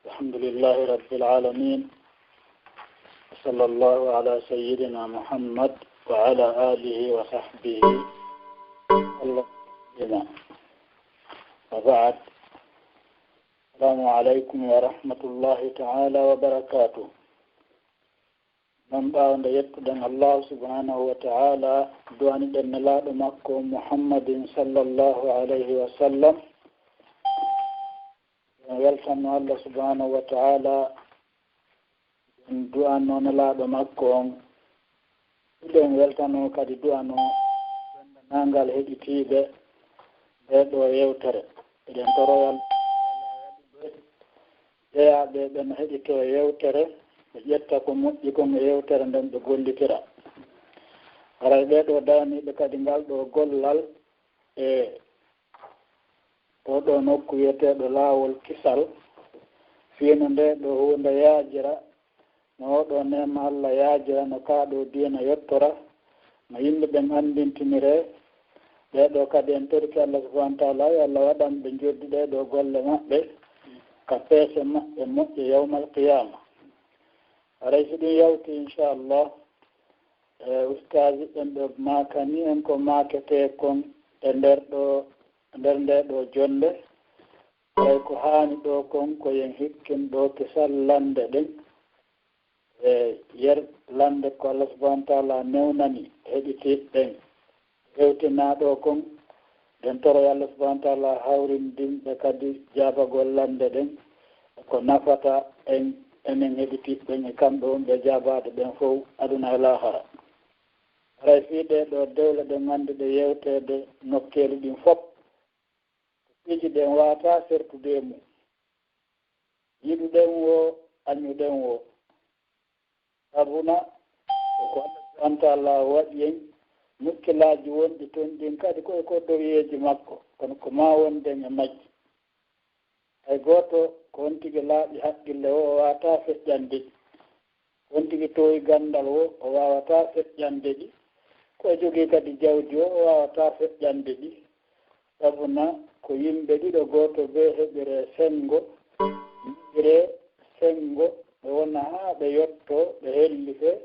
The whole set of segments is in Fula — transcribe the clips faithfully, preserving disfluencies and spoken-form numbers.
الحمد لله رب العالمين. وصلى الله على سيدنا محمد وعلى آله وصحبه وسلم. وبعد. السلام عليكم ورحمة الله تعالى وبركاته. Non ɓaawo nde yettuɗen Allahu subhanahu wa ta'ala, du'aniɗen nelaaɗo makko Muhammadin sallallahu alayhi wa sallam. En weltanno Allah subhanahu wa ta'ala, en du'anno nelaaɗo makko on. Eɗen weltanno kadi du'ano denndaangal heɗitiiɓe ndee ɗoo yewtere. Eɗen toroyal jeyaaɓe ɓen heɗito yewtere, ɓe ƴetta ko moƴƴi kon e yewtere nden, ɓe gollitira. Haray ɓee ɗoo dawaniiɓe kadi ngal ɗoo gollal e oo ɗoo nokku wi'eteeɗo Laawol Kisal, fii no ndee ɗoo huunde yaajira, no oo ɗoo neema Allah yaajira, no kaa ɗoo diina yottora, no yimɓe ɓen anndintiniree. Ɓee ɗoo kadi en torike Allah subhanahu wa ta'ala, yo Allah waɗan ɓe njoddi ɗee ɗoo golle maɓɓe ka peese maɓɓe moƴƴe yawmal qiyaama. Haray si ɗum yawti, inchallah, e ustaaji ɓen ɓe maakani en ko maaketee kon e nder ɗoo, nder ndee ɗoo jonnde. Tawi ko haani ɗoo kon ko yen hikkin ɗoo kisal lannde ɗen e yer lannde ko Allah subhanahu wa ta'ala newnani heɗitiiɓe ɓen. Hewtinaa ɗoo kon, ɗen toroy Allah subhanahu wa ta'ala hawrindin ɓe kadi jaabagol lannde ɗen, ko nafata en, enen heɗitiiɓe ɓen e kamɓe wonɓe jaabaade ɓen fow, aduna e laahara. Haray fii ɗee ɗoo dewle ɗen annduɗe yewteede nokkeeli ɗin fow, ko piiji ɗin waawataa sertude e mum. Yiɗuɗen woo, añuɗen woo. Sabuna ko ko Allah subhanahu wa ta'ala waɗi en, muskilaaji wonɗi ton ɗin kadi ko e koddoyeeji makko, kono ko maa wonden e majji. Hay gooto ko on tigi laaɓi haqqille woo, o waawataa feƴƴande ɗi. Ko on tigi toowi ganndal woo, o waawataa feƴƴande ɗi. Ko o jogii kadi jawdi woo, o waawataa feƴƴande ɗi. Sabuna ko yimɓe ɗiɗo, gooto bee heɓiree senngo, yiɗiree senngo, ɓe wona haa ɓe yottoo, ɓe hellifee,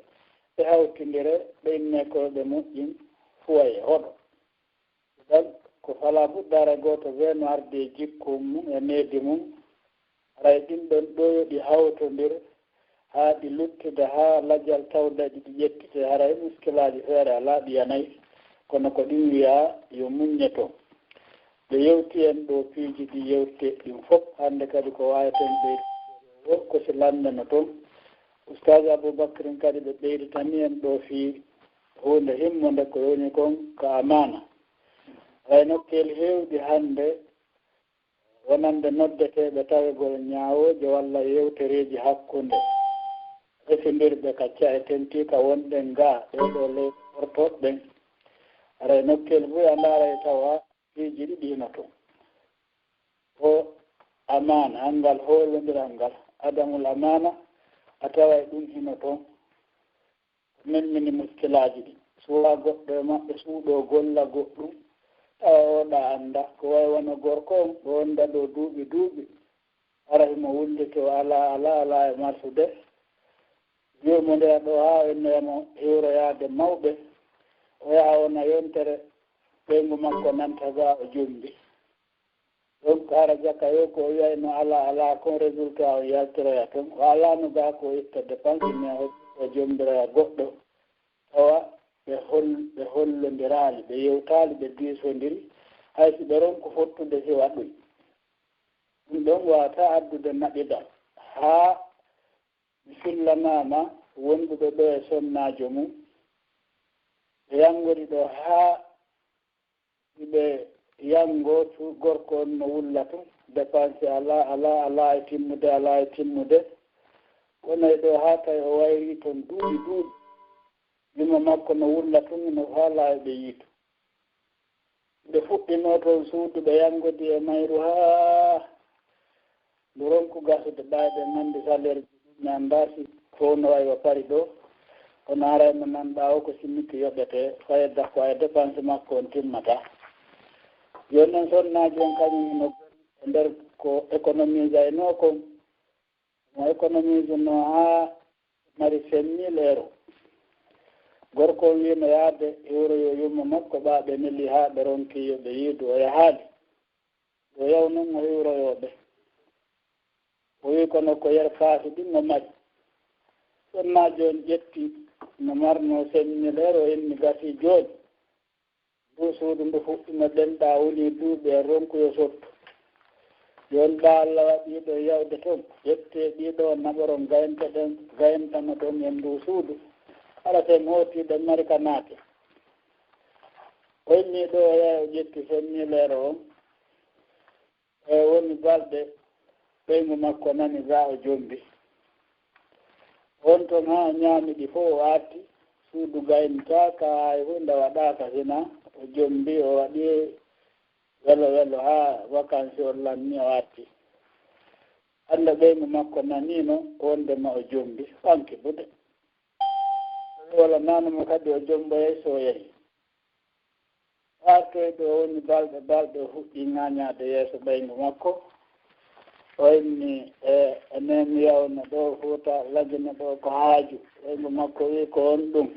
ɓe hawtindire, ɓe innee koyɗe moƴƴin, fuwayee, hoɗo. Ɗal ko falaa budda, haray gooto bee no ardi e jikku mum e needi mum. Haray ɗin ɗon ɗoo yo ɗi hawtondir haa ɗi luttude haa lajal tawdaɗi ɗi ƴettitee, haray muskilaaji feere alaa ɗi yanay, kono ko ɗin wi'aa yo muññe ton. Ɓe yewti en ɗoo piiji ɗi yewtee ɗin fow, hannde kadi ko waaweten ɓeydude woo ko si lanndano ton. Ustaaz Abubakrin kadi ɓe ɓeyditanii en ɗoo fii huunde himmunde ko woni kon ka amaana. Haray nokkeeli heewɗi hannde wonande noddeteeɓe tawegol ñaawooje walla yewtereeji hakkunde resindirɓe ka ca'e tentii ka wonɗen gaa ɗee ɗoo leyɗe ɓortooɓe ɓen. Haray nokkeeli buy a ndaaray tawa piiji ɗiɗi hino ton. Ko amaana, anngal hoolondiral ngal, adamul amaana, a taway ɗum hino ton. Ko memmini muskilaaji ɗin. Suwaa goɗɗo e maɓɓe suuɗoo golla goɗɗum, tawa o ɗa annda. Ko way wano gorko on, ɗo wonda ɗo duuɓi duuɓi. Hara himo wullitoo alaa, alaa, alaa e marsude. Wi'o mo ndeya ɗo haa o innoya mo hiwroyaade mawɓe. O yaha wona yontere, ɓeyngu makko nanta gaa o jombi. Donc, hara jaka yo ko o wi'ayno alaa, alaa kon résultat o yaltiroya ton. O alaano gaa ko o itta dépense, mais o, o jombiroya goɗɗo. Tawa ɓe hol-, ɓe hollondiraali, ɓe yewtaali, ɓe diisondiri, hay si ɓe ronku fottude si waɗoy. Ɗum ɗon waawataa addude naɓidal. Haa mi fillanaama wonduɓe ɗo e sonnaajo mum. Ɓe yanngori ɗo haa ɓe yanngo tu-, gorko on no wulla tun. Dépense alaa, alaa, alaa e timmude, alaa e timmude. Kono e ɗo haa tawi o wayri ton duuɓi duuɓi. Yumma makko no wulla tun, no faalaa e ɓe yiitu. Ɓe fuɗɗinoo toon suudu, ɓe yanngodi e mayru haa ndu ronku gasude. Ɓay ɓe nganndi saleerji ɗin, mi anndaa si fow no wayi wa pari ɗo. Kono haray mo nanɗaa o ko simmiki yoɓetee, fayda ko ay dépense makko on timmataa. Jooni non sonnaaji on kañum hino e nder ko économisaynoo kon. Mo économise no haa mari cinq mille euros. Gorko on wiino yaade hiwroyo yumma makko, ɓaaɓe neli haa ɓe ronki yo ɓe yiidu, o yahaali. Yo yaw non o hiwroyo ɓe. O wi kono ko yer kaasi ɗin o mari. Sonnaajo on ƴetti no marno cinq mille euros, inni gasi jooni. Ndu suudu ndu fuɗɗino ɗenɗa, woni duuɓi e ronkuyo sottu. Jooni ɗa Allah waɗi ɗo yawde ton, ƴettee ɗi ɗo naɓoron gaynteɗen, gayntano ɗon e ndu suudu. Hara sen hooti ɗen mari ka naate. O inni ɗo o yahi o ƴetti cinq mille euros on. E woni balɗe, ɓeyngu makko nani ga o jombi. On ton haa o ñaami ɗi fof o arti, suudu gayntaaka, hay huunde waɗaaka, hina o jombi, o waɗi welo welo haa vacances on lanni o arti. Annda ɓeyngu makko naniino wondema o jombi, fanki bude. Wala nanuma kadi o jomboyay so o yahi. Artoyɗo o woni balɗe balɗe o fuɗɗi ŋaañaade yeeso ɓeyngu makko. O inni, e, e nemi yawno ɗo Fuuta, lagino ɗo ko haaju. Ɓeyngu makko wi ko on ɗum.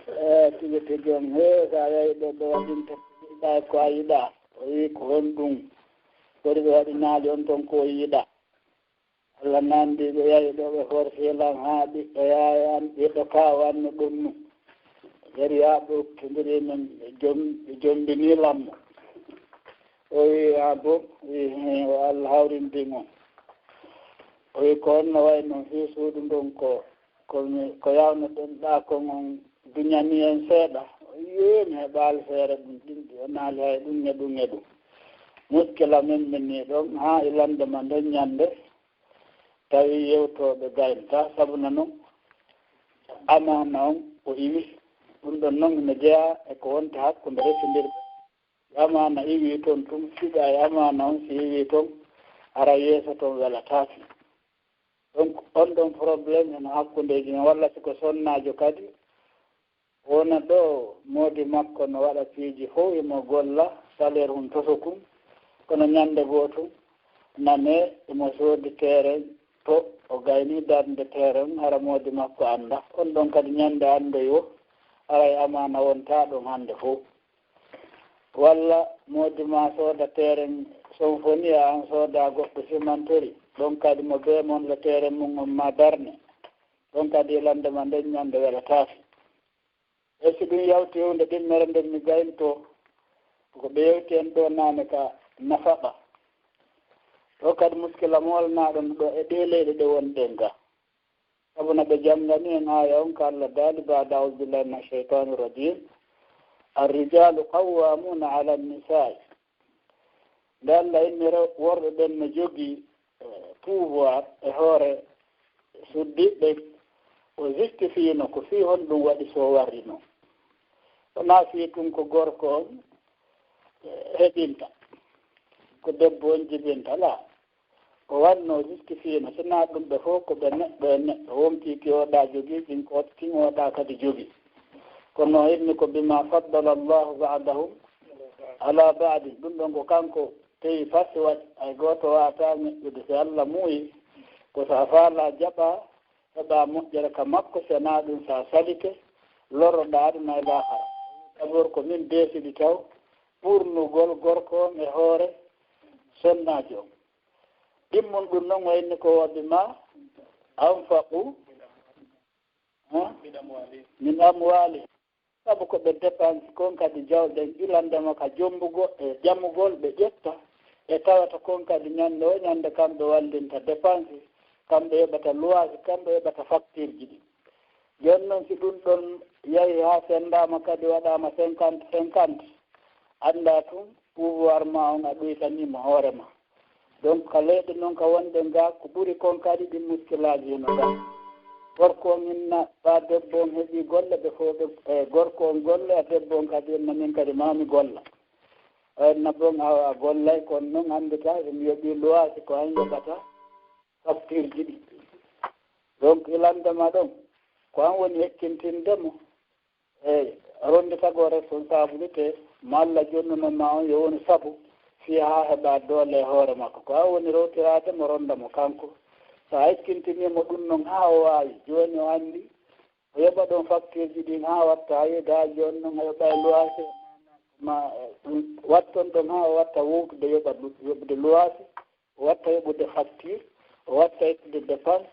E, tigi tigi on, he, so a yahi ɗo, ɗo waɗinte ko yiɗɗa e ko a yiɗa. O wi ko on ɗum. Kori ɓe waɗi naali on ton ko yiɗa. Allah nandi ɓe yahi ɗo ɓe forsi lan haa ɓiɗɗo yaaya an, ɓiɗɗo kaaw an no ɗonnu. Gari haa ɓe ukkindiri men, ɓe jom-, ɓe jombini lammo. O wi, "Ah bon?" Wi, "He, o Allah hawrindi mo." O wi, "Ko on no wayi noon fii suudu ndun ko, ko mi, ko yawnoɗen ɗa kon on duñani en seeɗa?" O wi, "Ee, mi heɓaali feere ɗum ɗin, ɗi o naali hay ɗum e ɗum e ɗum." Muskila men min ni ɗon haa e lande ma nden ñande. Tawi yewtooɓe gaynta, sabu na non amaana on o iwi. Ɗum ɗon non ina jeyaa e ko wonta hakkunde resondirɓe. Amaana iwi toon tun, siɗa e amaana on si iwi toon, ara yeeso toon welataake. Donc, on ɗon problème ene hakkundeeji men, walla si ko sonnaajo kadi, wona ɗo moodi makko no waɗa piiji fof, imo golla, salaire hun toso kun, kono ñande gootum nane imo soodi terrain to o gayni darnde terrain, hara moodi makko annda. On ɗon kadi ñande anndoy wo, haray amaana wonta ɗon hande fof. Walla moodi ma sooda terrain Sonfoni, a an sooda goɗɗo cimenterie, ɗon kadi mo bee mon le terrain mum on ma darne, ɗon kadi lande ma nden ñande welataake. E si ɗum yawti huunde ɗimmere nden mi gaynto, ko ɓe yewti en ɗo naane ka nafaqa. Ɗo kadi muskila moolnaaɗo no ɗo e ɗee leyɗe ɗe wonɗen ga. Sabu no ɓe janngani en aaya on ka Allah daali baada, "A'uuzu billahi mina shaytaani rajiim. Arrijaalu qawwaamuuna ala nisaa'i." Nde Allah inni rew-, worɓe ɓen no jogii, eh, pouvoir e hoore suddiiɓe, o justifiino ko fii honɗum waɗi so o warri non. Wonaa fii tun ko gorko on, eh, heɓinta, ko debbo on jibinta, laa. O wanno justifiino, si naa ɗum ɓe fof ko ɓe neɗɗo e neɗɗo, wontii ki oɗa jogii, kin ko, kin oɗa kadi jogii. Kono inni ko bima faddala Allahu ba'dahum ala ba'din. Ɗum ɗon ko kanko tewi fasi waɗi. Hay gooto waawataa ñoƴƴude si Allah muuyi. Ko so a faalaa jaɓaa, heɓaa moƴƴere ka makko, si naa ɗum so a salike, loroɗaa aduna e laakara. D'abord ko min deesidi taw ɓurnugol gorko on e hoore sonnaajo on. Ɗimmun ɗum non wayni ko wa bima anfaqu, ha? Min amwalihim. Sabu ko ɓe dépense kon kadi jawɗen ɓilandema ka jombugo e ƴamugol ɓe ƴetta, e tawata kon kadi ñande o ñande kamɓe wallinta dépense, kamɓe yoɓata luwaasi, kamɓe yoɓata facture ji ɗi. Jooni non si ɗum ɗon yahi haa senndaama kadi waɗaama cinquante cinquante, anndaa tun pouvoir ma on a ɗuytaniima hoore ma. Donc ka leyɗe non ka wonɗen ga ko ɓuri kon kadi ɗin muskilaaji hino ga. Gorko on inna ɓa debbo on heɓi golle ɓe fof ɓe, e gorko on golle a debbo on kadi inna min kadi mami golla. O inna bon awa a gollay kon non anndita so mi yoɓi luwaasi ko an yoɓata facture ji ɗi. Donc ilande ma ɗon ko an woni hekkintinde mo. Eey, ronnditagol responsabilité mo Allah jonnuno ma on yo wonu sabu fii haa heɓa doole e hoore makko. Ko an woni rewtiraade mo, ronnda mo kanko. So a ekkintinii mo ɗum noon haa o waawi, jooni o anndi, o yoɓa ɗoon faktiirji ɗiin haa watta, a yeedaa jooni noon a yoɓa e luwaase, ma, ɗum watton ɗoon haa o watta woowtude yoɓa lu-, yoɓude luwaase, o watta yoɓude faktiir, o watta ittude dépense.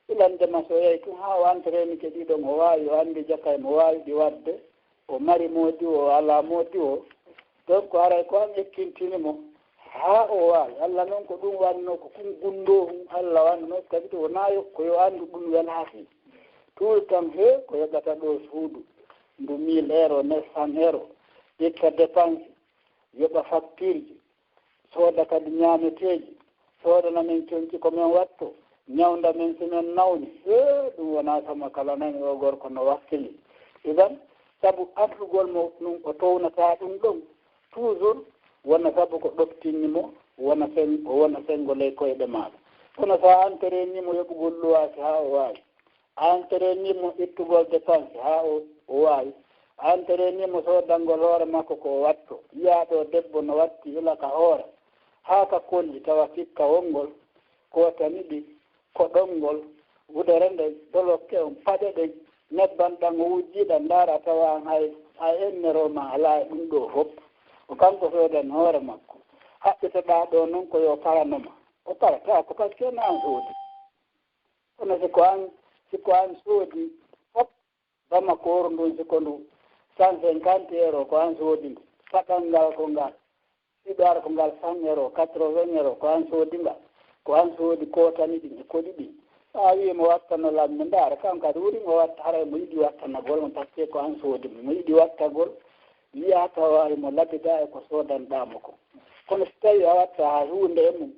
Ilande ma so o yahi tun haa o entrainike ɗiɗon, o waawi, o anndi jaka e mo waawi ɗi waɗde, o mari moodi o, o alaa moodi o. Donc haray ko an ekkintini mo haa o waawi. Alla noon ko ɗum wannoo, ko kun gunndoo hun Alla wannoo, kadi to wonaa yo, ko yo anndu ɗum welaaki. Tout le temps he ko yoɓata ɗo suudu, ndu mille euro, neuf cents euro, itta dépense, yoɓa facture ji, sooda kadi ñaameteeji, soodana men conci ko men watto, ñawnda men si men nawni. Hee, ɗum wonaa sama kala nani o gorko no wakkili. Idan, sabu artugol mo ɗum o townataa ɗum ɗon, toujours wona sabu ko ɗoftinni mo, wona sen-, o wona senngo ley koyɗe maaɗa. Kono so a entrainii mo yoɓugol luwaasi haa o waawi, a entrainii mo ittugol dépense haa o, o waawi, a entrainii mo soodangol hoore makko ko o watto, yiyaa ɗo debbo no watti ila ka hoore, haa ka kolli tawa sikka wonngol, kootani ɗi, koɗol ngol, wudere nden, dolokke on, paɗe ɗen, nebban ɗan o wujjii ɗan, ndaara tawa an hay, hay ennero ma alaa e ɗum ɗoo fof. Ko kanko soodani hoore makko. Haɓɓitoɗaa ɗoo noon ko yo parano ma. O parataako, parce que na an soodi. Kono si ko an, si ko an soodi fof, Bamako ndun, si ko ndu cent cinquante euro, ko an soodi ndu. Saɗal ngal ko ngal. Siɗo ara ko ngal cent euro, quatre-vingts euro, ko an soodi ngal. Ko an soodi kootani ɗin e koɗi ɗin. A wii mo wattano lammi, ndaara, kan kadi wuri mo watta, haray mo yiɗi wattanagol mo, parce que ko an soodi mo. Mo yiɗi wattagol, yiyaa tawa mo labida e ko soodanɗaa mo ko. Kono si tawii a watta haa huunde e mum,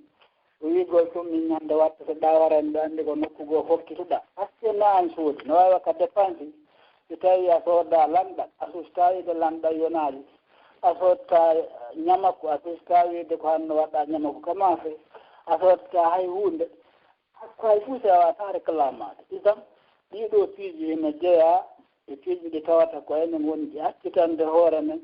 o wiigol tun min ñande watta so ɗa warani ɗo anndi ko nokku goo fokkituɗaa. Parce que na an soodi, no waawi ka dépense. Si tawii a sooda lanɗa, a susta wiide lanɗa yonaali. A sootta ñamaku, a susta wiide ko hanno waɗa ñamaku ka maafe. A sootta hay huunde. Hakko hay fuu si a waawataa reklamaade. Idan, ɗii ɗoo piiji hino jeyaa e piiji ɗi tawata ko enen woni ɗi accitande hoore men.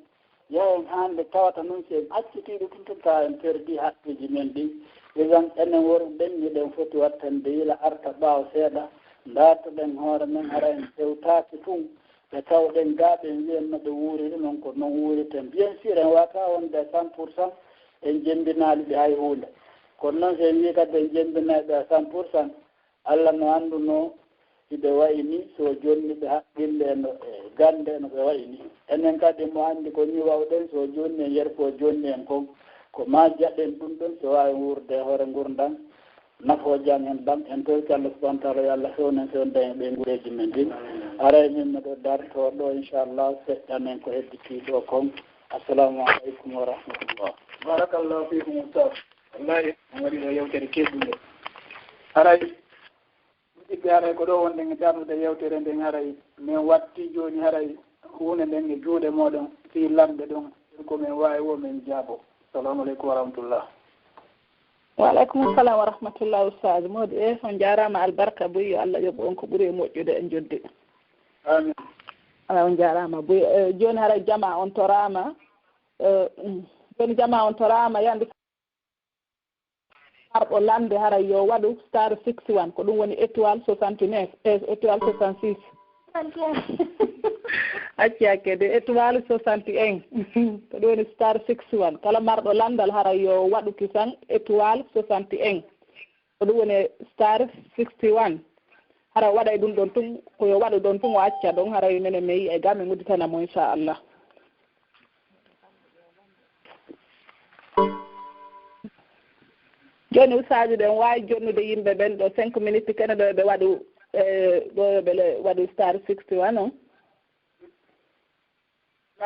Yahen hannde tawata noon si en accitii ɗi tun, tun tawa en perdii haqqiiji men ɗin. Idan, enen worɓe ɓen, miɗen foti wattande yila arta ɓaawo seeɗa, ndaartoɗen hoore men, hara en tewtaaki tun. Ɓe tawɗen gaa ɓe en wiyen no ɓe wuuriri, noon ko noon wuuriten. Bien sûr, en waawataa wonde à cent pour cent en jemmbinaali ɓe hay huunde. Kono noon, si en wii kadi en jemmbinay ɓe à cent pour cent, Alla no anndunoo hiɓe wayi nii, so jonni ɓe haqqille no, e gannde no ɓe wayi nii. Enen kadi mo anndi ko nii wawɗen, so jonni en yerko jonni en kon, ko maa jaɗen ɗum ɗon, so waawi wuurde e hoore ngurndan, nafoo jam en ɗam. En torki Allah subhanahu wa taala, yo Allah fewnen fewndani ɓe ngureeji men ɗin. Aray min miɗo dartoo ɗo, inchallah, seɗɗanen ko hedditii ɗo kon. Assalamu aleykum wa rahmatullah. Barakallahu fiikum, Ustaz. Wallahi, on waɗi ɗo yewtere teddunde. Aray, musidɓe, haray ko ɗo wonɗen e darnude yewtere nden, haray min watti jooni, haray huunde nden e juuɗe mooɗon, fii lamɓe ɗon, ko min waawi wo min jaabo. Assalamu aleykum wa rahmatullah. Wa aleykum salam wa rahmatullah, Ustaz Modi. E, on jaaraama, albarka buy, yo Allah yoɓu on ko ɓuri e moƴƴude e jodde. Amin. Ala, on jaaraama buy. E, jooni haray jamaa on toraama. E, mm, jooni jamaa on toraama, yandi marɗo lande haray yo waɗu star six one, ko ɗum woni étoile soixante-neuf, e, étoile soixante-six. Acci hakke de, étoile soixante et un. Ko ɗum woni star six one. Kala marɗo landal haray yo waɗu kisan étoile soixante et un. Ko ɗum woni star sixty one. Hara o waɗay ɗum ɗon tun, ko yo waɗu ɗon tun, o acca ɗon, haray menen mi yi'ay ga, mi udditana mo, inchallah. Jooni, ustaaji ɓen waawi jonnude yimɓe ɓen ɗo cinq minutes, kene ɗo ɓe waɗu, eh, ɗo ɓe le-, waɗu star sixty one on.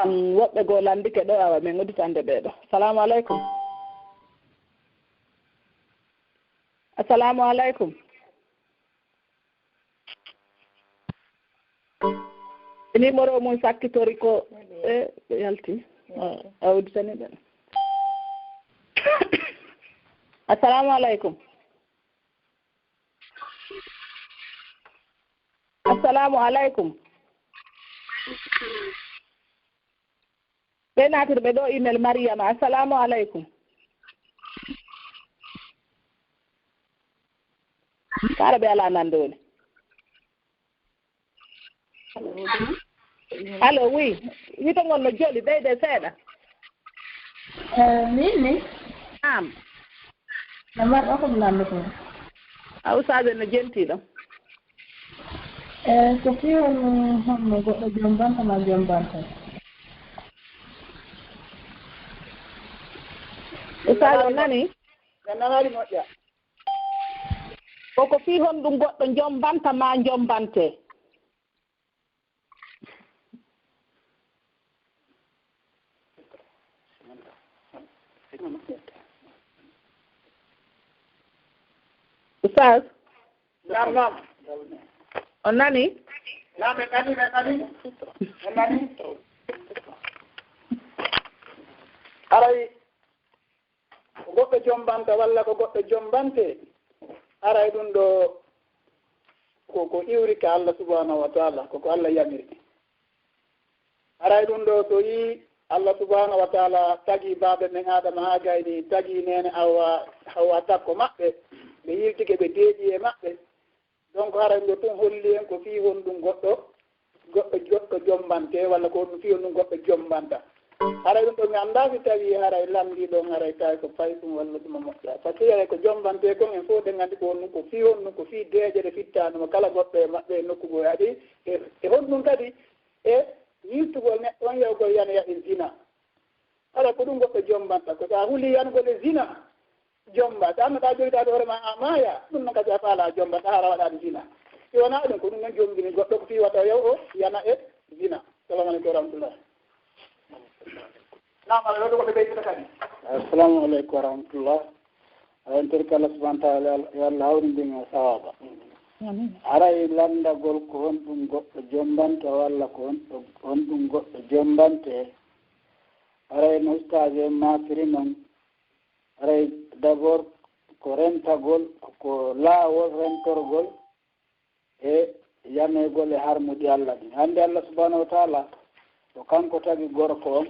Mm, woɓɓe goo lanndike ɗo, awa, min udditande ɓee ɗo. Salaamu aleykum. Assalaamu aleykum. E numéro mum sakkitori ko, e, ɓe yalti. A, a udditani ɓe. Assalaamu aleykum. Assalaamu aleykum. Ɓe naatirɓe ɗo email Mariama. Assalaamu aleykum. Kala ɓe alaa nande woni. Allo, oui. Wito ngon no joli, ɓeyde seeɗa. Eh, min ni? Naam. No mbaɗɗa ko mi lanndotoo? A ustaaze no jenti ɗo. Eh, ko fii woni honno goɗɗo jombanta ma jombanta? Ustaaze, on nani? Mi nanaali moƴƴa. Ko ko fii honɗum goɗɗo jombanta ma jombante? Ustaz? Naam, naam. On nani? Naam, mi nani, mi nani. Mi nani. Aray, ko goɗɗo jombanta walla ko goɗɗo jombante, aray ɗum ɗo ko, ko iwri ka Allah subhanahu wa ta'ala, ko ko Allah yamiri. Aray ɗum ɗo so yi Allah subhanahu wa ta'ala tagi baaɓe men Adama haa gayni, tagi neene Awa, Hawa takko maɓɓe, ɓe yiltike ɓe deeƴi e maɓɓe. Donc, haray ɗo tun holli en ko fii honɗum goɗɗo, goɗɗo, goɗɗo jombante, walla ko honɗum fii honɗum goɗɗo jombanta. Haray ɗum ɗo mi anndaa si tawii haray lanndii ɗon haray tawi ko payɗum walla ɗum moƴƴa. Par ce que haray ko jombante kon en fof ɗen anndi ko honɗum, ko fii honɗum, ko fii deeƴere fittaanoma kala goɗɗo e maɓɓe e nokku goo haɗi. E, e honɗum kadi e yiltugol neɗɗo on yahugol yanoya e zina. Haray ko ɗum goɗɗo jombanta. Ko so a hulii yanugol e zina, jomba. So annoɗaa jogitaade hoore maa, a maaya, ɗum noon kadi a faalaa jombata, hara waɗaani zina. Si wonaa ɗum, ko ɗum noon jombini goɗɗo, ko fii wata o yahu o yana e zina. Salamu aleykum wa rahmatullah. Naam, aɗa ɗo ko ɓe ɓeydude kadi. Assalamu aleykum wa rahmatullah. Ayen tori ko Allah subhanahu wa ta'ala, yo Allah hawrindin e sawaba. Amin. Aray lanndagol ko honɗum goɗɗo jombanta walla ko honɗo-, honɗum goɗɗo jombante. Aray no ustaaze en maakiri non. Aray d'abord ko rentagol, ko, ko laawol rentorgol e yaneegol e harmuɗi Allah ɗin. Hannde Allah subhanahu wa ta'ala, ko kanko tagi gorko on,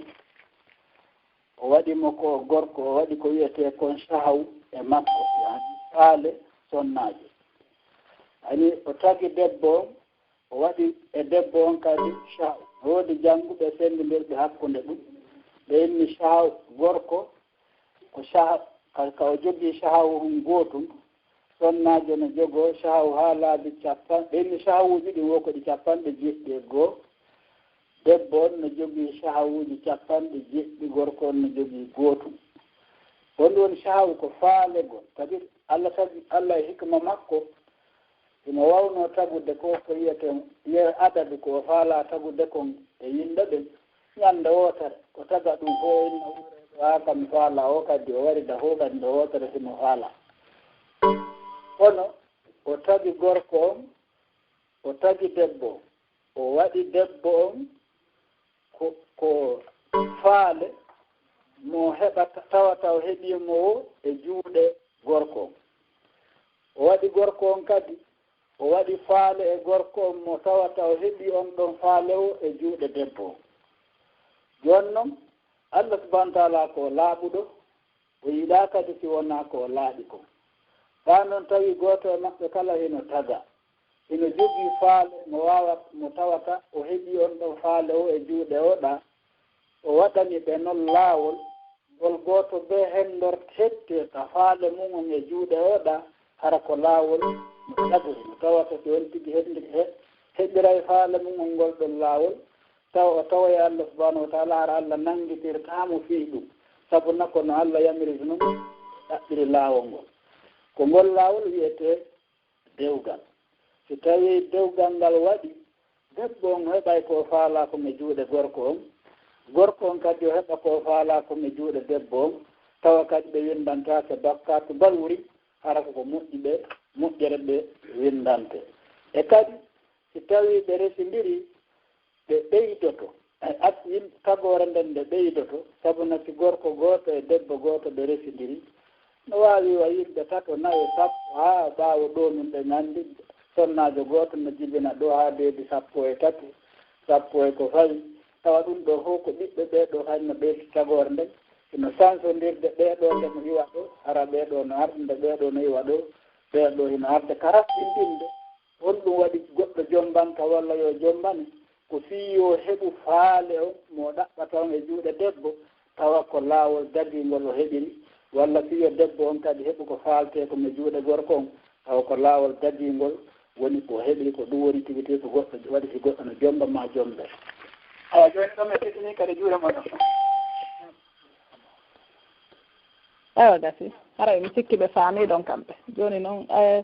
o waɗi mo ko gorko, o waɗi ko wi'etee kon shahaw e makko, yani faale sonnaajo. Yani o tagi debbo on, o waɗi e debbo on kadi shahaw. No woodi jannguɓe senndindirɓe hakkunde ɗum. Ɓe inni shahaw gorko, ko shaha-, ka, ka o jogii shahawuhun gootun, sonnaajo no jogoo shahawu haa laabi cappan-, ɓe inni shahawuuji ɗin wo ko ɗi capanɗe jeeɗiɗi e goo, debbo on no jogii shahawuuji capanɗe jeeɗiɗi, gorko on no jogii gootun. Ko ɗum woni shahawu ko faalegol, kadi Allah tagi, Allah e hikma makko, himo waawno tagude ko, ko wiyetee, wiye adadu ko o faalaa tagude kon e yimɓe ɓen. Ñannde wootere, ko taga ɗum fof inna wuure ɗo haa ka mi faalaa o kadi, o warida fof ka ñannde wootere si mo faalaa. Kono o tagi gorko on, o tagi debbo on. O waɗi debbo on ko, ko faale mo heɓata, tawata o heɓii mo o e juuɗe gorko on. O waɗi gorko on kadi, o waɗi faale e gorko on mo tawata o heɓii on ɗon faale o e juuɗe debbo on. Jooni non, Allah subhanahu wa ta'ala ko laaɓuɗo, o yiɗaa kadi si wonaa ko o laaɓi kon. Kaa non tawi gooto e maɓɓe kala hino taga, hino jogii faale mo waawa, mo tawata o heɓii on ɗon faale o e juuɗe o ɗa, o waɗani ɓe non laawol, ngol gooto bee hen ndor hetti ka faale mum on e juuɗe o ɗa, hara ko laawol mo tagori, mo tawata si on tigi heɓi, he-, heɓiray faale mum on ngol ɗon laawol, tawa o tawoya Allah subhanahu wa ta'ala, hara Allah nanngitirtaa mo fii ɗum. Sabu na ko no Allah yamiri non, ɗaɓɓiri laawol ngol. Ko ngol laawol wi'etee dewgal. Si tawii dewgal ngal waɗi, debbo on heɓay ko o faalaa kon e juuɗe gorko on. Gorko on kadi o heɓa ko o faalaa kon e juuɗe debbo on. Tawa kadi ɓe winndantaake bakkaatu balwuri, hara ko ko moƴƴi ɓe, moƴƴere ɓe winndante. E kadi, si tawii ɓe resindiri, ɓe ɓeydoto. E at yim-, tagoore nden nde ɓeydoto, sabu na si gorko gooto e debbo gooto ɓe resindiri, no waawi wa yimɓe tato, nayo, sappo, haa ɓaawo ɗoo nun ɗe nganndi, sonnaajo gooto no jibina ɗoo haa deedi sappo e tati, sappo e ko fawi, tawa ɗum ɗoo fof ko ɓiɓɓe ɓee ɗoo hay no ɓeydi tagoore nden, hino sansondirde ɓee ɗoo nde no iwa ɗoo, hara ɓee ɗoo no arde nde ɓee ɗoo no iwa ɗoo, Ɓeeɗo hino arde ka raɓɓinɗinde. Honɗum waɗi goɗɗo jombanta walla yo jombane? Ko fii yo heɓu faale on mo ɗaɓɓata on e juuɗe debbo, tawa ko laawol dagingol o heɓiri, walla fii yo debbo on kadi heɓu ko faaltee kon e juuɗe gorko on, tawa ko laawol dagingol woni ko o heɓiri, ko ɗum woni tigi tigi ko goɗɗo waɗi si goɗɗo no jomba maa jombe. Awa jooni ɗo mi fitini kadi juuɗe mon ɗon. Ewa gasi, haray mi sikki ɓe faamii ɗon kamɓe. Jooni noon, eh,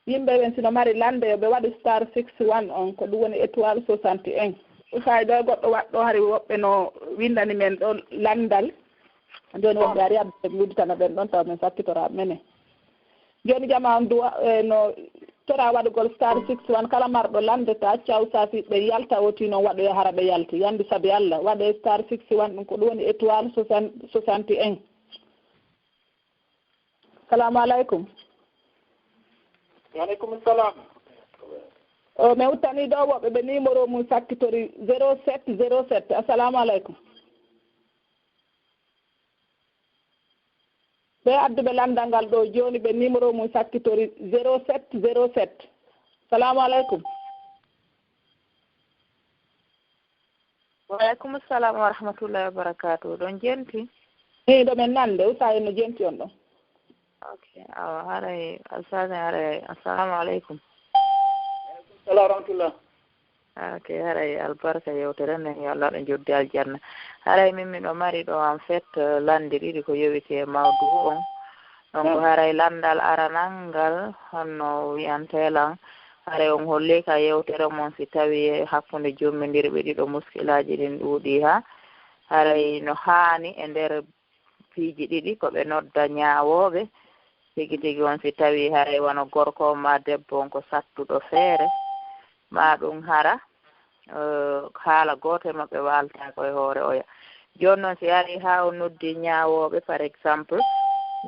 yimɓe ɓen sino mari lande yo ɓe waɗu star six one on, ko ɗum woni étoile soixante et un. Usay ɗo e goɗɗo waɗɗo hari woɓɓe no winndani men ɗo lanndal. Jooni woɓɓe ari addude mi udditana ɓen ɗon tawa min sakkitora menen. Jooni jama on duwa, eh, no tora waɗugol star six one, kala marɗo lande ta caw safi ɓe yalta o ti noon waɗoya hara ɓe yalti. Yandi sabi Allah, waɗe star six one ɗum ko ɗum woni étoile soixante, soixante et un. Salamu aleykum. Wa aleykum salam. O, mi uttani ɗo woɓɓe ɓe numéro mum sakkitori zéro sept zéro sept. Assalamu aleykum. Ɓe adduɓe lanndal ngal ɗo jooni ɓe numéro mum sakkitori zéro sept zéro sept. Salamu aleykum. Wa aleykum salam wa rahmatullahi wa barakatuh. Ɗon jenti? Eyi, ɗo men nande. Usa en no jenti on ɗon. Ok, awa, haray, Alsane, haray, assalamu aleykum. Salam wa rahmatullah. Ok, haray albarka yewtere nden, yo Allah ɗo joddi aljanna. Haray min miɗo mari ɗo en fait, eh, lande ɗiɗi ko yowiti e mawdu on. Donc, naam, haray landal aranal ngal, honno wiyantee lan, haray on holli ka yewtere mon si tawi hakkunde jommindirɓe ɗiɗo muskilaaji ɗin ɗuuɗi ha, haray no haani e nder piiji ɗiɗi ko ɓe nodda ñaawooɓe. Tigi tigi on si tawi haray wano gorko on maa debbo on ko sattuɗo feere, maa ɗum hara, eh, haala gooto e maɓɓe waaltaako e hoore oya. Jooni noon si arii haa o noddi ñaawooɓe, par exemple,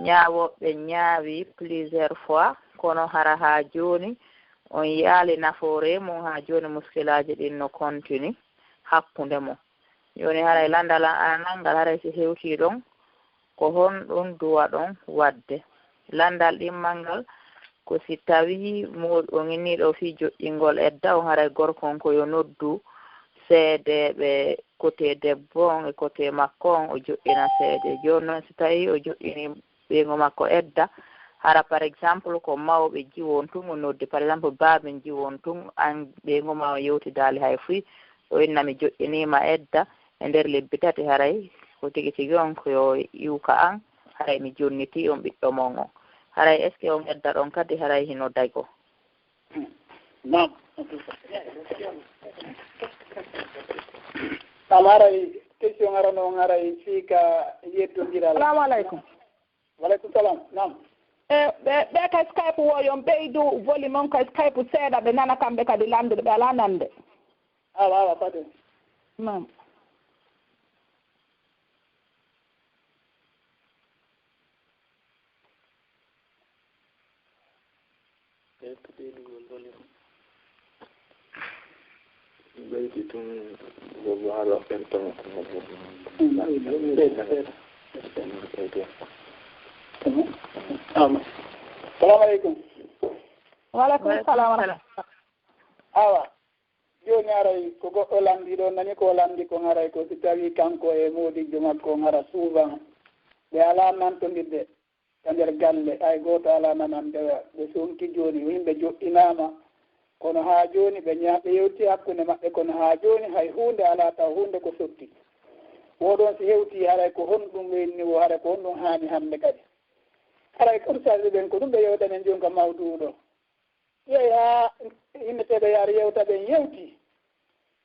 ñaawooɓe ñaawi plusieurs fois, kono hara haa jooni on yiyaali nafoore mum, haa jooni muskilaaji ɗin no continue hakkunde mum. Jooni haray landal an aranal ngal haray si hewtii ɗon, ko honɗum duwaɗon waɗde? Landal ɗimmal ngal ko si tawii mo-, on inni ɗo fii joƴƴingol edda on, haray gorko on ko yo noddu seedeeɓe côté debbo on e côté makko on, o joƴƴina seede. Jooni noon si tawii o joƴƴinii ɓeyngu makko edda, hara par exemple ko mawɓe jiwon tun o noddi, par exemple baaben jiwon tun, an ɓeyngu ma on yewtidaali hay fuy, o inna mi joƴƴiniima edda e nder lebbi tati, haray ko tigi tigi on ko yo iwka an, haray mi jonnitii on ɓiɗɗo mon on. Haray est-ce que on edda ɗon kadi haray hino dago? Naam. Am haray question arano on haray fii ka yeddondiral. Salamu aleykum. Waleykum salam. Naam. E, ɓe, ɓe ka Skype wo, yon ɓeydu volume on ka Skype seeɗa, ɓe nana kamɓe kadi landude, ɓe alaa nande. Awa, awa, fade. Naam. Ɓeydi tun bobo haa loɓɓen ton. Salamu aleykum. Waleykum salam wa rahmatullah. Awa. Jooni haray ko goɗɗo lanndii ɗo, nani ko o lanndi kon, haray ko si tawii kanko e moodijo makko on hara souvent ɓe alaa nantondirde ka nder galle, hay gooto alaa nanande ɓe sonki. Jooni yimɓe joɗɗinaama, kono haa jooni ɓe ña-, ɓe yewti hakkunde maɓɓe, kono haa jooni hay huunde alaa, taw huunde ko sotti. Wo ɗon si hewtii, haray ko honɗum ɓe inni wo, haray ko honɗum haani hannde kadi? Haray ko ɗum sarde ɓen, ko ɗum ɓe yewtanen jooni ka mawduu ɗo. Yehi haa inneteeɓe yaari yewta ɓen yewti.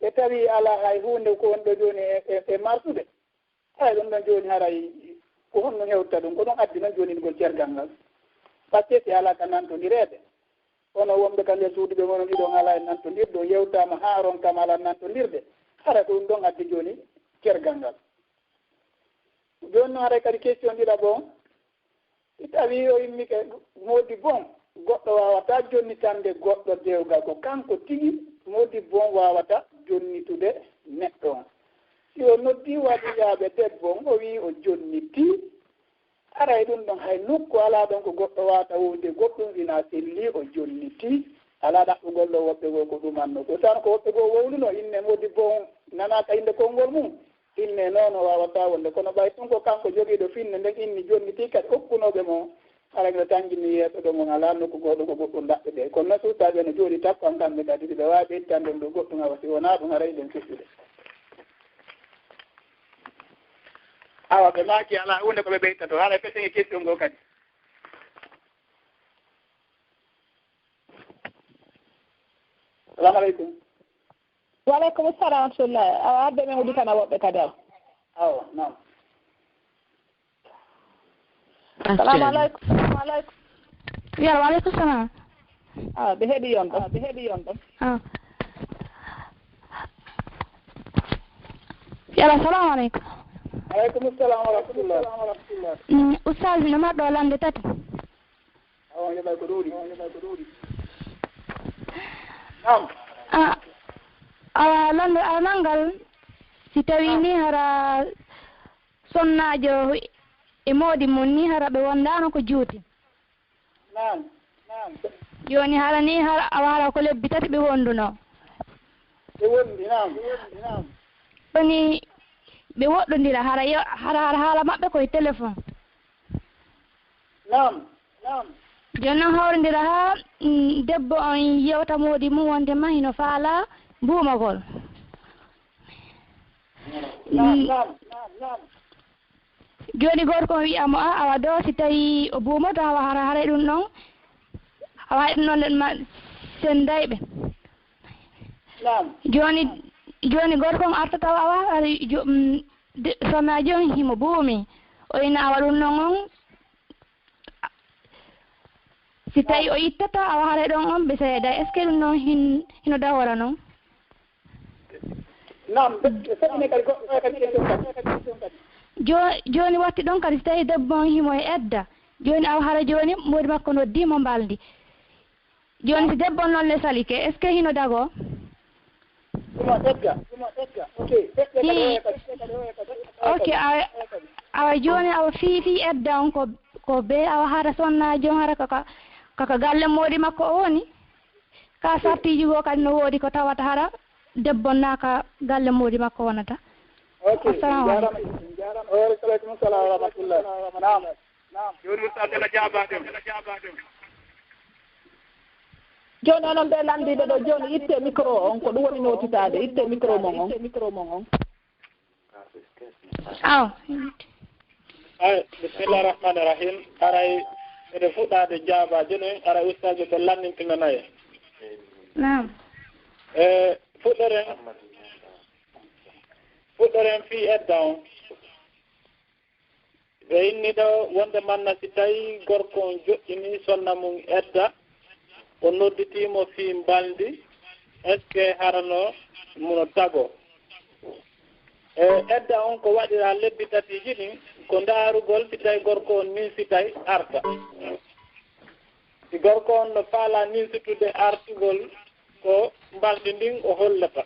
Ɓe tawi alaa hay huunde ko woni ɗo jooni e, e, e marsude. Hay ɗum ɗon jooni haray ko honno hewta ɗum? Ko ɗum addi noon jooningol cergal ngal. Parce que si alaa ka nantondireede, kono wonɓe ka nder suudu ɓe wonondii ɗon alaa e nantondirde, o yewtaama haa ron kam alaa nantondirde. Hara ko ɗum ɗon addi jooni cergal ngal. Jooni noon haray kadi question ɗiɗaɓo on. Si tawii o immike moodi bon, goɗɗo waawataa jonnitande goɗɗo dewgal, ko kanko tigi moodi bon waawata jonnitude neɗɗo on. Si o noddii waliyaaɓe debbo on, o wi'i o jonnitii, Haray ɗum ɗon hay nokku alaa ɗon ko goɗɗo waawata wowlude goɗɗum, si naa selli o jollitii. Alaa ɗaɓɓugol ɗo woɓɓe goo ko ɗumanno. Ko tan ko woɓɓe goo wowluno, inne moodi bon nanaa ka innde konngol mum. Inne noon o waawataa wonde. Kono ɓay ɗum ko kanko jogiiɗo finne nden inni jollitii kadi okkunooɓe mo. Hara miɗo tanjini yeeso ɗo mon alaa nokku gooto ko goɗɗum ɗaɓɓude. Kono noon suustaaɓe no jooɗi takko an kamɓe kadi, si ɓe waawi ɓeytande ɗum ɗo goɗɗum awa, si wonaa ɗum haray ɗen feƴƴude. Awa ɓe maaki alaa huunde ko ɓe ɓeytato. Hara ɓe feƴƴini question goo kadi. Salamu aleykum. Wa aleykum salam wa rahmatullah. Awa, hadde men udditana woɓɓe kadi awa. Awa, naam. Assalamu aleykum. Wa aleykum. Yo, wa aleykum salam. Awa, ɓe heɗii on ɗon. Awa, ɓe heɗii on ɗon. Awa. Yo, assalamu aleykum. Aleykum salam wa rahmatullah. Mm, Oustaz, no marɗo lande tati. Awa, ngeɗal ko ɗuuɗi. Naam. A, a, lanndo, a, nanngal, si tawii ni hara sonnaajo e moodi mum ni hara ɓe wondaano ko juuti. Naam, naam. Jooni hara ni hara, awa hara ko lebbi tati ɓe wondunoo. Ɓe wondi, naam, ɓe wondi, naam. Woni ɓe woɗɗondira hara yo, hara, hara haala maɓɓe ko e téléphone. Naam, naam. Jooni noon hawrondira haa, mm, debbo on yewta moodi mum wonde ma hino faalaa buumagol. Naam, mm, naam, naam, naam. Jooni gorko on wi'a mo, "A, awa ɗoo si tawii o buumoto, awa hara, haray ɗum ɗon, awa haray ɗum ɗon nden ma senday ɓe." Naam. Jooni, jooni gorko on arta tawa awa hari jo-, mm, de-, sonnaajo on himo buumi. O inna awa ɗum ɗon on, si tawi o ittata awa haray ɗon on ɓe seeday. Est-ce que ɗum ɗon hin-, hino dawora non? Naam, ɓe, ɓe saɗine kadi goɗɗo kadi question kadi. Jo-, jooni watti ɗon kadi si tawi debbo on himo e edda. Jooni awa hara jooni moodi makko noddii mo mbalndi. Jooni si debbo on noon le salike, est-ce que hino dagoo? Himo egga, himo egga. Ok, egga kadi. Hi. Oya kadi, egga kadi, oya kadi, oya kadi. Ok, awa, awa jooni awa fii, fii edda on ko, ko be awa hara sonnaajo on hara kaka, kaka galle moodi makko o woni. Ka sartiiji goo kadi no woodi ko tawata hara debbo on naa ka galle moodi makko wonata. Ok, assalamu aleykum. Wa aleykum salam wa rahmatullah. Naam. Jooni Ustaz ena jaabaa ɗum. Jooni onon ɓe lanndiiɓe ɗo, jooni itte micro on, ko ɗum woni nootitaade, itte micro mon on. Aw. Ay, bismillah rahman rahim. Aray, eɗe fuɗɗaade jaabaa, jooni aray Ustaz ɓe lanndintinana en. Naam. E, fuɗɗoren, fuɗɗoren fii edda on. Ɓe inni ɗo wonde manna si tawi gorko on joƴƴini sonna mum edda, o nodditii mo fii mbalndi, est-ce que harano muno tago? E edda on ko waɗira lebbi tatiiji ɗin, ko ndaarugol si tawi gorko on ninsitay arta. Si gorko on no faalaa ninsitude artugol, ko mbalndi ndin o hollata.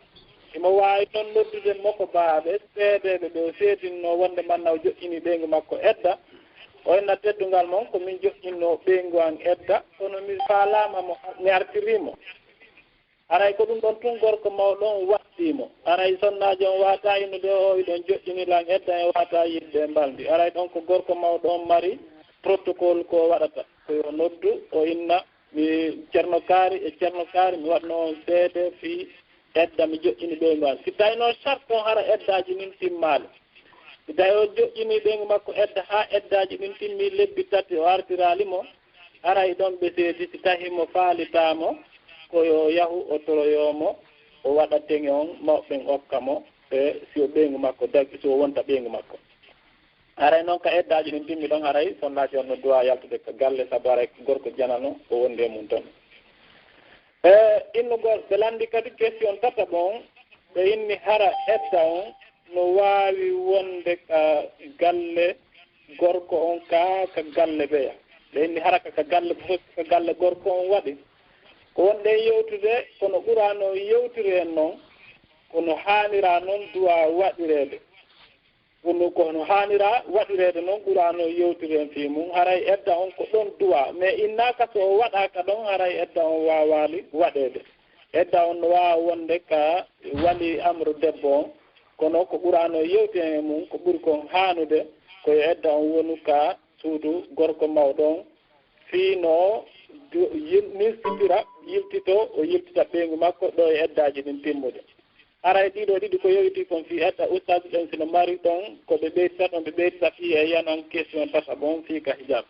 Himo waawi noon noddude mo ko baaɓe seedeeɓe ɓe o seedinnoo wonde manna o joƴƴinii ɓeyngu makko edda. O inna teddungal mon, ko min joƴƴinnoo ɓeyngu an edda, kono mi faalaama mo, mi artirii mo. Haray ko ɗum ɗon tun gorko mawɗo on waɗɗii mo. Haray sonnaajo on waawataa innude o, "Hiɗon joƴƴini lan edda, en waawataa yiɗde e mbalndi." Haray ɗon ko gorko mawɗo on mari protocole ko o waɗata. Ko yo noddu, o inna, "Mi Ceerno Kaari e Ceerno Kaari, mi waɗno on seede fii edda, mi joƴƴini ɓeyngu an." Si tawi noon charte on hara eddaaji ɗin timmaali. Si tawi o joƴƴini ɓeyngu makko edda haa eddaaji ɗin timmi lebbi tati, o artiraali mo, haray ɗon ɓe seedi, si tawi mo faalitaa mo, ko yo yahu o toroyoo mo, o waɗa teŋe on, mawɓe ɓen okka mo, e si o ɓeyngu makko dagi, si o wonta ɓeyngu makko. Haray noon ka eddaaji ɗin timmi ɗon, haray sonnaajo on no duwaa yaltude ka galle, sabu haray gorko janano o wondi e mum ton. E innugol, ɓe lanndi kadi question tataɓo on, ɓe inni hara edda on no waawi wonde ka galle gorko on kaa ka galle ɓeya. Ɓe inni hara ka, ka galle, ka galle gorko on waɗi. Ko wonde yewtude, kono ɓuraano yewtiri en noon, kono haanira noon duwaa waɗireede. Wonu ko no haanira waɗireede noon, Qur'aana o yewtiri en fii mum, haray edda on ko ɗon duwa, mais innaaka so o waɗaaka ɗon, haray edda on waawaali waɗeede. Edda on no waawa wonde ka wali amru debbo on, kono ko Qur'aana o yewti en e mum, ko ɓuri kon haanude, ko yo edda on wonu ka suudu gorko mawɗo on, fii no du-, yil-, nistitira, yiltito, o yiltita ɓeyngu makko ɗo e eddaaji ɗin timmude. Haray ɗiɗo ɗiɗi ko yowiti kon fii edda, ustaas ɓen si no mari ɗon ko ɓe ɓeytata ɗon, ɓe ɓeytata fii e yanan question tata bon fii ka hijab.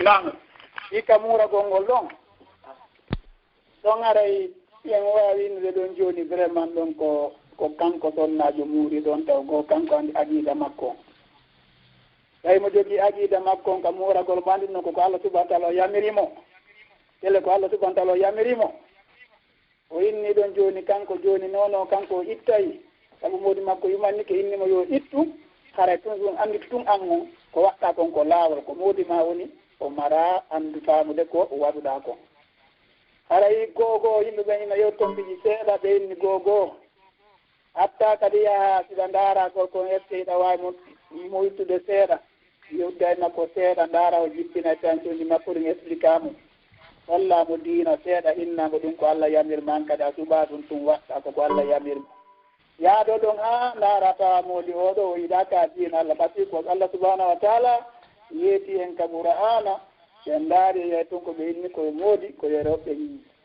Naam, fii ka muuragol ngol ɗon. Ɗon haray en waawi innude ɗon jooni vraiment ɗon ko, ko kanko sonnaajo muuri ɗon taw ko kanko anndi aqiida makko. Tawi mo jogii aqiida makko on ka muuragol mo anndi ɗum ko, ko Allah subhanahu wa ta'ala o yamiri mo. Tele ko Allah subhanahu wa ta'ala o yamiri mo. O inni ɗon jooni kanko jooni nono kanko o ittay. Sabu moodi makko yumannike inni mo yo ittu. Haray tun ɗum anndi tun an on ko waɗɗa kon ko laawol ko moodi ma woni o mara anndu faamude ko waɗuɗa kon. Haray go'o go'o yimɓe ɓen ina yewti toon piiji seeɗa, ɓe inni go'o go'o. Hatta kadi yaha siɗa ndaara gorko on, est-ce que hiɗa waawi mo, mo ittude seeɗa? Yewtude e makko seeɗa, ndaara o jippina tensionji makko ɗin, explique mo. Holla mo diina seeɗa, inna mo ɗum ko Allah yamir ma, an kadi a suɓaa ɗum, ɗum waɗɗa ko ko Allah yamir ma. Yaado ɗon haa ndaara tawa moodi oo ɗoo o yiɗaa ka diina Allah, parce que ko Allah subhanahu wa ta'ala yeeti en ka Qur'aana, ɓe ndaari e ton ko ɓe inni ko e moodi, ko yo rewɓe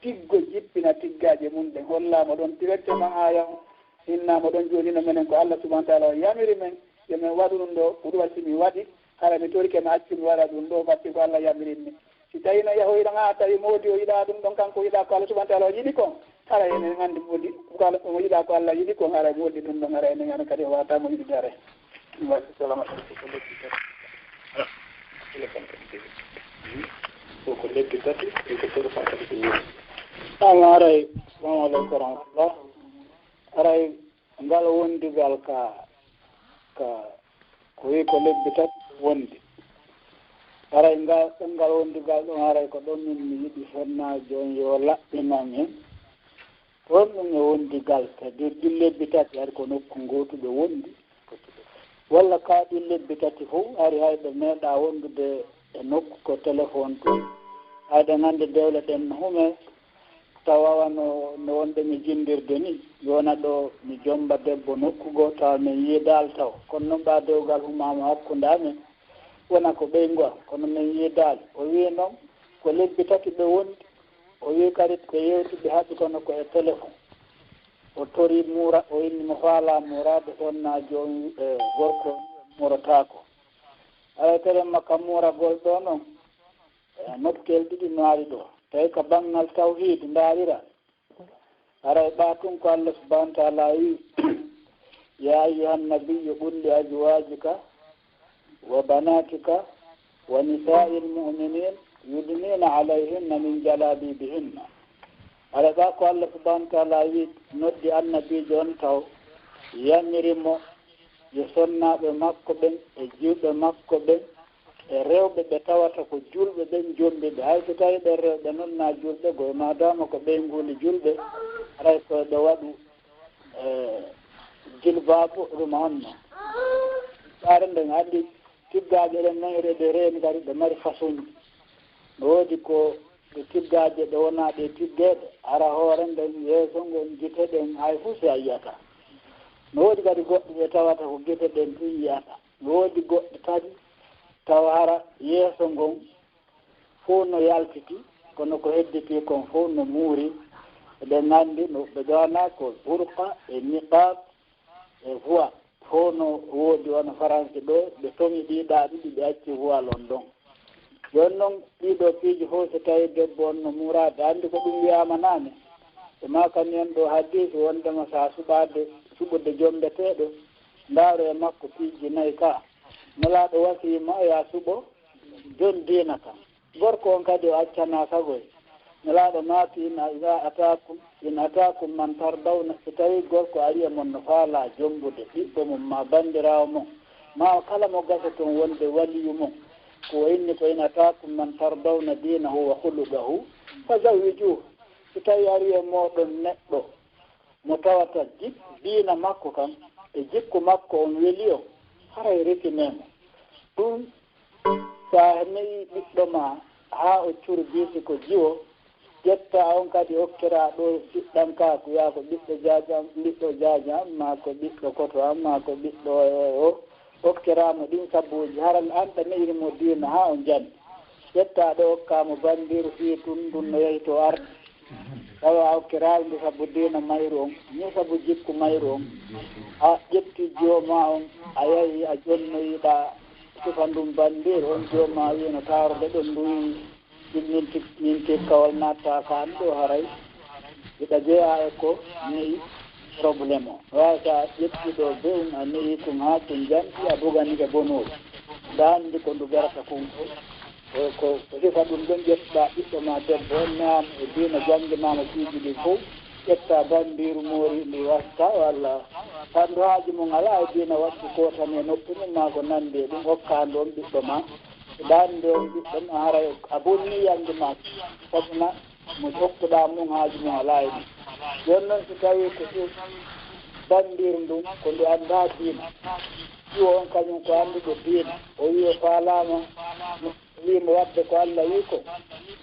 tiggo jippina tiggaaje mum ɗen. Hollaama ɗon directement aaya on, innaama ɗon jooni no menen ko Allah subhanahu wa ta'ala o yamiri men, yo men waɗu ɗum ɗoo, ko ɗum waɗi si mi waɗi, hara mi torike mi accu mi waɗa ɗum ɗoo, parce que ko Allah yamirin mi. Si tawii no yahoyra haa tawi moodi o yiɗaa ɗum ɗon, kanko o yiɗaa ko Allah subhanahu wa ta'ala o yiɗi kon, hara enen anndi moodi ko Allah, o yiɗaa ko Allah yiɗi kon, hara moodi ɗum ɗon, hara enen anndi kadi o waawataa mo yiɗude hara. Wa-, salamu aleykum. Ko, ko lebbi tati, e ko toro fa kadi ko ñaari. Ama haray, salamu aleykum wa rahmatullah. Haray ngal wondigal ka, ka, ko wi ko lebbi tati wondi. Haray ngal, ngal wondigal ɗon, haray ko ɗon min mi yiɗi sonnaajo on yo laɓɓinan en. Ko honɗum e wondigal? Kadi ɗin lebbi tati, hari ko nokku ngootu ɓe wondi. Walla ka ɗin lebbi tati fow, hari hay ɓe meeɗaa wondude e nokku ko téléphone tun. Hay ɗen hannde dewle ɗen no hume, tawa wano no wonɗen e jinndirde ni, yona ɗo mi jomba debbo nokku goo, tawa men yiidaali taw. Kono non ɓaa dewgal humaama hakkunde amen, wona ko ɓeyngu am, kono men yiidaali. O wi'i non, ko lebbi tati ɓe wondi. O wi'i kadi ko yewti ɓe haɓi kono ko e téléphone. O tori muura, o inni mo faalaa muuraade sonnaajo on, e gorko on, muurataako. Aray telen makka muuragol ɗoo non, e nokkel ɗiɗi no ari ɗoo. Tawi ka banngal tawhiid ndaarira. Haray ɓaa tun ko Allah subhanahu wa ta'ala wi'i, يا أيها النبي قل لأزواجك وبناتك ونساء المؤمنين يدنين عليهن من جلابيبهن. Haray ɓaa ko Allah subhanahu wa ta'ala wi'i, noddi annabiijo on taw, yamiri mo yo sonnaaɓe makko ɓen e jiwɓe makko ɓen e rewɓe ɓe tawata ko julɓe ɓen jombi ɓe. Hay so tawii ɓen rewɓe non naa julɓe goo, maadaama ko ɓeynguuli julɓe, haray ko ɓe waɗu, eh, jilbaabu, ɗum honno? Ɓaare nden anndi tiggaaje ɗen non eɗe reeni kadi ɗe mari façonji. No woodi ko ɗe tiggaaje ɗe wonaa ɗe tiggeeɗe, hara hoore nden yeeso ngon gite ɗen hay fuu si a yi'ataa. No woodi kadi goɗɗe ɗe tawata ko gite ɗen tun yi'ata. No woodi goɗɗe kadi tawa hara yeeso ngon fow no yaltiti, kono ko hedditi kon fow no muuri. Eɗen anndi no ɓe ɗowana ko burqa e niqaab e voile. Fow no woodi wano Faransi ɗo, ɓe toŋi ɗii ɗaa ɗiɗi, ɓe acci voile on ɗon. Jooni non ɗii ɗoo piiji fow so tawii debbo on no muuraade, anndi ko ɗum wi'aama naane. Ɓe maakani en ɗoo hadiis wondema so a suɓaade, suɓude jombeteeɗo, ndaaru e makko piiji nayi ka. Nelaaɗo wasii ma yo a suɓo jom diina kan. Gorko on kadi o accanaa sagoy. Nelaaɗo maaki, in iza ataakum, in ataakum man tardawna, so tawii gorko ari e mon no faalaa jombude ɓiɗɗo mum maa banndiraawo mum, maa kala mo gasa ton wonde waliyu mum, ko o inni ko in ataakum man tardawna diinahu wa khuluqahu, fa zawwijuhu. Si tawii arii e mooɗon neɗɗo mo tawata jik-, diina makko kan e jikku makko on welii on, haray resinee mo. Ɗun, si a ne'ii ɓiɗɗo maa haa o curbii, si ko jiwo, ƴettaa on kadi okkiraa ɗoo siɗɗankaaku, yaa ko ɓiɗɗo jaajan, ɓiɗɗo jaajan, maa ko ɓiɗɗo koto an, maa ko ɓiɗɗo o, o, okkiraa mo ɗin sabuuji, hara an ɗa ne'iri mo diina haa o jani. Ƴettaa ɗoo okkaa mo banndiiru fii tun, ndun no yahi to arde. Tawa a okkiraali ndu sabu diina mayru on, ni sabu jikku mayru on. A ƴetti jiwo maa on, a yahi a jonnoyiɗaa sifa ndun banndiiru on, jiwo maa wi'i no taarude ɗon ndu wi'i, min tik-, min tikkawol natta ka an ɗoo haray. Hiɗa jeyaa e ko ne'i problème o. Waawi si a ƴetti ɗoo bewun, a ne'i kun haa kun janti, a buganike bonoru. Nda anndi ko ndu berata kun ko. Ko, ko, ko sifa ɗun ɗon ƴettuɗaa ɓiɗɗo maa debbo on, ne'aa mo e diina, jannginaa mo piiji ɗin fow, ƴettaa banndiiru moori ndi wasta, walla ka ndu haaju mun alaa e diina, waɗtu kootani e noppi mun, maa ko nanndi e ɗun, hokkaa ndu on ɓiɗɗo maa. Ɗa anndi on ɓiɗɗo maa, haray a bonnii yannde maa, sabu na mo jokkuɗaa mun haaju mun alaa e ɗun. Jooni non, si tawii ko ɗun banndiiru ndun, ko ndu anndaa diina, jiwo on kañun ko annduɗo diina, o wi'i o faalaama, o wi'i mo waɗde ko Alla wi'i kon.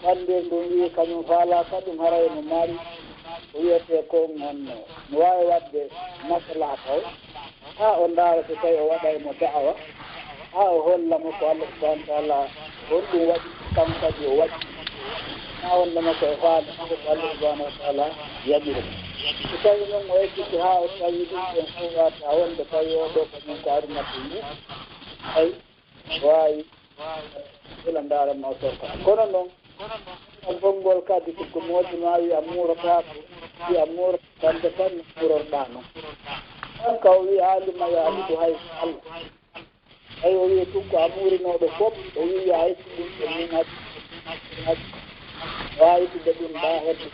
Banndiiru ndun wi'i kañun faalaaka ɗun, haray no mari ko wi'etee kon honno no waawi waɗde maslaha taw. Haa o ndaara si tawii o waɗay mo da'awa, haa o holla mo ko Alla subhanahu wa ta'ala honɗun waɗi, kanko kadi o waɗi. Haa o holla mo ko o faali, ko Alla subhanahu wa ta'ala yaɓiri mo. Si tawii non o ekkiti haa o tawi ɗun ɗon fow wata wonde tawi oo ɗoo kañun ko aduna ɗun ni, ay, waawi ila ndaara ma o torka. Kono non, konngol kadi, si ko moodi maa wi'i a muurataa ko, wi'i a muurataa, kamɓe tan no muurorɗaa non. Kanka o wi'i, Alima, yo a yiɗu hay ko Alla. Tawi o wi'i tun ko a muurinooɗo fow, o wi'i yo a ittu ɗun ɗon, min hadi, hadi, waawi ittude ɗun ɗaa hedde.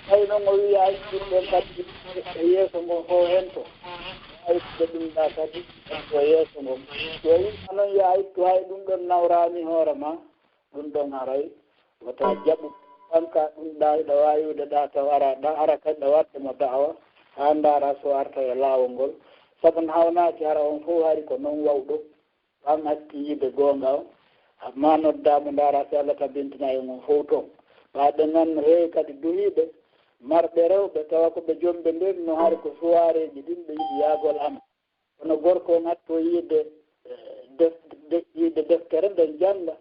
Tawi non o wi'i a ittu ɗun ɗon kadi e yeeso ngon fow hen to. Waawi ittude ɗun ɗaa kadi e yeeso ngon. Si o wi'ii non yo a ittu, hay ɗun ɗon nawraani hoore maa, ɗun ɗon haray wota jaɓu. Kanka ɗun ɗaa hiɗa waawi wi'ude ɗaa taw ara, ɗaa ara kadi ɗa waɗde mo da'awa, haa ndaara si o arta e laawol ngol. Sabu no hawnaaki hara on fow hari ko non wawɗo. An acci yiide goonga on, amma noddaa mo, ndaara si Alla tabintinay e ngon fow ton. Ɓaaɗe ngan no heewi kadi duhiiɓe, marɓe rewɓe, tawa ko ɓe jomɓe nden no hari ko suwaareeji ɗin ɓe yiɗi yaagol ama. Kono gorko on attoo yiide, eh, def-, de-, yiide deftere nden jannga.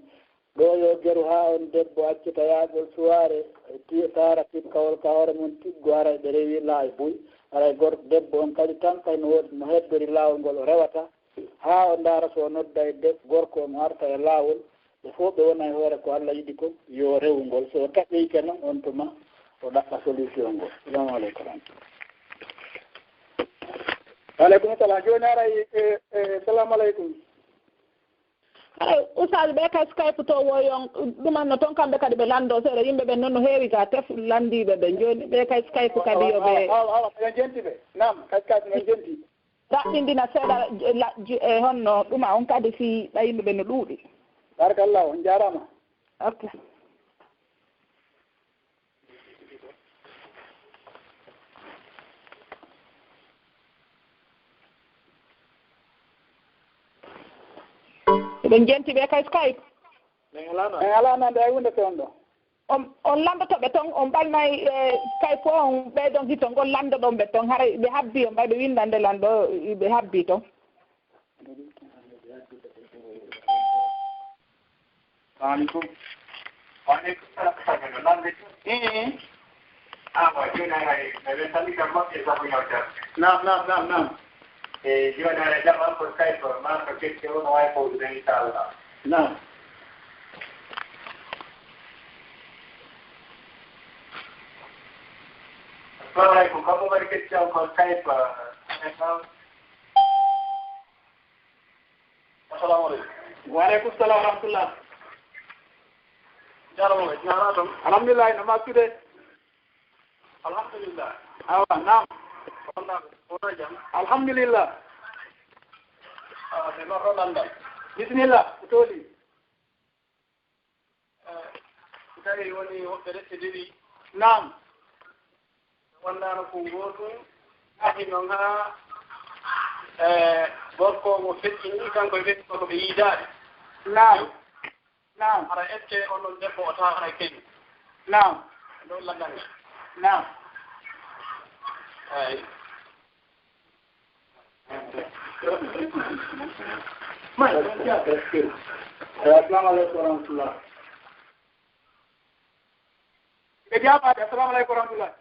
Ɗoo yo geru haa on debbo accita yaagol suwaare, ti-, taara tikkawol ka hoore mun tiggo, haray ɓe rewii laawi buy. Haray gor-, debbo on kadi tan kay no woodi mo heddori laawol ngol o rewata. Haa o ndaara so o nodda e de-, gorko on o arta e laawol, ɓe fow ɓe wona e hoore ko Alla yiɗi kon, yo o rewu ngol. So o taƴoyike non, on tuma o ɗaɓɓa solution ngol. Salaamu aleykum. Wa aleykum salaam. Jooni haray, e, e, salaamu aleykum. Haray, Oustaz, ɓe ka Skype to woyon, ɗumanno ton kamɓe kadi ɓe lanndo seeɗa. Yimɓe ɓen non no heewi ga tef lanndiiɓe ɓen. Jooni ɓe ka Skype kadi yo ɓe. Awa, awa, awa, miɗen jenti ɓe. Naam, ka Skype miɗen jenti. Raɓɓinɗina seeɗa, la, ju-, e honno ɗuma on kadi si ɓay yimɓe ɓen no ɗuuɗi. Barakallahu, on jaaraama. Ok. Eɗen jenti ɓe kay Skype. Min alaa nande hay huunde fewndo. On, on lanndoto ɓe ton, on ɓalnay, e, Skype o, on ɓeydon hito ngol, lanndoɗon ɓe ton, haray ɓe habbii on, ɓay ɓe winndande lanndo, ɓe habbii ton. Salaam aleykum. Wa aleykum salaam. Ii. Ah, wa jooni haray, mi weltanii kam maɓɓe sabu yewtere. Naam, naam, naam, naam. E jooni haray, jam an ko Skype, maa ko kecce o no waawi fowde ɓen, inchallah. Naam. Assalamu aleykum. Kam mo mari question ko Skype, eh, Assalamu aleykum. Wa aleykum salam wa rahmatullah. Jaaraama, ina ara toon? Alhamdulillah, ina makkude. Alhamdulillah. Awa, naam. Wonaa, wonaa jam? Alhamdulillah. Ah, mi marɗo lanndal. Bisimilla, ko tooli? Eh, so tawii woni woɓɓe rette dewi, Naam. Wondaano ko gootum, adi noon haa, e, gorko mo feƴƴini, kanko e ɓe ko ɓe yiidaade. Naam. Naam. Hara eske on ɗon debbo o taara keni? Naam. Ɗon landal ngal. Naam. Eey. Assalamu aleykum wa rahmatullah. Ɓe jaabaade, assalamu aleykum wa rahmatullah.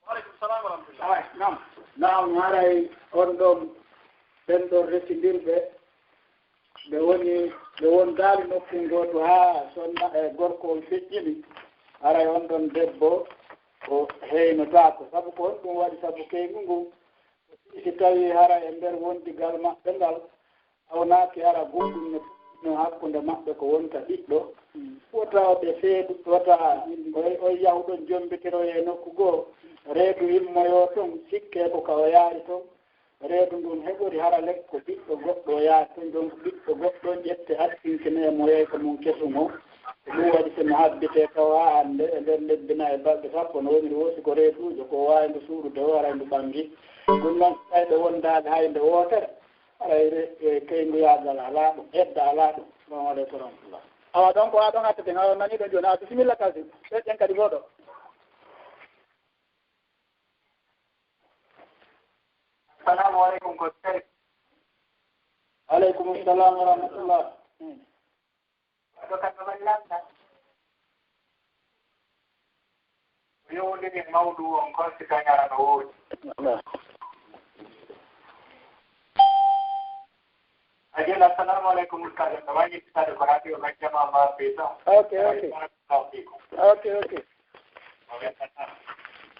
Wa aleykum salam wa rahmatullah. Awa, naam. Naam, haray on ɗon, ɓen ɗon resindirɓe, ɓe woni, ɓe wondaali nokku ngootu haa sonna, e, gorko on feƴƴini, haray on ɗon debbo o heynotaako. Sabu ko honɗum waɗi? Sabu keyngu ngu, si tawi hara e nder wondigal maɓɓe ngal, tawnaaki hara goɗɗum no, no hakkunde maɓɓe ko wonta ɓiɗɗo, wota ɓe seedu, wota o, o yahu ɗon jombitiroye nokku goo, reedu immoyo ton, sikke ko ka o yaari ton, reedu ndun heɓori hara lekko ɓiɗɗo goɗɗo o yaari ton, donc ɓiɗɗo goɗɗo ƴette attinkine e mo yeeyka mum kesum o. Ko ɗum waɗi so mi habbitee taw haa hannde e nder lebbi nayi e balɗe sappo no woniri woo, si ko reeduujo ko o waawi ndu suuɗude o, haray ndu ɓangi. Ɗum noon, ɓayde wondaade hay nde wootere, haray re-, e, keynguyagal alaa ɗum, edda alaa ɗum. Salamu aleykum wa rahmatullah. Awa, donc, a ɗon hattete, a nani ɗon jooni. A, bisimilla, kasi. Ɓe ɗen kadi goɗɗo. Assalamu aleykum, ko Sey. Aleykum salam wa rahmatullah. Waɗo ka ɗo lannda. Yowndini mawɗu on kon si tawi ara no woodi. A jeela, assalamu aleykum, Ustaz. No wayi yettitaade ko radio Majjama ma Beto. Ok, ok. Ok, ok.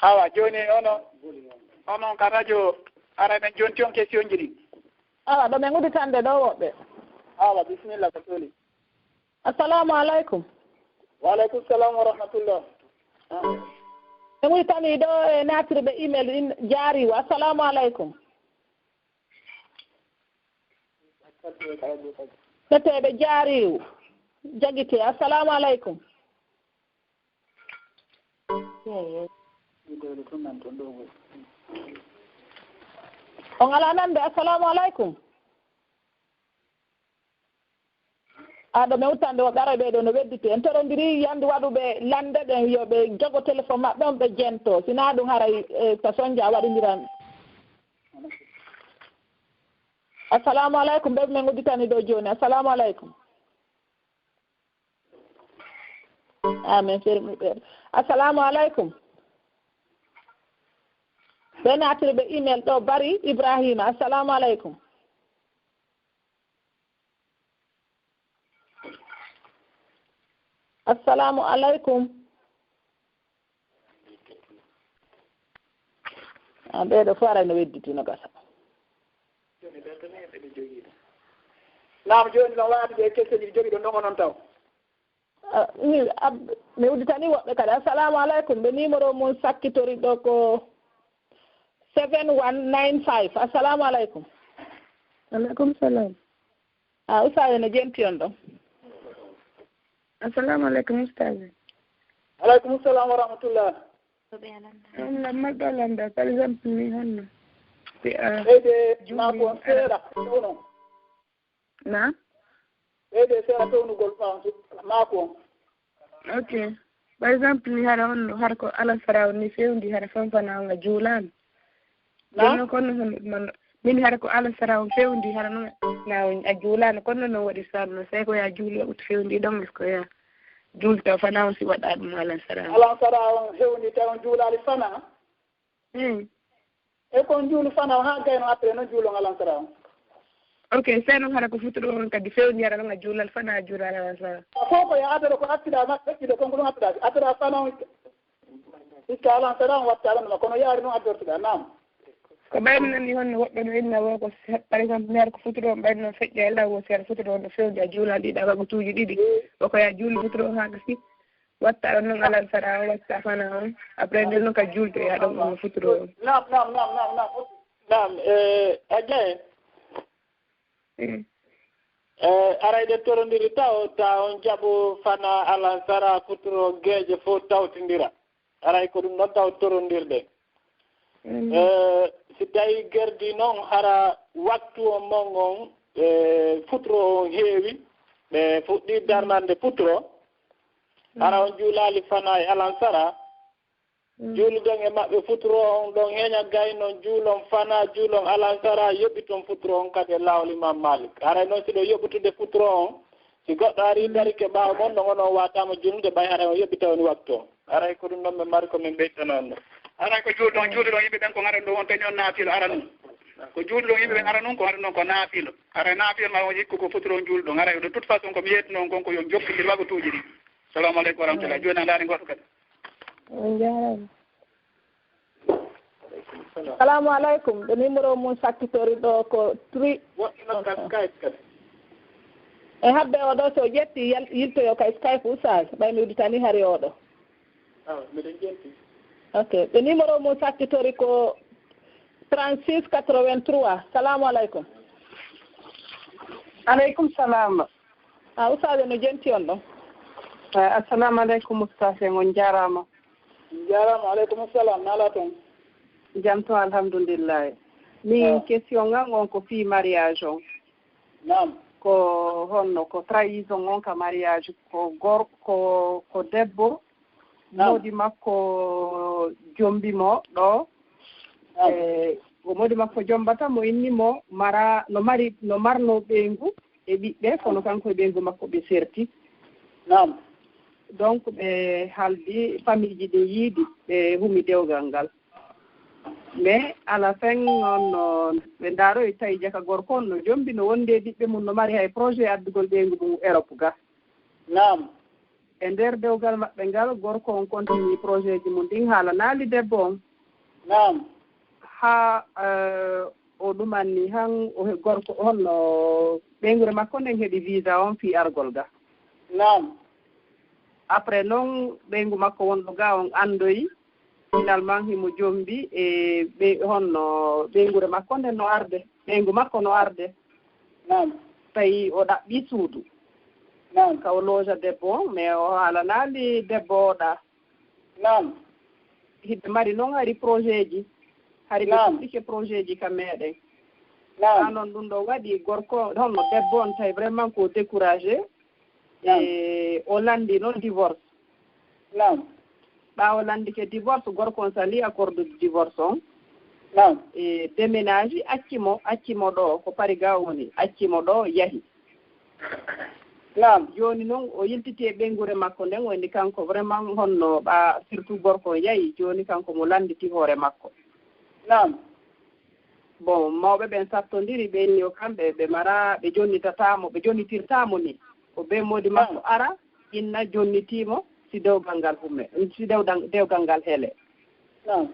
Awa, jooni onon, onon ka radio, ara men jooni on question ji ɗi. Awa, ɗo men udditande ɗo woɓɓe. Awa, bisimilla, ko toli. Assalamu aleykum. Wa aleykum salam wa rahmatullah. Men udditani ɗo e naatirɓe email in jaariwo. Assalamu aleykum. Ɓeteeɓe jaariwo. Jagite. Assalamu aleykum. On alaa nande. Assalamu aleykum. Aɗo mewtande woɓɓe aray ɓee ɗoo no wedditi. En torondiri yandi waɗuɓe lande ɗen yo ɓe jogo téléphone maɓɓe on ɓe jento. Sinaa ɗum haray, e, ka sonja waɗindiran. Assalamu aleykum. Ɓe men udditani ɗoo jooni. Assalamu aleykum. Amin. Fermi ɓe. Assalamu aleykum. Ɓe naatiri ɓe email ɗo, Bari Ibrahima. Assalamu aleykum. Assalamu aleykum. Ah, ɓee ɗoo fof aray no wedditi, no gasa. Naam, jooni no waɗi ɓe question ji jogi ɗo ndongo noon taw. Ah, mi, ab-, mi udditani woɓɓe kadi. Assalamu aleykum. Ɓe numéro mum sakkitori ɗo ko seven one nine five. Assalamu aleykum. Aleykum salam. Ah, Oustaz, no jenti on ɗon? Assalamu aleykum, Oustaz. Aleykum salam wa rahmatullah. Ɗum lammal ɗo landa, par exemple, ni honno? Si a ɓeyde juuli maako on ara. Seeɗa, towno. Na? Ɓeyde seeɗa townugol ma-, maako on. Ok. Par exemple, ni hara honno, hara ko alasara on ni fewndi, hara fanfana on a juulaano. Na? Jooni noon, kono noon, min, min hara ko alasara on fewndi, hara noon, na on a juulaano, kono noon, noon waɗi saɗno, sey ko ya juuli waɗude fewndi ɗon, est-ce que ya juulta fana on si waɗa ɗum alasara on? Alasara on fewndi, taw on juulaali fana? Hmm. E ko on juulu fana on, haa gayno après noon juulon alasara on. Ok, sey noon hara ko futuro on kadi fewndi, hara noon a juulal fana, a juulal alasara. Ko fof ko ya adoro ko attida ma, ɓeƴƴude kon ko ɗum attida. Attida fana on. Hikka alan saɗa on watta alan ɗuma, kono yaari noon addortuɗa, naam. Ko ɓayno nanni honno woɓɓe no inna wo ko se-, par exemple, mi hara ko futuro on ɓayno noon feƴƴa e law wo, si hara futuro on no fewndi a juulal ɗiɗa wagutuuji ɗiɗi. Wo ko ya juuli futuro on haa gasi. Watta ɗon noon alan saɗa on, watta fana on. Après nden noon ka juulde ya ɗon ɗum no futuro on. Naam, naam, naam, naam, naam. Naam, eh, a jaye. Eh. E, aray ɗe torondiri taw, ta on jaɓo fana alansara futuro geeje fof tawtindira. Aray ko ɗum ɗon taw torondirɗe. E, si tawi gerdi noon hara waktu on mon on, e, futuro on heewi, ɓe fuɗɗi darnande futuro, hara on juulaali fana e alansara, juulidon e maɓɓe futuro on ɗon heña gaynon juulon fana juulon alansara yoɓiton futuro on kadi e laawol Imam Malik. Haray noon si ɗo yoɓutude futuro on, si goɗɗo ari darike ɓaawo mon ɗon onon waataama juulnude ɓay haray on yoɓita woni waktu on. Haray ko ɗum ɗon min mari ko min ɓeytana on ɗo. Haray ko juulɗon, juulɗon yimɓe ɓen ko ngaran ɗo on tani on naafilo aranun. Ko juulɗon yimɓe ɓen aranun ko aranun ko naafilo. Haray naafilo ma on hikku ko futuro on juulɗon. Haray de toute façon ko mi yeetino on kon ko yo on jokkondir waktuuji ɗi. Salamu aleykum wa rahmatullah. Jooni a ndaari ngoto kadi. On jaaraama. Salamu aleykum. Ɗo numéro mum sakkitori ɗo ko tri. Woɗɗino ka Skype kadi. E habbe oɗo so ƴetti yal-, yiltoyo ka Skype Oustaz. Ɓay mi udditani hari oɗo. Awa, miɗen ƴetti. Ok. Ɓe numéro mum sakkitori ko trente-six quatre-vingt-trois. Salamu aleykum. Aleykum salam. A Oustaz no jenti on ɗon? Eh, assalamu aleykum Oustaz, en on jaaraama. Jaaraama, aleykum salam, nala toon. Jam toon, alhamdulillahi. Min question ngan on ko fii mariage on. Naam. Ko honno, ko trahison on ka mariage, ko gor-, ko, ko debbo, naam, moodi makko jombi mo ɗo. Naam. E, ko moodi makko jombata mo inni mo mara, no mari, no marno ɓeyngu e ɓiɓɓe, kono kanko e ɓeyngu makko ɓe serti. Naam. Donc, ɓe haldi, famille ji ɗin yiidi, ɓe humi dewgal ngal. Mais à la fin, noon, no ɓe ndaaroyi, tawi jaka gorko on no jombi, no wondi e ɓiɓɓe mum, no mari hay projet addugol ɓeyngu mum Europe ga. Naam. E nder dewgal maɓɓe ngal, gorko on continue projet ji mum ɗin, haalanaali debbo on. Naam. Haa, eh, o ɗumanni han, o he-, gorko on, no ɓeynguure makko nden heɓi visa on fii argol ga. Naam. Après noon, ɓeyngu makko wonɗo ga on anndoyi, finalement himo jombi e ɓe-, honno ɓeynguure makko nden no arde, ɓeyngu makko no arde. Naam. Tawi o ɗaɓɓi suudu. Naam. Ka o looja debbo on, mais o haalanaali debbo o ɗa. Naam. Hiɓe mari noon hari projet ji. Hari ɓe, naam, puɗɗike projet ji ka meɗen. Naam. Haa noon ɗum ɗo waɗi gorko, honno debbo on tawi vraiment ko découragé. Naam. E o lanndi noon divorce. Naam. Ɓaawo lanndike divorce, gorko on sali accord de divorce on. Naam. E déménage, acci mo, acci mo ɗo, ko Pariga o woni, acci mo ɗo, yahi. Naam. Jooni noon, o yiltiti e ɓeynguure makko nden, o inni kanko vraiment honno ɓa, surtout gorko on yahi, jooni kanko mo lannditi hoore makko. Naam. Bon, mawɓe ɓen sattondiri, ɓe inni o kamɓe, ɓe mara, ɓe jonnitataa mo, ɓe jonnitirtaa mo ni. Ko bee moodi makko, naam, ara, inna jonnitii mo, si dewgal ngal humme, si dewdan-, dewgal ngal hele. Naam.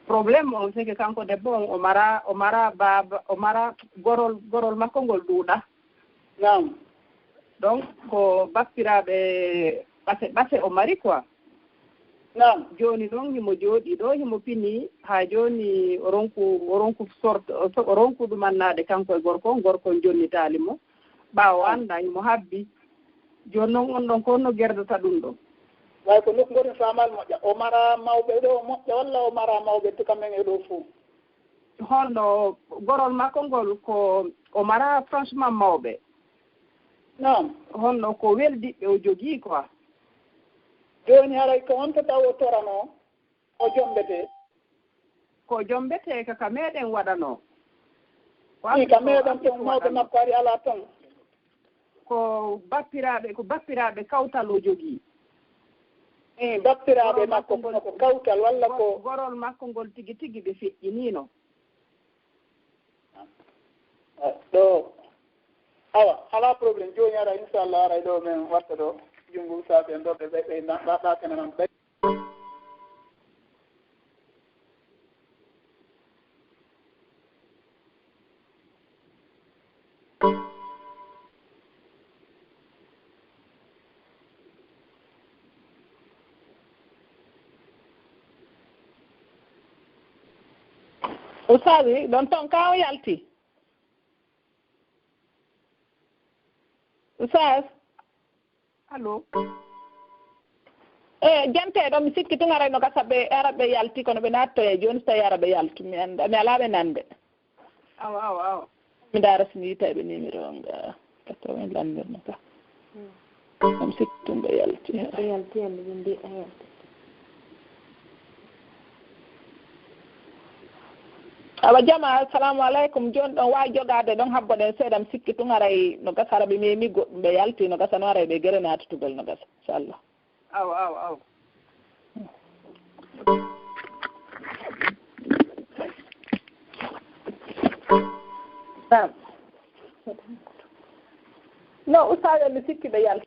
Problème on, c'est que kanko debbo on, o mara, o mara baaba, o mara gorol, gorol makko ngol ɗuuɗa. Naam. Donc, ko bappiraaɓe ɓase, ɓase o mari quoi. Naam. Jooni noon, himo jooɗii ɗo, himo pini, haa jooni o ronku, o ronku sorte, o so-, o ronku ɗumannaade kanko e gorko on, gorko on jonnitaali mo. Ɓaawo, naam, annda, himo habbi. Jooni noon, on ɗon, ko honno gerdata ɗum ɗon? Way ko nokku ngoɗen faamaali moƴƴa. O mara mawɓe ɗo moƴƴa, walla o mara mawɓe tuka men e ɗo fuu? Honno gorol makko ngol, ko o mara franchement mawɓe? Naam. Honno ko weldiɓɓe o jogii quoi? Jooni haray ko honto taw o toranoo o jombetee? Ko jombetee ka, ka meɗen waɗanoo. Ko ii, ka meɗen ton, mawɓe makko ari alaa ton. Ko bappiraaɓe, ko bappiraaɓe kawtal o jogii. Ii, bappiraaɓe makko, kono ko kawtal walla ko gorol makko ngol tigi tigi ɓe feƴƴiniino. Ɗo, awa, alaa problème. Jooni ara, inchallah, ara e ɗo men watta ɗo. Junngo Oustaz en ɗo, ɓe, ɓe, ɓe, na-, na-, na-, na-, na-, Ustaasi, ɗon ton ka o yalti? Oustaz. Allo. E jante ɗo mi sikki tun aray no gasa ɓe ara ɓe yalti kono ɓe nattoye jooni so tawi ara ɓe yaltu mi annda mi alaa ɓe nande. Awa awa awa. Mi ndaara so mi yitaɓe numéro nga quatre-vingts lannirno ka. Ɗum sikki tun ɓe yalti. Ɓe yalti hannde ɓe mbi a yalti. Awa jama, assalamu aleykum. Jooni ɗon waawi jogaade ɗon habboɗen seeɗa. Mi sikki tun aray no gasa hara ɓe memi goɗɗum ɓe yalti no gasa no aray ɓe gere naatutugol no gasa inchallah. Awa awa awa. Naam. No ustaaɓe mi sikki ɓe yalti.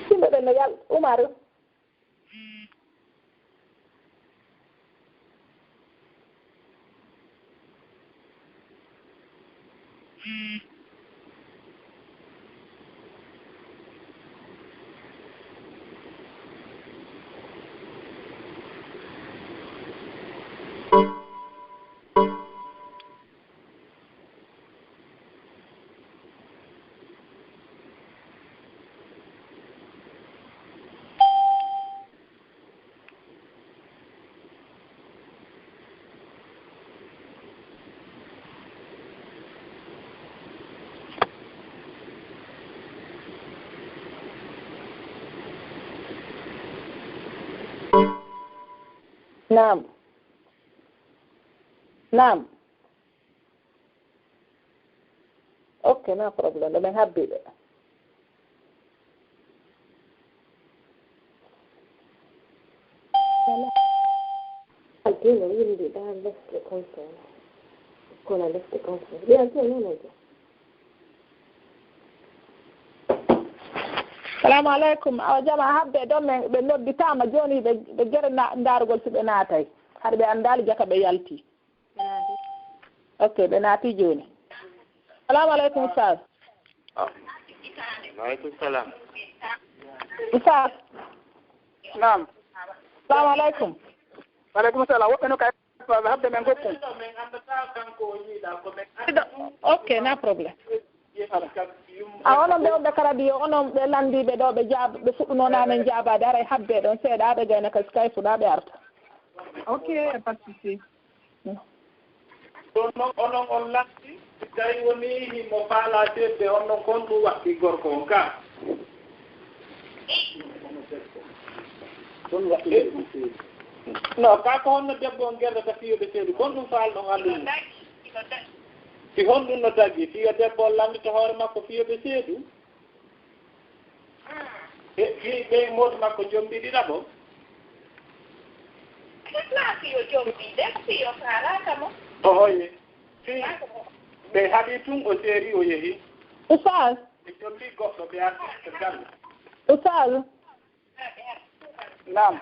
Yimɓe ɓen no yal Umaru. Naam. Naam. Ok, no problème, ɗo min habbi ɓe. Altine windi ɗa lefte conseil. Kono lefte conseil. Ɓe altine noon o jam. Salamu aleykum. Awa jama habbe ɗo min ɓe nodditaama jooni ɓe ɓe gere na- ndaarugol si ɓe naatay. Hari ɓe anndaali jaka ɓe yalti. Ok, ɓe naati jooni. Salamu aleykum, Ustaz. Waaleykum salam. Ustaz. Naam. Salamu aleykum. Waaleykum salam. Woɓɓe no kay habde men gokkun. Ok, na problème. A onon ɓe wonɓe ka radio, onon ɓe lanndiiɓe ɗo, ɓe jaab-, ɓe fuɗɗunoo naane jaabaade, aray habbe ɗon seeɗa, ɓe gayna ka Skype ɗa, ɓe arta. Ok, pas de souci. Ɗon noon, onon on lanndi, si tawi wonii himo faalaa seedde, on noon kon ɗum waɗti gorko on ka? Kon waɗti. No, ka ko honno debbo on gerdata fiyude seedu, kon ɗum faalɗon anndude? Si honɗum no tagi, fiyo debbo on lanndita hoore makko fiyude seedu? Ɓe fii ɓe moodi makko jombi ɗiɗaɓo. Laati yo jombi de, si yo faalaaka mo. Ohoye. Fii ɓe haɗi tun o seeri o yehi. Ustaz. Ɓe jombi goɗɗo ɓe arti ɓe galle. Ustaz. Naam.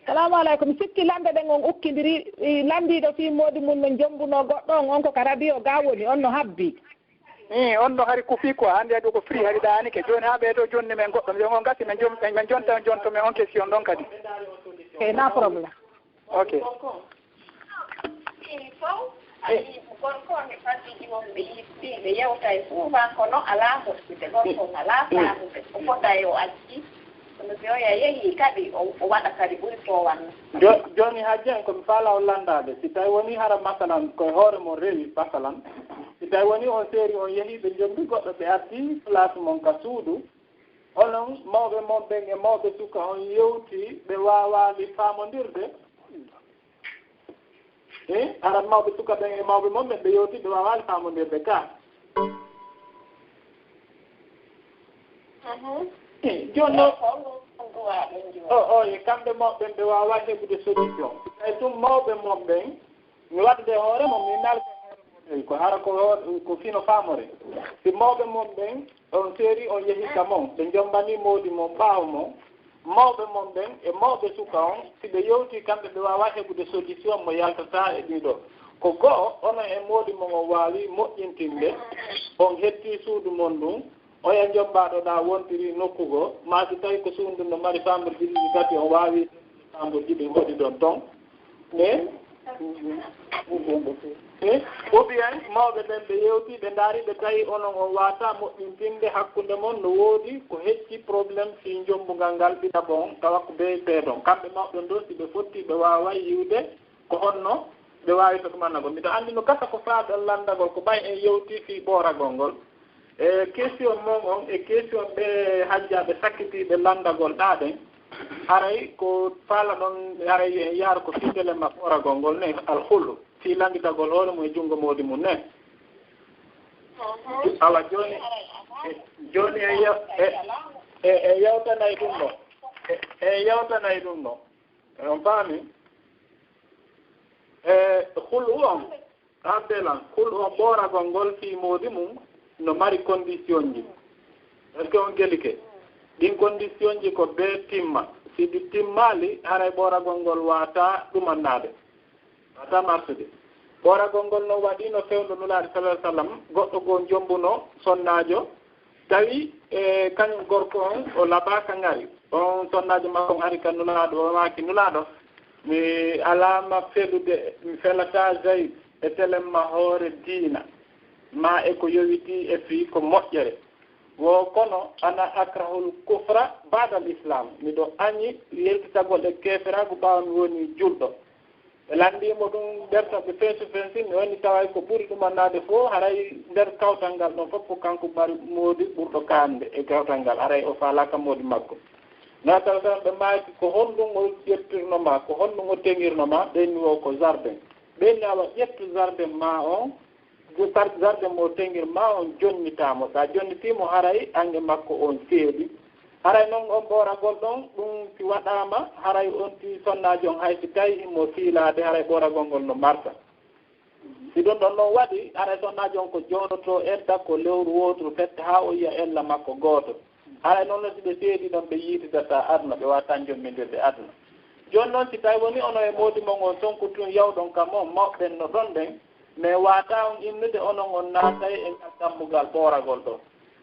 Salamu aleykum. Sikki lande ɗen on ukkindiri, i, landiiɗo fii moodi mum no jombuno goɗɗo on, on ko ka radio ga woni, on no habbi. Ii, on ɗo hari kufi quoi, hannde ado ko free hari ɗaanike. Jooni haa ɓeeto jonni men goɗɗo, mi on gasi men jom-, men jonta on jonto men on question ɗon kadi. E na problème. Ok. Ii, fow, ayi, gorko on e faddi ɗi won ɓe yiɗi, ɓe yewta e souvent kono alaa moƴƴude. Gorko on alaa faamude. O fota e o acci. Kono si oya yehii kadi, o, o waɗa kadi ɓuri ko o wanna. Jo-, jooni Hajji en ko mi faalaa on lanndaade. Si tawi wonii hara masalan, ko e hoore mon rewi, masalan. Si tawi wonii on seeri on yehii, ɓe njombi goɗɗo, ɓe addi place mon ka suudu. Onon mawɓe mon ɓen e mawɓe suka on yewti, ɓe waawaali faamondirde. E hara mawɓe suka ɓen e mawɓe mon ɓen ɓe yewti, ɓe waawaali faamondirde ka. Mhm. E jooni noon, o, o, e kamɓe mawɓe ɓen ɓe waawaa heɓude solution. Tawi tun mawɓe mon ɓen, mi waɗude hoore mon, mi nalde hoore mon, ko hara ko hoore, ko fino faamore. Si mawɓe mon ɓen, on seeri, on yehi ka mon, ɓe njombanii moodi mon ɓaawo mon, mawɓe mon ɓen e mawɓe suka on, si ɓe yewti kamɓe, ɓe waawaa heɓude solution mo yaltataa e ɗiɗo. Ko go'o, onon e moodi mon on waawi moƴƴintinde, on hetti suudu mon ndun, oya njombaaɗo ɗaa wontiri nokku goo, maa si tawi ko suudu ndun no mari faamburji ɗiɗi tati, on waawi faamburji ɗin hoɗi ɗon ton. E, e, ou bien mawɓe ɓen ɓe yewti, ɓe ndaari, ɓe tawi onon on waawataa moƴƴintinde hakkunde mon, no woodi ko hecci problème fii njombungal ngal ɗiɗaɓo on, tawa ko bee peedon. Kamɓe mawɓe ɗon, si ɓe fotti, ɓe waaway yi'ude ko honno ɓe waawi to ɗumannagol. Miɗo anndi no gasa ko faaɗa lanndagol, ko ɓay en yewti fii ɓooragol ngol. E question mon on, e question ɓe hajjaaɓe sakkitiiɓe lanndagol ɗaa ɗen, haray ko faala ɗon, haray en yaara ko fii telen ma ɓooragol ngol ne, alhulu, fii lannditagol hoore mum e junngo moodi mum ne. Awa, jooni, e, jooni en yew-, e, e, en yewtanay ɗum ɗo. E, en yewtanay ɗum ɗo. On faami? E, hulu on, abdelan, hulu on ɓooragol ngol fii moodi mum no mari condition ji. Est-ce que on gelike? Ɗin condition ji ko bee timma. Si ɗi timmaali, haray ɓooragol ngol waawataa ɗumannaade. Waawataa marsude. Ɓooragol ngol non waɗi no fewndo Nulaaɗo, sallallahu alaihi wasallam, goɗɗo goo njombuno sonnaajo, tawi, e, kañum gorko on, o laɓaaka ŋari. On sonnaajo makko on ari ka Nulaaɗo, o maaki, "Nulaaɗo, mi alaama felude, mi felataa Zayd e telen ma hoore diina, maa e ko yowitii e fii ko moƴƴere. Wo kono, ana akrahul kufra ba'dal islam. Miɗo añi yiltitagol e keeferaagu ɓaawo mi woni julɗo." Ɓe lanndii mo ɗum nder toɓɓe fensu fensin, mi woni taway ko ɓuri ɗumannaade fof, haray nder kawtal ngal ɗon fof ko kanko mari moodi ɓurɗo kaande e kawtal ngal, haray o faalaaka moodi makko. Naatal tan ɓe maaki, "Ko honɗum o ƴettirno ma, ko honɗum o teŋirno ma?" Ɓe inni, "Wo ko jardin." Ɓe inni, "Awa ƴettu jardin ma on, sar-, jardin mo teŋir ma on, jonnitaa mo. Sa jonnitii mo, haray an e makko on seedi." Haray non on ɓooragol ɗon, ɗum si waɗaama, haray on ti sonnaajo on, hay si tawi himo fiilaade, haray ɓooragol ngol no marsa. Si ɗum ɗon non waɗi, haray sonnaajo on ko jooɗoto edda ko lewru wooturu fette haa o yi'a ella makko gooto. Haray non no si ɓe seedi ɗon, ɓe yiitidata aduna, ɓe waawataa jommindirde aduna. Jooni non si tawi woni onon e moodi mon on, sonku tun yawɗon kam on, mawɓe ɓen no ɗon ɗen, mais waawataa on innude onon on naatay e ngal dammugal ɓooragol ɗoo.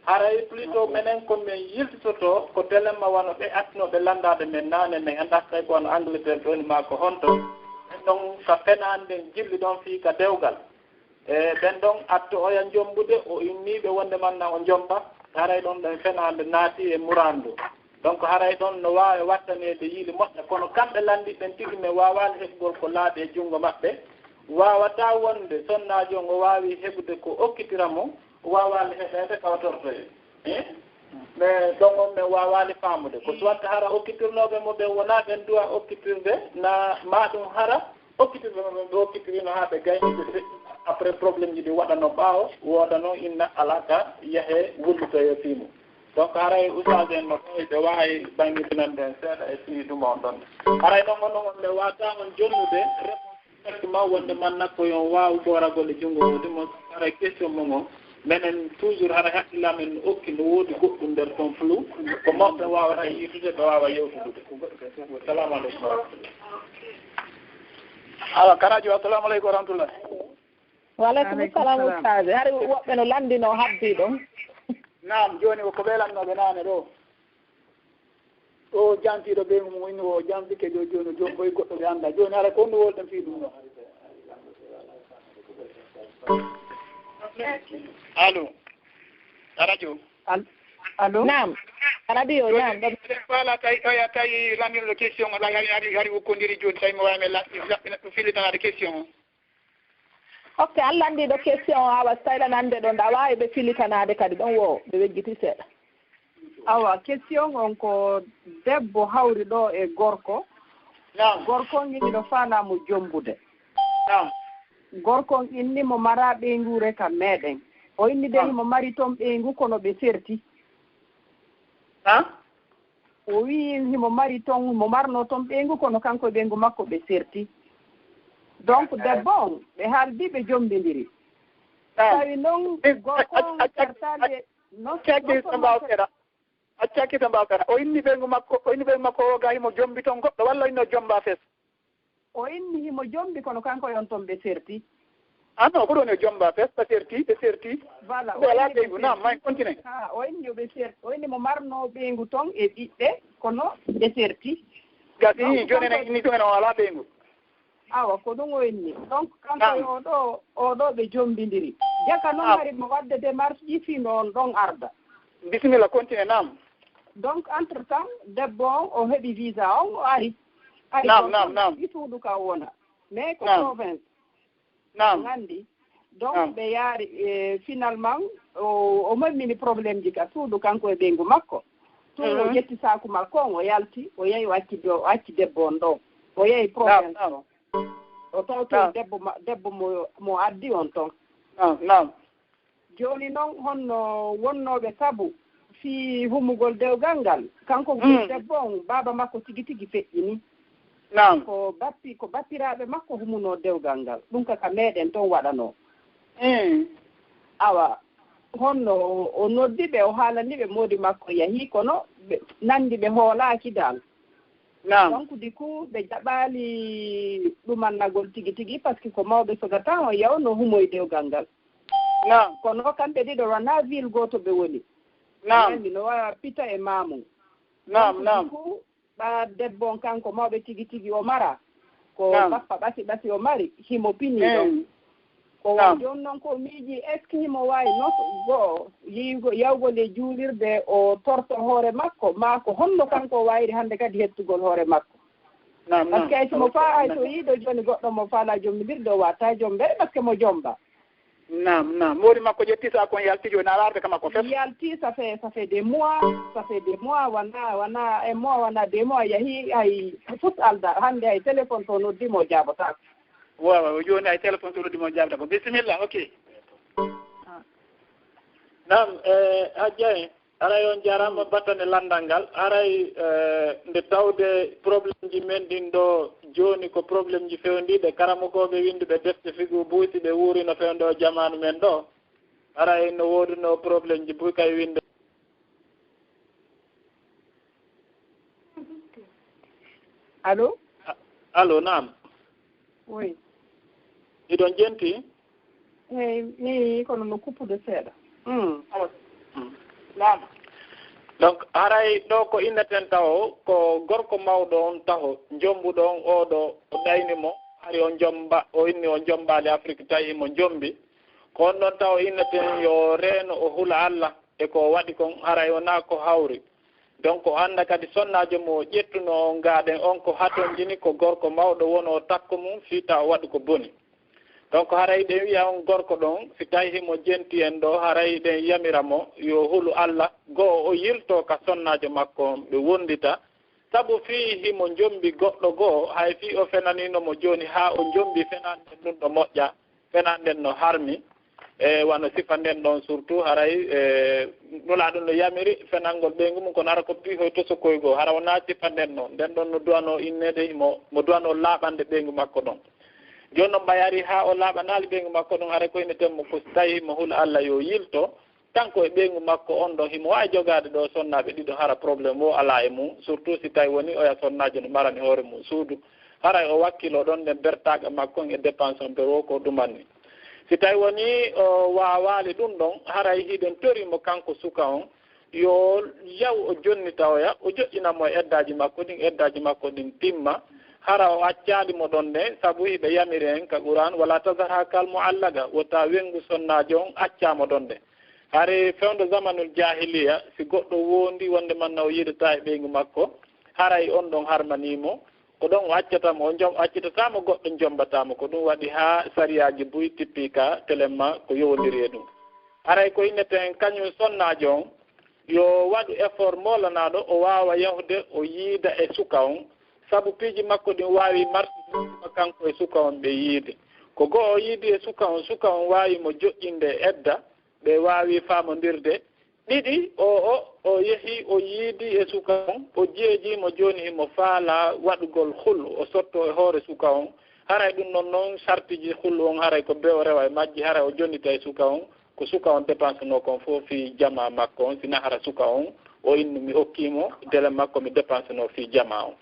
Haray plutôt menen ko men yiltitoto ko telen ma wano ɓe attinooɓe lanndaade men naane, men anndaa si tawi ko wano Angleterre ɗoni maa ko honto. Ɓen ɗon ka fenaande nden jilli ɗon fii ka dewgal. E ɓen ɗon atto oya njombude, o innii ɓe wonde man na o njomba. Haray ɗon ɗon fenaande naati e muraandu. Donc haray ɗon no waawi wattaneede yiili moƴƴa, kono kamɓe lanndiiɓe ɓen tigi men waawaali heɓugol ko laaɓi e junngo maɓɓe. Waawataa wonde sonnaajo on o waawi heɓude ko okkitira mo, o waawaali heɓeede ka o tortoyee. Eh? Mais ɗon on men waawaali faamude. Ko soit hara okkitirnooɓe mo ɓen wonaa ɓen duwaa okkitirde, naa maa ɗum hara okkitirɓe mo ɓen ɓe okkitirino haa ɓe gayni ɓe feƴƴi. Après problème ji ɗi waɗano ɓaawo, woodano inna alaa ka yahee wullitoyee fii mum. Donc haray ustaas en no tawi ɓe waawi banngitinande en seeɗa e fii ɗum on ɗon. Haray non on, on ɓe waawataa on jonnude réponse exactement wonde man nakko yo on waawu ɓooragol e junngo woodi mo. Haray question mon on, menen toujours haray hakkille amen no okki no woodi goɗɗum nder ton flou, ko mawɓe waawata yiitude, ɓe waawa yewtudude. Salamu aleykum wa rahmatullah. Awa, Karajo, assalamu aleykum wa rahmatullah. Wa aleykum salam, ustaaz. Hari woɓɓe no lanndinoo habbii ɗon. Naam, jooni ko ɓe lanndinooɓe naane ɗoo. O jantiiɗo ɓeyngu mum, o inni o jantike, jo-, jooni o jomboyi goɗɗo ɓe anndaa. Jooni hara ko honɗum wolden fii ɗum ɗoo? Allo. A radio. Al-, allo? Naam. A radio, naam. Ɗum faala tawi, oya tawi lanndinooɗo question o, hari, hari, hari ukkondiri jooni, tawi mo waawi men la-, laɓɓina, fillitanaade question o. Ok, an lanndinooɗo question o, awa, so tawi lanndinooɓe ɗon, ɗa waawi ɓe fillitanaade kadi ɗon, wo ɓe wejjiti seeɗa. Awa, question on ko debbo hawri ɗo e gorko. Naam. Gorko on inni no faala mo jombude. Naam. Gorko on inni mo maraa ɓeynguure ka meɗen. O inni de Naam. Himo mari ton ɓeyngu kono ɓe serti. Ha? O wi'i himo mari ton, mo marno ton ɓeyngu kono kanko e ɓeyngu makko ɓe serti. Donc, Eh. Debbo on, ɓe haaldi ɓe jombindiri. Ah. Tawi non Eh, gorko on a-, a-, a-, sertaali e non, accaki non to sembaa mbaawtere. Accaki sembaa mbaawtere. O inni ɓeyngu makko, o inni ɓeyngu makko o ga himo jombi ton goɗɗo, walla o inni o jomba fes? O inni himo jombi kono kanko e on ton ɓe serti. Ah non, ko ɗon o jomba fes, ɓe serti, ɓe serti. Voilà, ɓe o alaa inni ɓe ɓeyngu, naam, serti. May continue. Ha, o inni yo ɓe serti. O inni mo marno ɓeyngu ton e ɓiɓɓe, kono ɓe serti. Gasi, donc, jooni kanko enen inni tun enen o alaa ɓeyngu. Awa, ko ɗum o inni. Donc, kanko Naam. E oo ɗoo, oo ɗoo ɓe jombindiri. Jaka noon Naam. Hari mo waɗde démarche ji fii no on ɗon arda. Bisimilla, continue, naam. Donc, entre temps, debbo on, o heɓi visa on, o ari. Ari Naam, ɗon naam, tan, naam. Ɗi suudu ka o wona. Mais ko Naam. Province. Naam. Nganndi. Donc, Naam. Ɓe yaari, e, finalement, o, o mammini problème ji ka suudu, kanko e ɓeyngu makko. Tun o Mhm. Ƴetti saaku makko on, o yalti, o yahi, o acci do-, o acci debbo on ɗo. O yahi Naam, province naam. O. O tawti Naam. Debbo ma-, debbo mo, mo addi on ton. Naam, naam. Jooni noon, honno wonnooɓe sabu fii humugol dewgal ngal? Kanko Mm. Debbo on, baaba makko tigi tigi feƴƴini. Naam. Ko bappi-, ko bappiraaɓe makko humunoo dewgal ngal. Ɗum ka, ka meɗen toon waɗanoo. Mm. Awa, honno o, o noddi ɓe, o haalani ɓe moodi makko yahii, kono ɓe nanndi ɓe hoolaaki dal. Naam. Donc, du coup, ɓe jaɓaali ɗumannagol tigi tigi, parce que ko mawɓe sodata on yaw no humoy dewgal ngal. Naam. Kono kamɓe ɗiɗo wonaa ville gooto ɓe woni. Naam. Nandi no wa-, Pita e Maamum. Naam, Donc, naam. Du coup, ɓa debbo on kanko mawɓe tigi tigi o mara. Ko Naam. Bappa ɓasi ɓasi o mari, himo pini ɗon. Mm. Ko Naam. Jooni noon ko miiji, est-ce que himo waawi non go'o yiigo-, yawgol e juulirde o torto hoore makko, maa ko honno kanko o waawiri hannde kadi hettugol hoore makko? Naam, naam. Parce que hay si mo faa-, hay so yiiɗo jooni goɗɗo mo faalaa jombindirde, o waawataa jombere, parce que mo jomba. Naam, naam. Moodi makko ƴetti saako on yalti jooni, a arde ka makko fes. Yalti, ça fait, ça fait des mois, ça fait des mois, wana, wana, un mois, wana deux mois, yahi, hay fus alda, hannde hay téléphone to noddi mo jaabotaako. Waaw, waaw, jooni hay téléphone so noddi mo jaabata ko. Bisimilla, ok. Ah. Naam, eh, Hajja en. Haray on jaaraama battane lanndal ngal. Haray, eh, nde tawde problème ji men ɗin ɗo jooni ko problème ji fewndiiɗe, karamokooɓe winnduɓe defte fiqhu buy, si ɓe wuurino fewndo jamaanu men ɗo, haray no woodunoo problème ji buy kay winnde. Allo? A-, allo, naam. Oui. Hiɗon jenti? Eey, mi kono no kuppude seeɗa. Mm. Mm. Naam. Donc, haray ɗo ko inneten taho, ko gorko mawɗo on taho, jombuɗo on oo ɗo, o ɗayni mo, hari o jomba, o inni o jombaali Afrik, tawi mo jombi. Ko on ɗon taho inneten yo reeno, o hula Alla e ko o waɗi kon, haray wonaa ko hawri. Donc, o annda kadi sonnaajo mo o ƴettunoo on gaaɗen on ko hatonjini ko gorko mawɗo wonoo takko mum fii ta o waɗu ko boni. Donc, haray ɗen wi'a on gorko ɗon, si tawi himo jenti en ɗo, haray ɗen yamira mo yo hulu Alla, go'o o yiltoo ka sonnaajo makko on, ɓe wondita. Sabu fii himo jombi goɗɗo go'o, hay fii o fenaniino mo jooni haa o jombi, fenande ɗum ɗo moƴƴa. Fenande nden no harmi, e wano sifa nden ɗon surtout, haray, e, Nulaaɗo no yamiri fenangol ɓeyngu mum, kono hara ko piihoy tosokoy goo, hara wonaa sifa nden ɗon. Nden ɗon no duwanoo inneede himo, mo duwanoo laaɓande ɓeyngu makko ɗon. Jooni non ɓay ari haa o laaɓanaali ɓeyngu makko ɗon, haray ko inneten mo ko si tawi mo hula Alla yo yilto, kanko e ɓeyngu makko on ɗon, himo waawi jogaade ɗo sonnaaɓe ɗiɗo, hara problème woo alaa e mum, surtout si tawi woni oya sonnaajo no marani hoore mum suudu. Haray o wakkiloo ɗon nden bertaaɗo makko on e dépense on, ɓe woo ko ɗumanni. Si tawi woni o waawaali ɗum ɗon, haray hiɗen tori mo kanko suka on, yo yaw o jonnita oya, o joƴƴina mo e eddaaji makko ɗin, eddaaji makko ɗin timma. Hara o accaali mo ɗon ɗen, sabu hiɓe yamiri en ka Qur'an, "Wala tazarha kal mu'allaqa", wota wengu sonnaajo on accaa mo ɗon ɗen. Hari fewndo zamanul jahiliya, si goɗɗo wondi wonde manna o yiɗataa e ɓeyngu makko, haray on ɗon harmanii mo, ko ɗon o accata mo, o jom-, accitataa mo, goɗɗo jombataa mo. Ko ɗum waɗi haa sariyaaji buy tippi ka telemma ko yowondiri e ɗum. Haray ko inneten kañum sonnaajo on, yo waɗu effort moolanaaɗo, o waawa yahude, o yiida e suka on, sabu piiji makko ɗin waawi marsude kanko e suka on ɓe yiidi. Ko go'o o yiidi e suka on, suka on waawi mo joƴƴinde e edda, ɓe waawi faamondirde. Ɗiɗi, o, o, o yehi, o yiidi e suka on, o jeeji mo jooni himo faala waɗugol hul, o sotto e hoore suka on. Haray ɗum non non sartiji hul on, haray ko be o rewa e majji, haray o jonnita e suka on, ko suka on dépense no kon fof fii jama makko on, si na hara suka on, o innu mi hokki mo, dele makko mi dépense no fii jama on.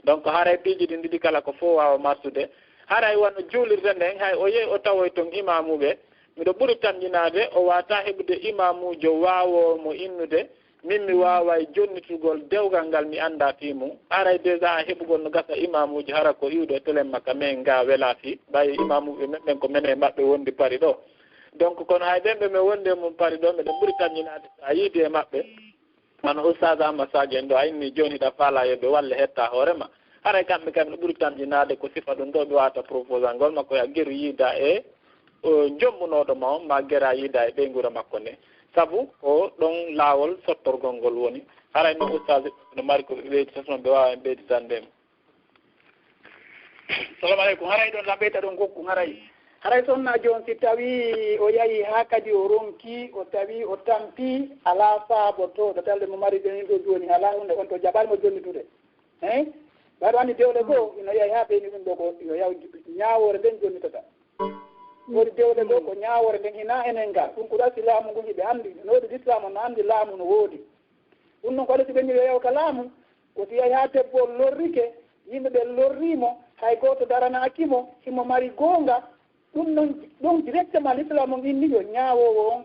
Donc, haray piiji ɗin ɗiɗi kala ko fof waawa marsude. Haray wano juulirde nden, hay o yehi o tawoy ton imaamuɓe, miɗo ɓuri tamƴinaade o waataa heɓude imaamuujo waawoo mo innude, min mi waaway jonnitugol dewgal ngal mi anndaa fii mum. Haray déjà a heɓugol no gasa imaamuujo hara ko iwde e telemma ka men nga welaa fii. Ɓay imaamuuɓe men ɓen ko menen e maɓɓe wondi Pari ɗo. Donc, kono hay ɓen ɓe men wondi e mum Pari ɗo, miɗen ɓuri tamƴinaade so a yiidi e maɓɓe. Wano Oustaz Ahmad Sadio en ɗo, a inni jooni hiɗa faalaa yo ɓe walle hetta hoore ma. Haray kamɓe kam no ɓuri tamƴinaade ko sifa ɗum ɗo ɓe wawata proposangol makko ya geru yiida e, o, jommunooɗo ma on, ma gera yiida e ɓeynguure makko nde. Sabu ko ɗon laawol sottorgol ngol woni. Haray noon Oustaz no mari ko ɓe ɓeydita, so ɓe waawa en ɓeyditande mo. Salamu aleykum. Haray ɗon laɓɓeyta ɗon gokku, haray. Haray sonna joon, si tawi o yahi haa kadi o ronki, o tawi o tampi, alaa faabo to, ɗo talde mo mari ɓen ɗo jooni, alaa hunde on to jaɓaali mo jonnitude. Hein? Ɓaɗo anndi dewle goo, ino yahi haa ɓeyni ɗum ɗo ko yo yaw ñaawoore nden jonnitata. Woodi dewle goo ko ñaawoore nden hinaa enen ga. Ɗum ko ɗasi laamu ngu hiɓe anndi. No woodi lislaamu no anndi laamu no woodi. Ɗum noon ko Alla si ɓe yo yaw ka laamu, ko si yahi haa debbo on lorrike, yimɓe ɓen lorrii mo, hay gooto daranaaki mo, himo mari goonga, ɗum noon, ɗum directement l'islam on inni yo ñaawoowo on,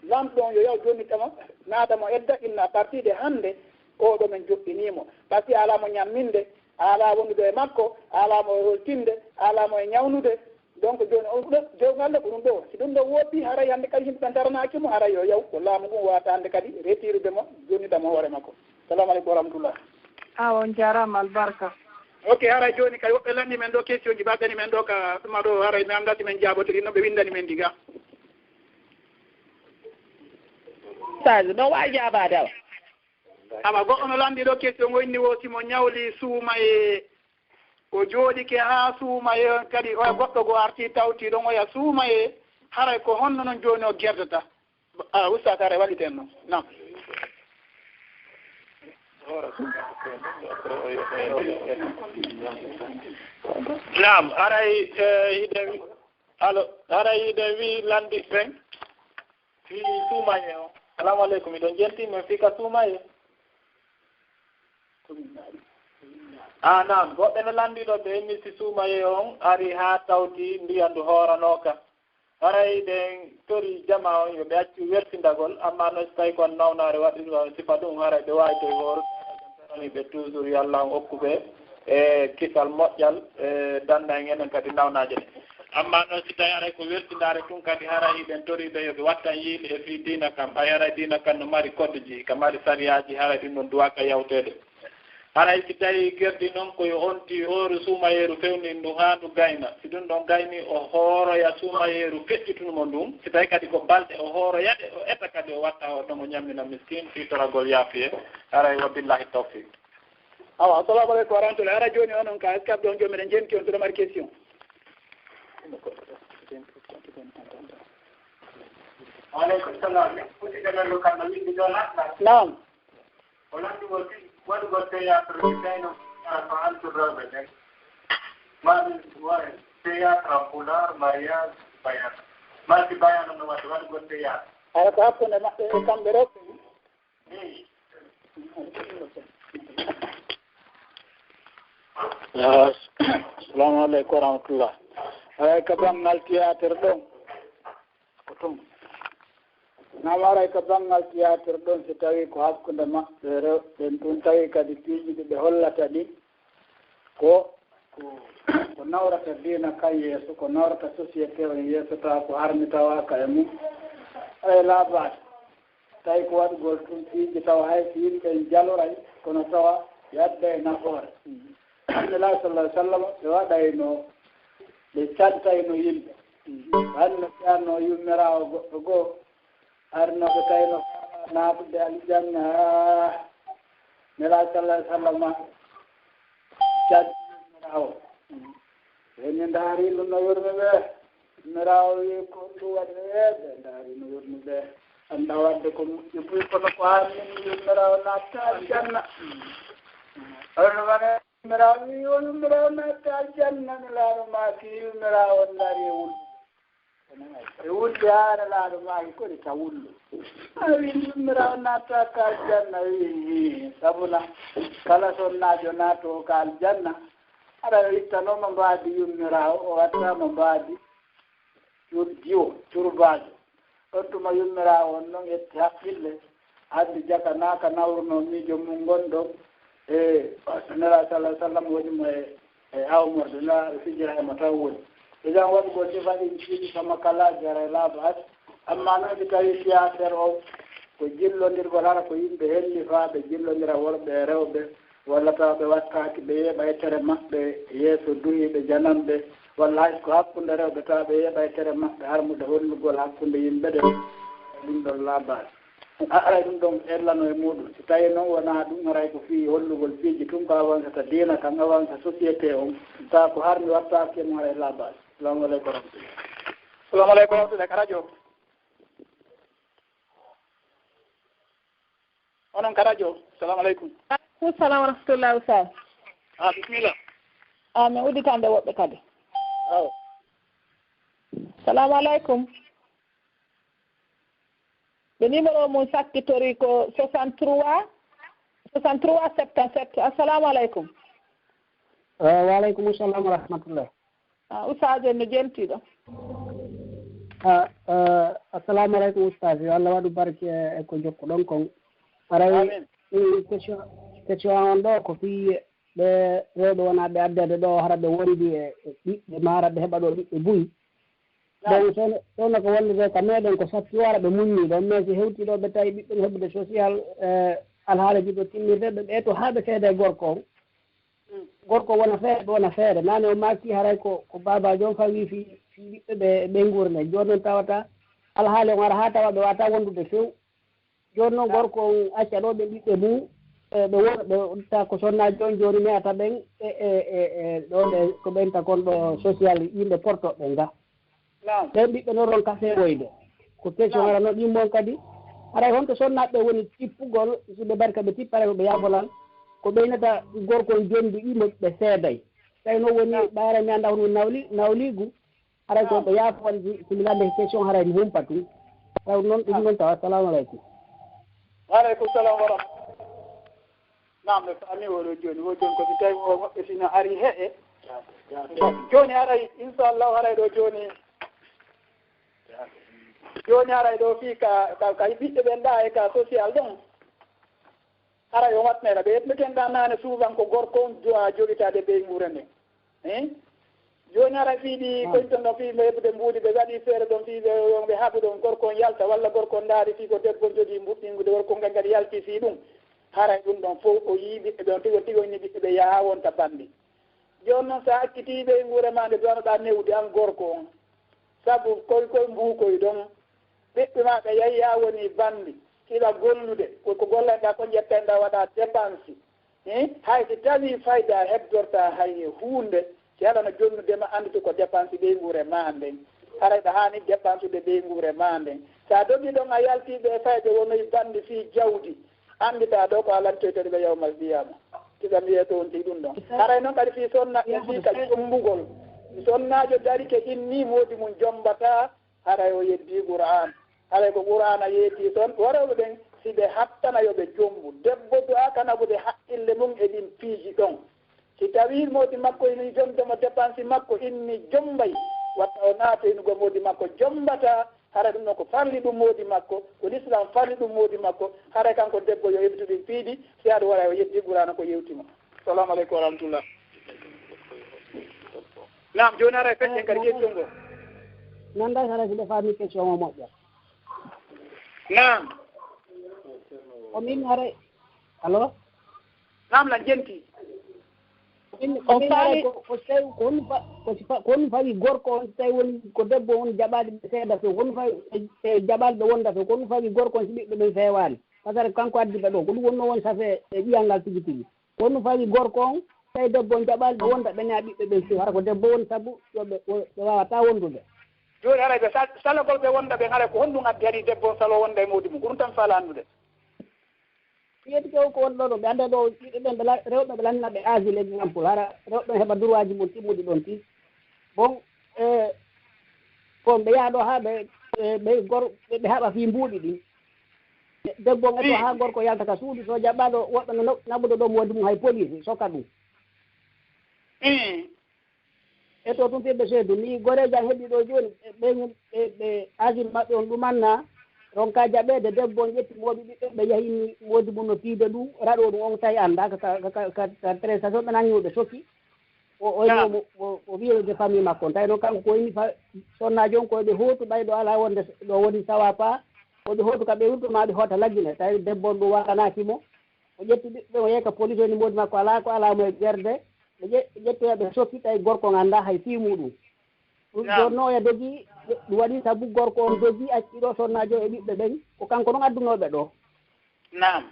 lamɗo on yo yaw jonnita mo, naata mo edda, inna à partir de hannde, oo ɗo men joɗɗinii mo. Parce que a alaa mo ñamminde, a alaa wondude e makko, a alaa mo e holtinde, a alaa mo e ñawnude, Donc, jooni on ɗo, dewgal ɗo ko ɗum ɗo. Si ɗum ɗo woppi, haray hannde kadi yimɓe ɓen daranaaki mo, haray yo yaw, ko laamu ngun wawata hannde kadi retirude mo, jonnita mo hoore makko. Salamu aleykum wa rahmatullah. Awa, on jaaraama, albarka. Ok, haray jooni kay woɓɓe lanndi men ɗo question ji, ɓaɓɓe ni men ɗo ka ɗuma ɗo, haray mi anndaa si men jaabotirii no ɓe winndani men ɗi ga. Sage, no waawi jaabaade awa? Awa, goɗɗo no lanndi ɗo question o inni wo si mo ñawli suumayee, o jooɗike haa suumayee on kadi, oya goɗɗo goo artii tawti ɗon oya suumayee, haray ko honno non jooni o gerdata? A, Ustaas, haray walliten non. Naam. Naam, haray, eh, hiɗen, alo, haray hiɗen wi'i lanndi ɓen fii suumayee on. Salamu aleykum, miɗo jenti men fii ka suumayee. Ah, naam, woɓɓe no lanndi ɗo ɓe inni si suumayee on ari haa tawti ndiyan ndu hooranooka. Haray ɗen tori jamaa on yo ɓe accu wertindagol, amma noon si tawi ko nawnaare waɗi ɗum sifa ɗum, haray ɓe waawi toy hoorude, ɓe toujours yo Alla on okku ɓe e kisal moƴƴal, e danna en enen kadi nawnaaje ɗe. Amma noon si tawi haray ko wertindaare tun kadi, haray hiɗen tori ɓe yo ɓe wattan yiide e fii diina kan, ɓay haray diina kan no mari koddeji, ka mari sariyaaji, haray ɗin ɗon duwaaka yawteede. Haray si tawi gerdi non ko yo onti hooru suumayeeru fewnin ndu haa ndu gayna. Si ɗum ɗon gayni, o hooroya suumayeeru feƴƴitunu mo ndun. Si tawi kadi ko balɗe, o hooroya ɗe, o eta kadi o watta o ɗon o ñammina miskin fii toragol yaafiye. Haray wa billahi tawfiq. Awa, assalamu aleykum wa rahmatullah. Haray jooni onon ka Skype ɗon jooni meɗen jenti on, si ɗo mari question. Wa aleykum salam. Min fuɗɗiɗo men ɗo kam no winndi ɗo naɗɗa. Naam. O lanndugol tigi waɗugol théâtre ni, tawi no ko entre rewɓe ɓen. Maa min waɗa théâtre en pulaar, mariage, bayaan. Maa si bayaan no waɗa waɗugol théâtre. Hara ko hakkunde maɓɓe e kamɓe rewɓe ni? Eey. Ah, assalamu aleykum wa rahmatullah. Eey, ka banngal théâtre ɗon, Nam aray ka banngal théâtre ɗon, si tawii ko hakkunde maɓɓe rewɓe ɓen tun, tawii kadi piiji ɗi ɓe hollata ɗin ko, ko, ko nawrata diina kan yeeso, ko nawrata société on yeeso, tawa ko harmi tawaaka e mum, aray laabaaki. Tawi ko waɗugol tun piiji, tawa hay si yimɓe en jaloray, kono tawa yadda e nafoore. Nelaaɗo sallallahu alaihi wasallam, ɓe waɗayno, ɓe cantayno yimɓe. Hanno fiyanno yummiraawo goɗɗo goo, arno ko tawno naatude aljanna. Nelaaɗo sallallahu alaihi wasallam canti yummiraawo. Ɓe ni ndaari ɗum no yurmi ɓe. Yummiraawo wi ko ɗum waɗi ɓe, ɓe ndaari no yurmi ɓe. Annda wadde ko moƴƴi buy, kono ko haa min yummiraawo natta aljanna. Hono wano yummiraawo wi o yummiraawo natta aljanna, Nelaaɗo maaki yummiraawo ndaari e wulde. E wulde haa Nelaaɗo maaki koni ka wulde. A wi yummiraawo natta ka aljanna, wi hi, sabuna kala sonnaajo naato ka aljanna, hara o ittanooma mbaadi yummiraawo, o wattaama mbaadi cur-, diwo, curbaajo. Ɗon tuma yummiraawo on non etti haqqille, anndi jaka naa ka nawruno miijo mum ngon ɗon. E, Nelaaɗo sallallahu alaihi wasallam woni mo e, e awmorde, Nelaaɗo fijira e mo taw woni. Idan waɗugol sifa ɗin piiji kama kalaaji aray laabaaki. Amma non si tawii théâtre on ko jillondirgol, hara ko yimɓe hellifaaɓe jillondira worɓe e rewɓe, walla tawa ɓe wattaaki, ɓe yeeɓa e tere maɓɓe yeeso duhiiɓe jananɓe, walla hay ko hakkunde rewɓe, tawa ɓe yeeɓa e tere maɓɓe harmude hollugol hakkunde yimɓe ɓen, ɗum ɗon laabaaki. A aray ɗum ɗon ellano e muɗum. Si tawii non wonaa ɗum, haray ko fii hollugol piiji tun ko avancata diina kan, avansa société on, tawa ko harmi wattaaki e mum, haray laabaaki. Salamu aleykum wa rahmatullah. Salamu aleykum wa rahmatullah. Ka radio. Onon ka radio. Salamu aleykum. Aleykum salam wa rahmatullah, Oustaz. Ah, bismillah. Ah, min udditande woɓɓe kadi. Awa. Salamu aleykum. Ɓe numéro mum sakkitori ko soixante-trois, soixante-trois septante-sept. Assalamu aleykum. Eh, wa aleykum salam wa rahmatullah. Ah, Oustaz, en no jentiɗo. Ah, eh, assalamu aleykum, Oustaz. Yo Allah waɗu barke e ko jokkuɗon kon. Aray, amin. Mm, question, question an on ɗo ko fii ɓe rewɓe wonaa ɓe addeede ɗo, hara ɓe wondi e, e ɓiɓɓe, ma hara ɓe heɓa ɗo ɓiɓɓe buy. Naam. Donc, so, so no ko wondude ka meɗen ko satti wara ɓe muññi ɗon, mais si hewti ɗo ɓe tawi ɓiɓɓe no heɓude social, eh, alhaalaji ɗo timmirde, ɓe ɓeeto haa ɓe seeda e gorko on. Mm. Gorko wona feere, ɓe wona feere. Nane o maaki haray ko, ko baabaajo on fawi fi, fi ɓiɓɓe ɓe, ɓe nguurne. Jooni noon tawata alhaali on ara haa tawa ɓe wata wondude few. Jooni noon gorko on acca ɗo ɓe ɓiɓɓe mum, e ɓe wona, ɓe ta ko sonnaaji on jooni, mi ata ɓen e, e, e, e ɗo ɓe, ko ɓen ta kon ɗo social yimɓe porto ɓen ga. Naam. Ɓen ɓiɓɓe noon ronka fewoyde. Ko question ara noon ɗin mon kadi. Haray honto sonnaaɓe ɓe woni tippugol, si ɓe mbaɗi ka ɓe tippa, haray ko ɓe yaafolal. Ko ɓeynata gorko on jondu imo ɓe seeday. Tawi noon woni ɓayra mi annda hono nawli, nawligu. Haray ko ɓe yaafo waɗi, si mi lande question haray mi humpa tun. Taw noon ɗum noon tawa. Assalamu aleykum. Wa aleykum salam wa rahmatullah. Naam, mi faami o ɗo jooni. O jooni ko si tawi o woɓɓe sina ari he'e. Jooni haray, inchallahu, haray ɗo jooni. Jooni haray ɗo fii ka, ka, ka ɓiɓɓe ɓen ɗa e ka social ɗon. Haray on waɗnayra ɓe. Ɓe ken ɗa naane souvent ko gorko on joa joɗitaade ɓeynguure nden. Hein? Jooni haray fii ɗi koñ ton ɗon fii ɓe heɓude mbuuɗi, ɓe waɗi feere ɗon fii ɓe, ɓe haɓu ɗon gorko on yalta, walla gorko on ndaari fii ko debbo on jogii mbuɗɗingude, gorko on kadi yalti fii ɗum. Haray ɗum ɗon fow o yii ɓiɓɓe ɓe on tigi, o tigi o inni ɓiɓɓe ɓe yaha wonta banndi. Jooni noon so a accitii ɓeynguure maa nde downoɗaa newude an gorko on. Sabu koy koy mbuukoy ɗon. Ɓiɓɓe maa ɓe yahi yaa woni banndi, kiɗa gollude, ko, ko gollanɗaa kon ƴettanɗaa waɗaa dépense. Hein? Hay si tawii fayda heddortaa hay e huunde, si haɗa no jonnude ma anndude ko dépense ɓeynguure maa nden. Haray ɗa haani dépensude ɓeynguure maa nden. So a dogii ɗon a yaltii ɓe fayɓe wonoyi banndi fii jawdi, annditaa ɗo ko a lantoytoo ɓe yawmal qiyaama. Kisa mi wi'etoo on tigi ɗum ɗon. Haray noon kadi fii sonna, fii ka jommbugol. Sonnaajo darike innii moodi mum jommbataa, haray o yeddii Qur'aan. Haray ko Qur'aana yeetii ton, worooɓe ɓen, si ɓe hattana yo ɓe jommbu. Debbo du'aaka naɓude haqqille mum e ɗin piiji ɗon. Si tawii moodi makko ini jomde mo dépense makko inni jommbay, watta o naatoy nugol moodi makko jommbataa, Hara ɗum ɗon ko farli ɗum moodi makko, ko l'islam farli ɗum moodi makko. Haray kanko debbo yo yewtu ɗin piiji, si aɗa waɗa o yewti Qur'aana ko yewti mo. Salamu aleykum wa rahmatullah. Naam, jooni haray feccen kadi question ngo. Nanda haray si ɓe faami question o moƴƴa. Naam. Ko min haray. Allo? Naam, lan jenti. Ko min, ko O min haray faami. ko, ko si tawi, ko honno fa-, ko si fa-, ko honno fawi gorko on, si tawi woni ko debbo on jaɓaade ɓe seeɗa to, ko honno fawi e, e jaɓaade ɓe wonda to, ko honno fawi gorko on si ɓiɓɓe ɓen feewaani? Pasare kanko addi ɓe ɗo, ko ɗum wonno won safe e ƴiyangal tigi tigi. Ko honno fawi gorko on, tawi debbo on jaɓaali ɓe wonda ɓen e ɓiɓɓe ɓen, si hara ko debbo woni sabu yo ɓe, ɓe, ɓe waawataa wondude. Jooni haray ɓe sal-, salagol ɓe wonda ɓen, haray ko honɗum addi hari debbo on salo wonda e moodi mum? Ko ɗum tan mi faalaa anndude. Yetti ko, ko woni ɗo, ɗo ɓe annda ɗo, ɓiɓɓe ɓen ɓe la-, rewɓe ɓe lanna ɓe asile, exemple, hara rewɓe ɓen heɓa droitji mum timmuɗi ɗon ti. Bon, e, ko ɓe yaha ɗo haa ɓe, e, ɓe gor-, ɓe, ɓe haɓa fii mbuuɗi ɗin. Debbo on eto haa gorko yalta ka suudu, so jaɓaɗo woɓɓe no na-, naɓude ɗo moodi mum hay police sokka ɗum. Eto tun firɓe seedu, ni goreejo an heɓi ɗo jooni, ɓe, ɓe, ɓe, ɓe asile maɓɓe on ɗumanna, ronka jaɓeede, debbo on ƴetti moodi ɓiɓɓe, ɓe yahini moodi mum no piide ɗum, raɗo ɗum on tawi annda ka, ka, ka, ka, ka prestation ɓe nangi ɓe sokki. O, o, Naam. o, o, o wi'e de famille makko on. Tawi noon kanko ko inni fa-, sonnaajo on ko ɓe hootu ɓay ɗo alaa wonde s-, ɗo woni sawa pa. Ko ɓe hootu ka ɓe wurto ma ɓe hoota laggine. Tawi debbo on ɗum waɗanaaki mo. O ƴetti ɓiɓɓe o yehi ka police woni moodi makko alaa ko alaa mo e ɓerde. Ɓe ƴe-, ƴettoya ɓe sokki tawi gorko on anndaa hay fii muuɗum. Ɗum Naam. Ɗon no oya dogi, ɗum waɗi sabu gorko on dogi acci ɗo sonnaajo e ɓiɓɓe ɓen. Ko kanko ɗon addunooɓe ɗo. Naam.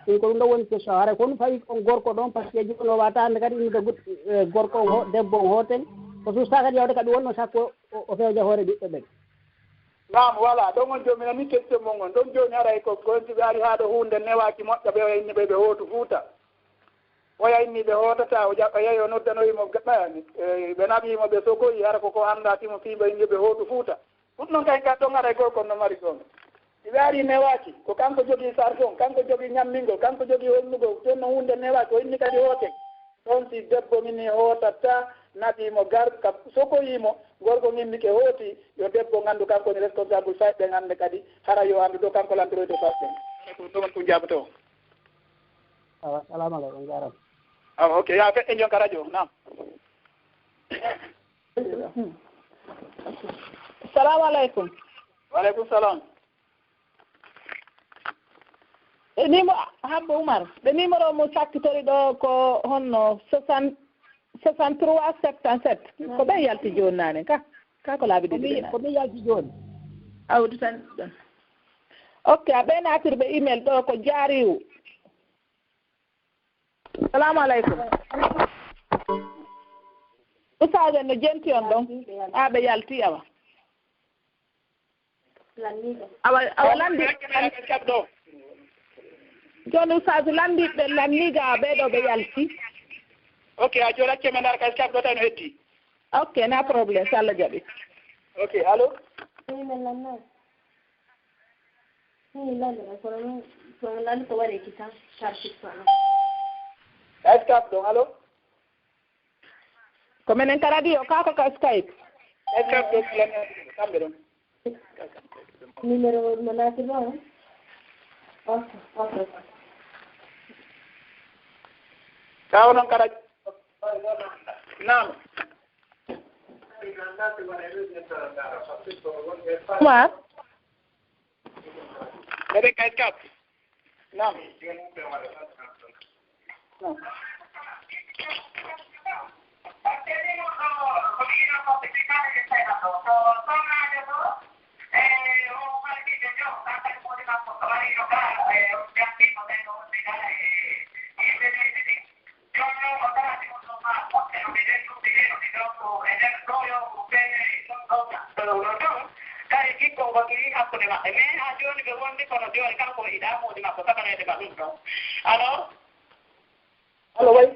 Ɗum ko ɗum ɗo woni question. Haray ko ɗum fawi on gorko ɗon, par ce que jooni o waata hannde kadi innude gut-, eh, gorko on ho-, debbo on hooten. Ko suusaa kadi yawde kadi wonno sakko o, o fewja hoore ɓiɓɓe ɓen. Naam, voilà. Ɗon on jooni mi nani question mon on. Ɗon jooni haray ko, ko si ɓe ari haa ɗo huunde newaaki moƴƴa ɓe oya inni ɓe ɓe hootu Fuuta. Oya inni ɓe hootata, o jaɓa yehi o noddanoyi mo gaɗɗayani. Eh, ɓe naɓi mo ɓe sokoyi, hara ko ko anndaa timo fii ɓe inni ɓe hootu Fuuta. Ɗum noon kay, ka ɗon haray gorko no mari ɗon. Si ɓe ari newaaki, ko kanko jogii sarton, kanko jogii ñammingol, kanko jogii holnugol, ɗon no huunde newaaki, o inni kadi hooten. Ɗon si debbo ngini hootata, naɓi mo gar-, ka sokoyi mo, gorko ngimmi ke hooti, yo debbo nganndu kanko woni responsable fayɓe ɓen hannde kadi, hara yo anndu ɗo kanko lantoroyde fayɓe ɓen. Ko ɗum on ɗum jaabotoo. Awa, salamu aleykum, jaaraama. Awa, ok, yaa feƴƴe njon ka radio, naam. Salamu aleykum. Wa aleykum salam. E numéro, Habba Umar, ɓe numéro mo sakkitori ɗo ko honno soixante, soixante-trois septante-sept. Ko ɓen yalti jooni naane ka? Ka ko laabi ɗiɗi ɓe naane. Ko min yalti jooni. Awdi tan ɗon. Ok, a ɓe naatirɓe email ɗo ko jaariwu. Salamu aleykum. Ustaajo no jenti on ɗon. A ɓe yalti awa. Awa, awa landi. Jooni ustaajo landiɓe lanniga ɓe ɗo ɓe yalti. Ok, a jooni acce men ar kay cap ɗo tan heddi. Ok, na problème, so Allah jaɓi. Ok, allo? Min lanno. Min lanno, kono noon, kono lanno ko waɗi ki tan, sarti kono. Skype ɗon, allo? Ko menen ka radio, kaa ko ka Skype? Skype ɗon, lanno, kamɓe ɗon. Numéro mo naati ɗon? Ok, ok. Ka onon kala. Naam. Umar. Kadi kay kap. Naam. Naam. Kadi ɓikkon ko ɗum hakkunde maɓɓe. Mais haa jooni ɓe wondi kono jooni kanko o yiɗaa moodi makko sakaneede ma ɗum ɗon. Alors? Allo, way.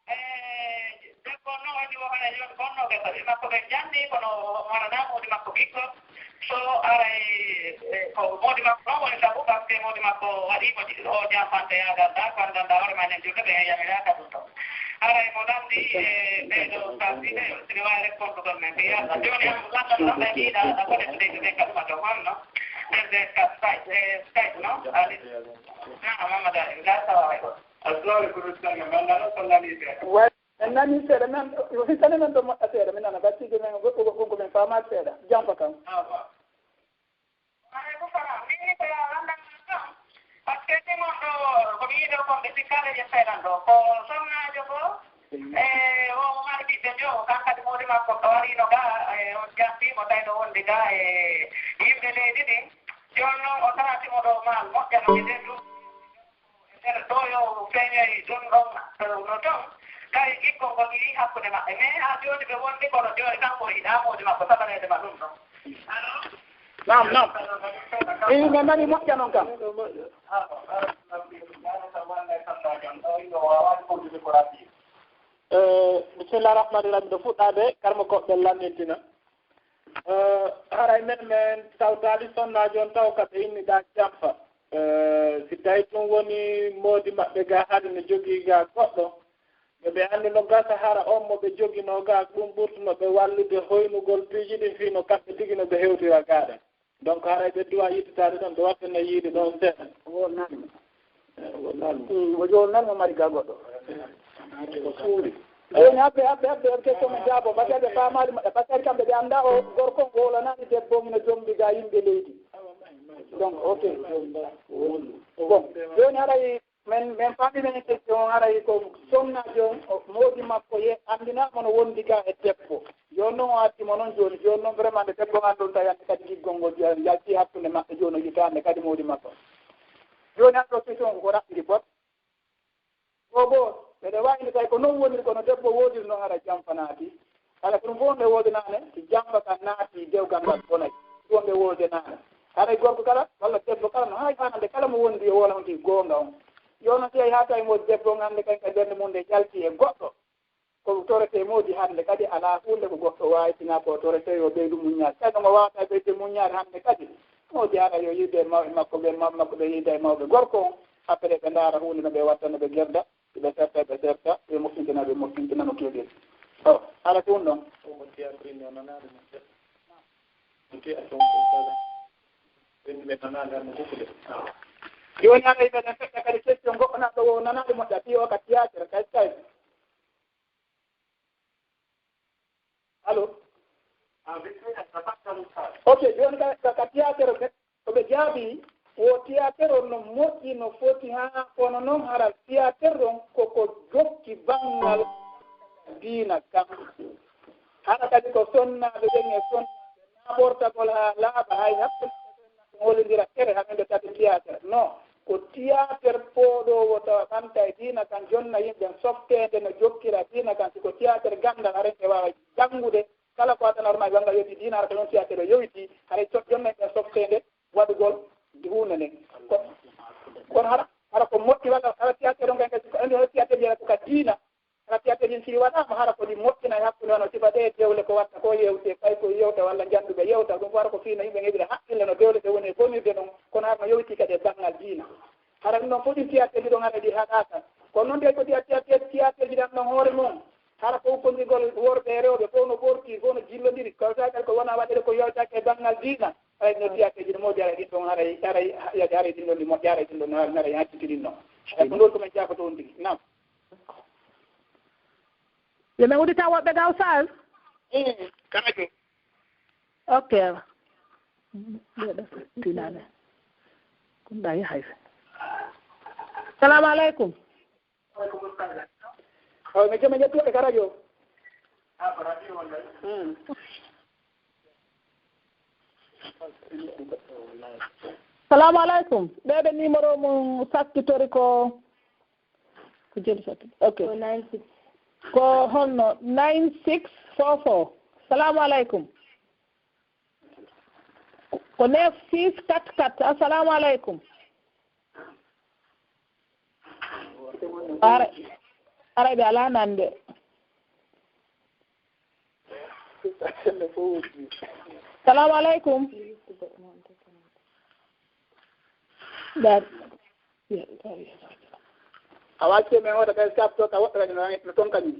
Eh, debbo on noon woni wo hara jooni bonnooɓe ko ɓe makko ɓen janni, kono o maranaa moodi makko ɓikko. So aray, eh, ko moodi makko ɗon woni sabu, parce que moodi makko waɗii mo ɗi-, o jamfante yaagal ɗaa, ko anndanɗaa hoore maa nen julde ɓe yamiraaka ɗum ɗon. Haray mo lanndii e ɓee ɗoo saabi ɓe, sini waawi répondre ɗon men, mbiya, jooni am lanndano ɗon ɓe mbiɗa, a kone ɓe ɓe kam ma ɗo honno? Nder ɓe ka Skype, e Skype, non? Ali. Naam, Mamadou Ali, ndaa sawa way ɗo. Assalamu alaikum, Mister Sanga. Man nana ko lanndii ɓe. Wa-, en nanii seeɗa, men, hisane men ɗo moƴƴa seeɗa, min nana battiijo men, goɗɗo, goɗɗo, ko men faamaade seeɗa. Jamfa kam. Awa. Wa aleykum salam. Min ni ko yo lanndam tan. Parce que si mon ɗo, ko mi yiɗo kon ɓe sikkaade ƴe seeɗan ɗo. Ko sonnaajo goo, e o, o mari ɓiɓɓe njowo, kan kadi moodi makko o wariino ga, e on janti mo tawi no wondi ga e yimɓe leydi ɗin. Jooni noon o tarati mo ɗo maal moƴƴa no ɓe nder ɗum. E nder ɗo yo feeñoy ɗum ɗon, no toon. Tawi giggol ngol yi'i hakkunde maɓɓe. Mais haa jooni ɓe wondi kono jooni kanko o yiɗaa moodi makko sabareede ma ɗum ɗon. Naam, naam. Eyi, mi nani moƴƴa noon kam. Eh, bismillah rahmani rahim. Ɗo fuɗɗaade, karma koɓɓe lanndintina. Eh, haray men, men tawtaali sonnaajo on taw ka ɓe inni ɗaa jamfa. Eh, si tawi ɗum woni moodi maɓɓe ga haade no jogii ga goɗɗo, yo ɓe anndu no gasa hara on mo ɓe joginoo ga ɗum ɓurtuno ɓe wallude hoynugol piiji ɗin fii no kamɓe tigi no ɓe hewtira ga ɗen. Donc, haray ɓe duwa yittitaade ɗon, ɓe watta no yiide ɗon seeɗa. Wonnaan mo. Eh, wonnaan mo. Mm, o wonnaan mo mari ga goɗɗo. Ko suuri. Jooni habbe, habbe, habbe, on question mo jaabo, parce que ɓe faamaali mo, parce que kamɓe ɓe anndaa o gorko on wolanaani debbo on no jombi ga yimɓe leydi. Donc, ok. Bon, jooni haray men, men faami men question on haray ko sonnaajo on, o moodi makko ye anndinaama no wondi ga e debbo. Jooni noon o addi mo noon jooni, jooni noon vraiment nde debbo on anndon tawi hannde kadi giggol ngol jalti hakkunde maɓɓe jooni o yitaande kadi moodi makko. Jooni hannde o question ko ko raɓɓiri pot. Ko goo, mbeɗa waawi nde tawi ko noon woniri kono debbo woodiri noon hara jamfa naati. Kala ko ɗum fof nde woodanaane, si jamfa kan naati dewgal ngal bonay. Ɗum nde woodanaane. Haray gorko kala, walla debbo kala, no haray haanande kala mo wondi e woola on tigi goonga on. Yo no si tawi haa tawi mo debbo on hannde kan ka ɓernde mum nde jalti e goɗɗo. Ko torete moodi hannde kadi alaa huunde ko goɗɗo waawi sinaa ko torete yo ɓeydu muññaare. Tawi no mo waawata ɓeyde muññaare hannde kadi. Moodi hara yo yiide e mawɓe makko ɓe, mawɓe makko ɓe yiida e mawɓe gorko on. Après ɓe ndaara huunde no ɓe watta no ɓe gerda. Ɓe serta, ɓe serta, ɓe moƴƴintina, ɓe moƴƴintina no keeɓiri. O, ala ko ɗum ɗon. Jooni hara meɗen feƴƴa kadi question goɗɗo naɗɗo wo nanaade moƴƴa, fii o ka théâtre, kay, kay. Allo? Ok, jooni ka, ka, ka théâtre, ko ɓe jaabii, wo théâtre on no moƴƴi, no foti haa, kono noon hara théâtre on ko ko jokki banngal diina kan. Hara kadi ko sonnaaɓe ɓen e sonnaaɓe naɓortagol haa laaɓa, hay hakkunde ɗum hollindira tere hannde kadi théâtre. Non, ko théâtre pooɗoowo tawa ɓanta e diina kan, jonna yimɓe softeende no jokkira diina kan. Si ko théâtre ganndal, hara en waawa janngude, kala ko adana hoore maa, wanga yewti diina, hara ko noon théâtre o yowiti, haray so jonna yimɓe softeende waɗugol huunde nden. Ko, kono hara, hara ko moƴƴi walla hara théâtre on kan, ko anndi hara théâtre jeeya ko ka diina. Hara théâtre ji si waɗaama, hara ko ɗi moƴƴina e hakkunde hono sifa ɗee dewle ko watta ko yewte, fay ko yewta walla njannduɓe yewta, ɗum hara ko fii no yimɓe heɓira haqqille no dewle ɗe woni e bonirde ɗon, kono hara no yowiti kadi e banngal diina. Hara ɗum ɗon fof ɗin théâtre ji ɗon hara ɗi haɗaaka. Kono noon de ko théâtre, théâtre ji ɗan ɗon hoore mum. Hara ko ukkondirgol worɓe e rewɓe fof no ɓorti, fof no jillondiri. Ko tawi kadi ko wona waɗede ko yewtaaki e banngal diina. Haray no théâtre ji no moodi haray ɗin ɗon haray, haray, haray ɗin ɗon ɗi moƴƴa, haray ɗin ɗon haray, haray hacciti ɗin ɗon. Haray ko ɗon ko men jaafoto on tigi. Naam. Yo men uddita woɓɓe ga, Oustaz? Mm, karajo. Ok. Ɓeɗo tinane. Kun ɗa yahay. Salamu alaikum. O, mi jama ƴettude ka radio. Hmm. Salamu alaikum. Ɓeɗo numéro mum sakkitori ko, ko jeli sakki. Ok. Ko nine six. Ko honno? Nine six four four. Salamu alaikum. Ko neuf six quatre quatre. Assalamu alaikum. Ara, ara ɓe alaa nande. Salamu alaikum. Dar. A waccii men hoota kay, saabu to ka woɓɓe kadi no, no ton kadi.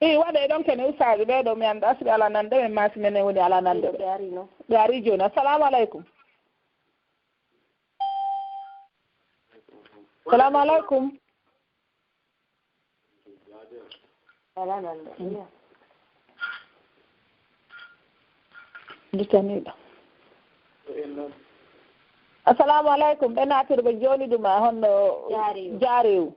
I waɗe ɗon kene ustaaji ɓee ɗo mi annda si ɓe alaa nande ɓe, maa si menen woni alaa nande ɓe. Ɓe ari no. Ɓe ari jooni. Assalamu aleykum. Salamu aleykum. Alaa nande. Dutaniiɗo. Assalamu aleykum. Ɓe naatiri ɓe jooni ɗuma honno Jaariw. Jaariw.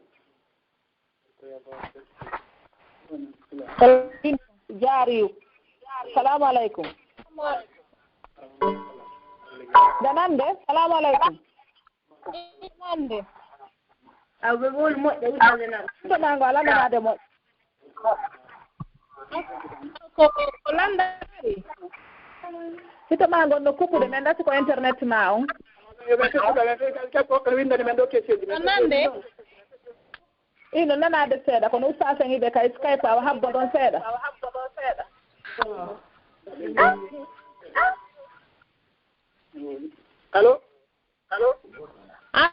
Jaariw. Salamu aleykum. Danande, salamu aleykum. Nande. Aw, ɓe woni moƴƴa, woni nande nan. Ɗo mango ala nanaade moƴƴa. Ko, ko landaari. Hito ma ngon no kuɓɓude, men dasi ko internet ma on. Yo ɓe kuɓɓude, ɓe, ɓe, ɓe, ɓe windani men ɗo question ji men. Nande. Ino nanaade seeɗa, kono ustaas en iɓe kay Skype awa habbo ɗon seeɗa. Allo? Allo? Ah.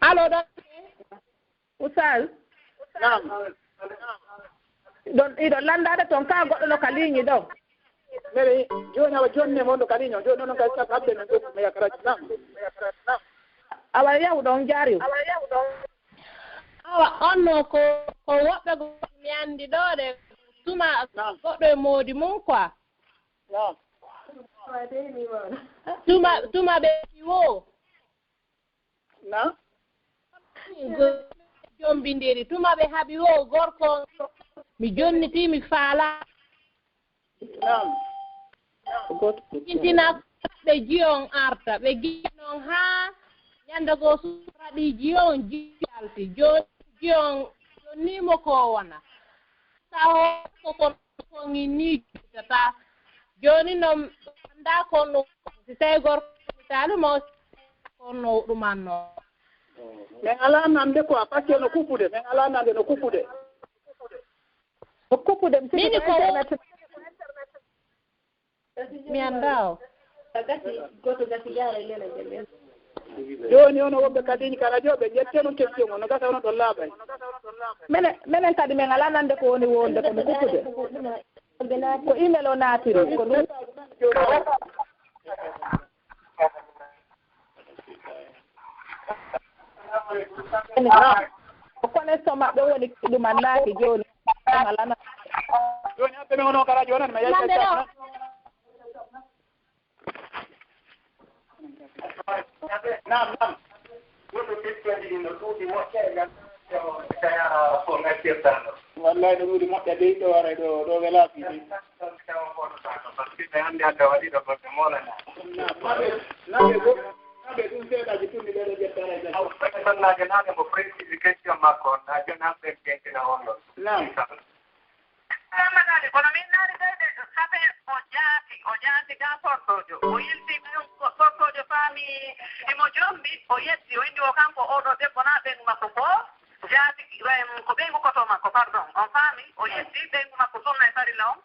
Allo, ɗon? Ustaas? Naam. Ɗon, iɗon lanndaade toon, kaa goɗɗo no ka liiñi ɗo? Mbeɗa jooni awa jooni ne wonɗo ka liiñi o, jooni noon kay saka habde men ɗo, mi yakara. Naam. Awa yahu ɗon jaari. Awa, on no ko, ko woɓɓe go-, mi anndi ɗo de, tuma Naam. Goɗɗo e moodi mum quoi. Naam. Tuma, tuma ɓe wo. Na? Jombindiri. Tuma ɓe haɓi wo gorko, mi jonniti, mi faala. Naam. Intina ɓe jiyon arta, ɓe giya noon haa ñande goo suura ɗi jiyon jiyo yalti. Jooni jiyon jonnii mo ko wona. Tawo ko kono ko ngi ni jitata. Jooni noon anndaa ko no si tawi gorko Itaali mo ko no ɗumanno. Min alaa nande quoi, parce que no kuɓɓude, min alaa nande no kuɓɓude. Ko kuɓɓude, mi sikki Mini ko ko internet. Mi anndaa o. Jooni on woɓɓe kadi ka radio ɓe ƴetteno question o, no gasa ono ɗon laaɓay. Menen, menen kadi men alaa nande ko woni wonde ko no kuɓɓude. Ko email o naatiri, ko ɗum. Ko connexion maɓɓe woni ɗum annaaki jooni. Jooni haɓɓe men ono kala jooni mi yalta. Naam, naam. Wallahi no ɗuuɗi moƴƴa dey ɗo ara ɗo, ɗo welaa fii dey. Naam, naam, ɓe, naam, ɓe go-, naam, ɓe ɗum seeɗaaji tun mi ɓe ɗo ƴetta ara e ƴetta. Sonnaajo naane mo préciser question makko on, na jooni haɓɓe en ƴeeŋtina on ɗon. Naam. Amadani, kono min naani ɓeyde, safe o jaati, o jaati ga sortoojo. O yilti ɓen ko sortoojo faami imo jombi, o yetti, o inni o kanko oo ɗoo debbo naa ɓeyngu makko ko jaati, em, ko ɓeyngu koto makko, pardon. On faami, o yetti ɓeyngu makko sunna e farilla on,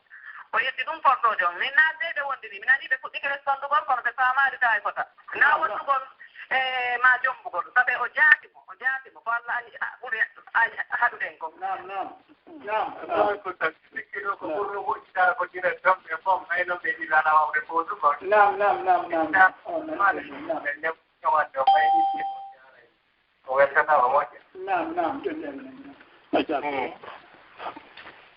o yetti ɗum sortoojo on. Min naani ɓeyde wondini, mi nani ɓe fuɗɗike respondugol, kono ɓe faamaali tawa e fota. Naa wondugol e maa jombugol, sabe o jaati mo, o jaati mo, ko Alla ani, a, ɓuri ani haɗude en kon. Naam, naam. Naam. Naam. Ko tan sikki ɗo ko ɓurno moƴƴitaare ko jira jom e fom, hayno ɓe ɗiɗi alaa waawde footu kon. Naam, naam, naam, naam. Naam. Oh, naam, naam. Ɓe neb-, ɓe wadde o ɓayni ɗi moƴƴaare. O weltata o moƴƴa. Naam, naam, jooni, naam, naam, naam. A jaaraama. Mm.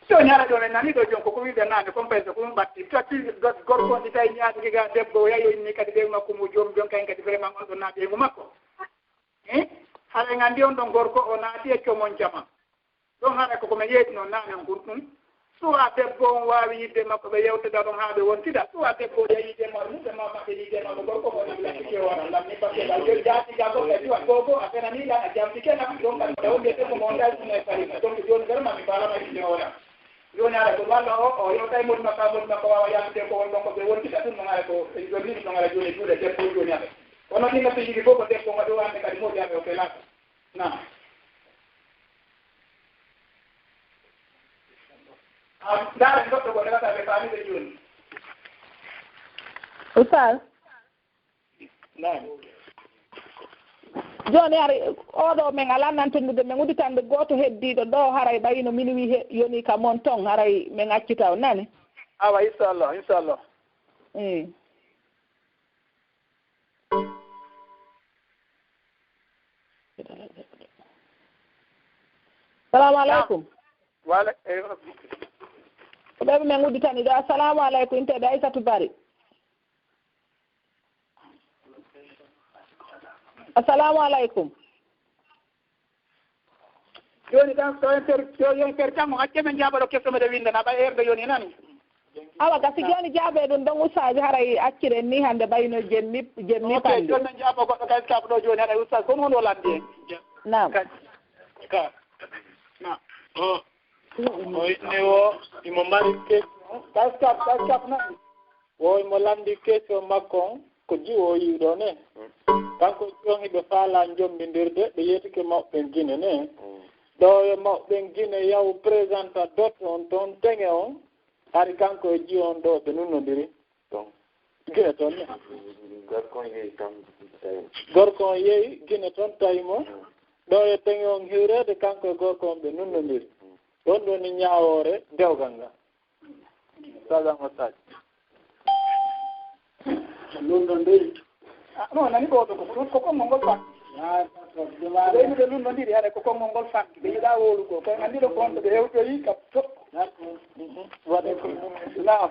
Jooni hara ɗo men nani ɗo jooni ko ko wiɓe naane, comme par exemple, ko ɗum ɓatti. Tati go-, gorko on si tawi ñaatike ga debbo, o yahi o inni kadi ɓeyngu makko mo joom, jooni kayen kadi vraiment on ɗon naa ɓeyngu makko. Eh? Hara en anndi on ɗon gorko o naati e comon jama. Ɗon hara ko ko men yeetino naane on kon ɗum. Suwa debbo on waawi yiɗde makko, ɓe yewtida ɗon haa ɓe wontida. Suwa debbo o yahi yiɗde ma-, ɗum ɓe ma-, maɓɓe yiɗde makko, gorko mo ɗum latti ke wara. Lam ni parce que ɗa jo-, jaati ga goɗɗo e suwa gogo, a fenani lan, a jamti ke lan, ɗon kam ɗa wonde debbo mo on ɗa ɗum e farina. Donc jooni vraiment mi faalama yiɗde hoore am. Jooni hara ko walla o, o yewta e moɗi makko, moɗi makko waawa yaltude ko on ɗon ko ɓe wontida ɗum, no hara ko en jonni ɗum, no hara jooni e juuɗe debbo jooni hara. Kono ɗin no ɓe yiɗi fof ko debbo mo ɗo hannde kadi moƴƴaɓe o felaaka. Naam. Am, ndaaren goɗɗo ko rewata ɓe faami ɓe jooni. Oustaz. Naam. Jooni haray oɗo men alaa nantinde, men udditande gooto heddiiɗo ɗo, haray ɓay no minuit he, yoni ka mon ton, haray men accita on, nani? Awa, inchallah, inchallah. Eh. Salamu aleykum. Wale-, eh, ko ɓe men udditani ɗo. Assalamu aleykum, inteede Aissatu Bari. Assalamu aleykum. Jooni tan, so en per-, so en per-, janngo, acce men jaaba ɗo keso meɗen winndana, ɓay heerde yoni nani. Awa, gasi jooni jaabe ɗum ɗon, ustaaji, haray acciren ni hannde ɓay no jemmi, jemmi. Ok, pande. Jooni men jaaba goɗɗo kay, Skype ɗo jooni, haray ustaaji, kono honɗo landi en? Naam. Ka, ka, na. O, o inni o, imo mari question. Ka Skype, ka Skype na. Wo imo landi question makko on, ko jiwo o yi'uɗo ne. Kanko jiwo on hiɓe faala jombindirde, ɓe yeetike mawɓe Gine ne. Ɗo yo mawɓe Gine yahu présenta dot on toon teŋe on, hari kanko e jiwo on ɗo ɓe nunnondiri. Ɗon. Gine toon ne. Gorko on yehi tan tawi mo. Gorko on yehi Gine toon tawi mo. Mm. Ɗo yo teŋe on hiwreede, kanko e gorko on ɓe nunnondiri. Mm. Ɗon ɗon ni ñaawoore dewgal ngal. Salam o Sadio. Lunndondiri. Ah, non, nani ko, ko, ko, ko konngol ngol fa. Ah, d'accord. Ɓe yiɗude lunndondiri, haɗa ko konngol ngol fa. Ɓe yiɗa wowlugol. Ko anndi ɗo ko honto ɓe hewtoyi ka to. D'accord. Mhm. Waɗe ko. Naam.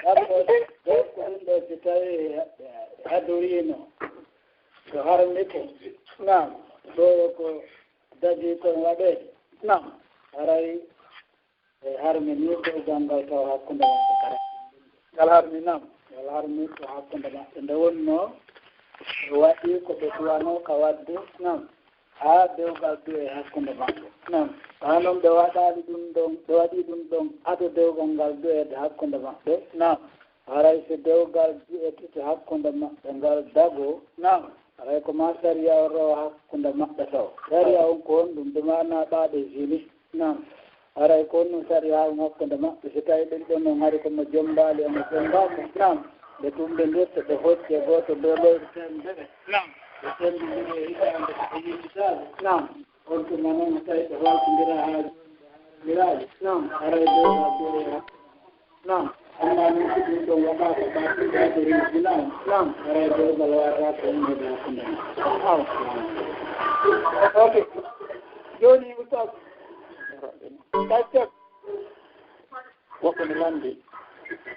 D'accord. Donc, ɗum ɗo si tawi hadoriino ko harmike. Naam. Ɗo ko dagi kon waɗeede. Naam. Haray E harmi ni dewgal ngal tawa hakkunde maɓɓe kala. Ngal harmi, naam. Ngal harmi ko hakkunde maɓɓe. Nde wonnoo ɓe waɗi ko ɓe duwanoo ka waɗde, naam. Haa dewgal du'ee hakkunde maɓɓe. Naam. Haa noon ɓe waɗaali ɗum ɗon, ɓe waɗi ɗum ɗon ado dewgal ngal du'eede hakkunde maɓɓe. Naam. Haray so dewgal du'etete hakkunde maɓɓe ngal dagoo, naam. Haray ko maa sariya on rewa hakkunde maɓɓe taw. Sariya on ko honɗum? Bi maanaa ɓaaɗe zini. Naam. Haray ko honɗum sariya on hakkunde maɓɓe? Si tawi ɗum ɗon on hari ko mo jombaali e mo jombaaka. Naam. Ɓe tummbindirta, ɓe hocce gooto dow leydi temedere. Naam. Ɓe semmbindira e hitaande, ɓe yejjitaali. Naam. On tuma noon, tawi ɓe halfindira haa jooni, ɓe haalondiraaɓe. Naam. Haray dow maa dow yaa. Naam. Amma noon ko ɗum ɗon waɗaaka, ɓaatunde haa ɓe rinjinaama. Naam. Haray dow ngal waɗaaka ummude hakkunde maɓɓe. Naam. Ok. Jooni, Ustaz. Kay, Ustaz. Woɓɓe no lanndi.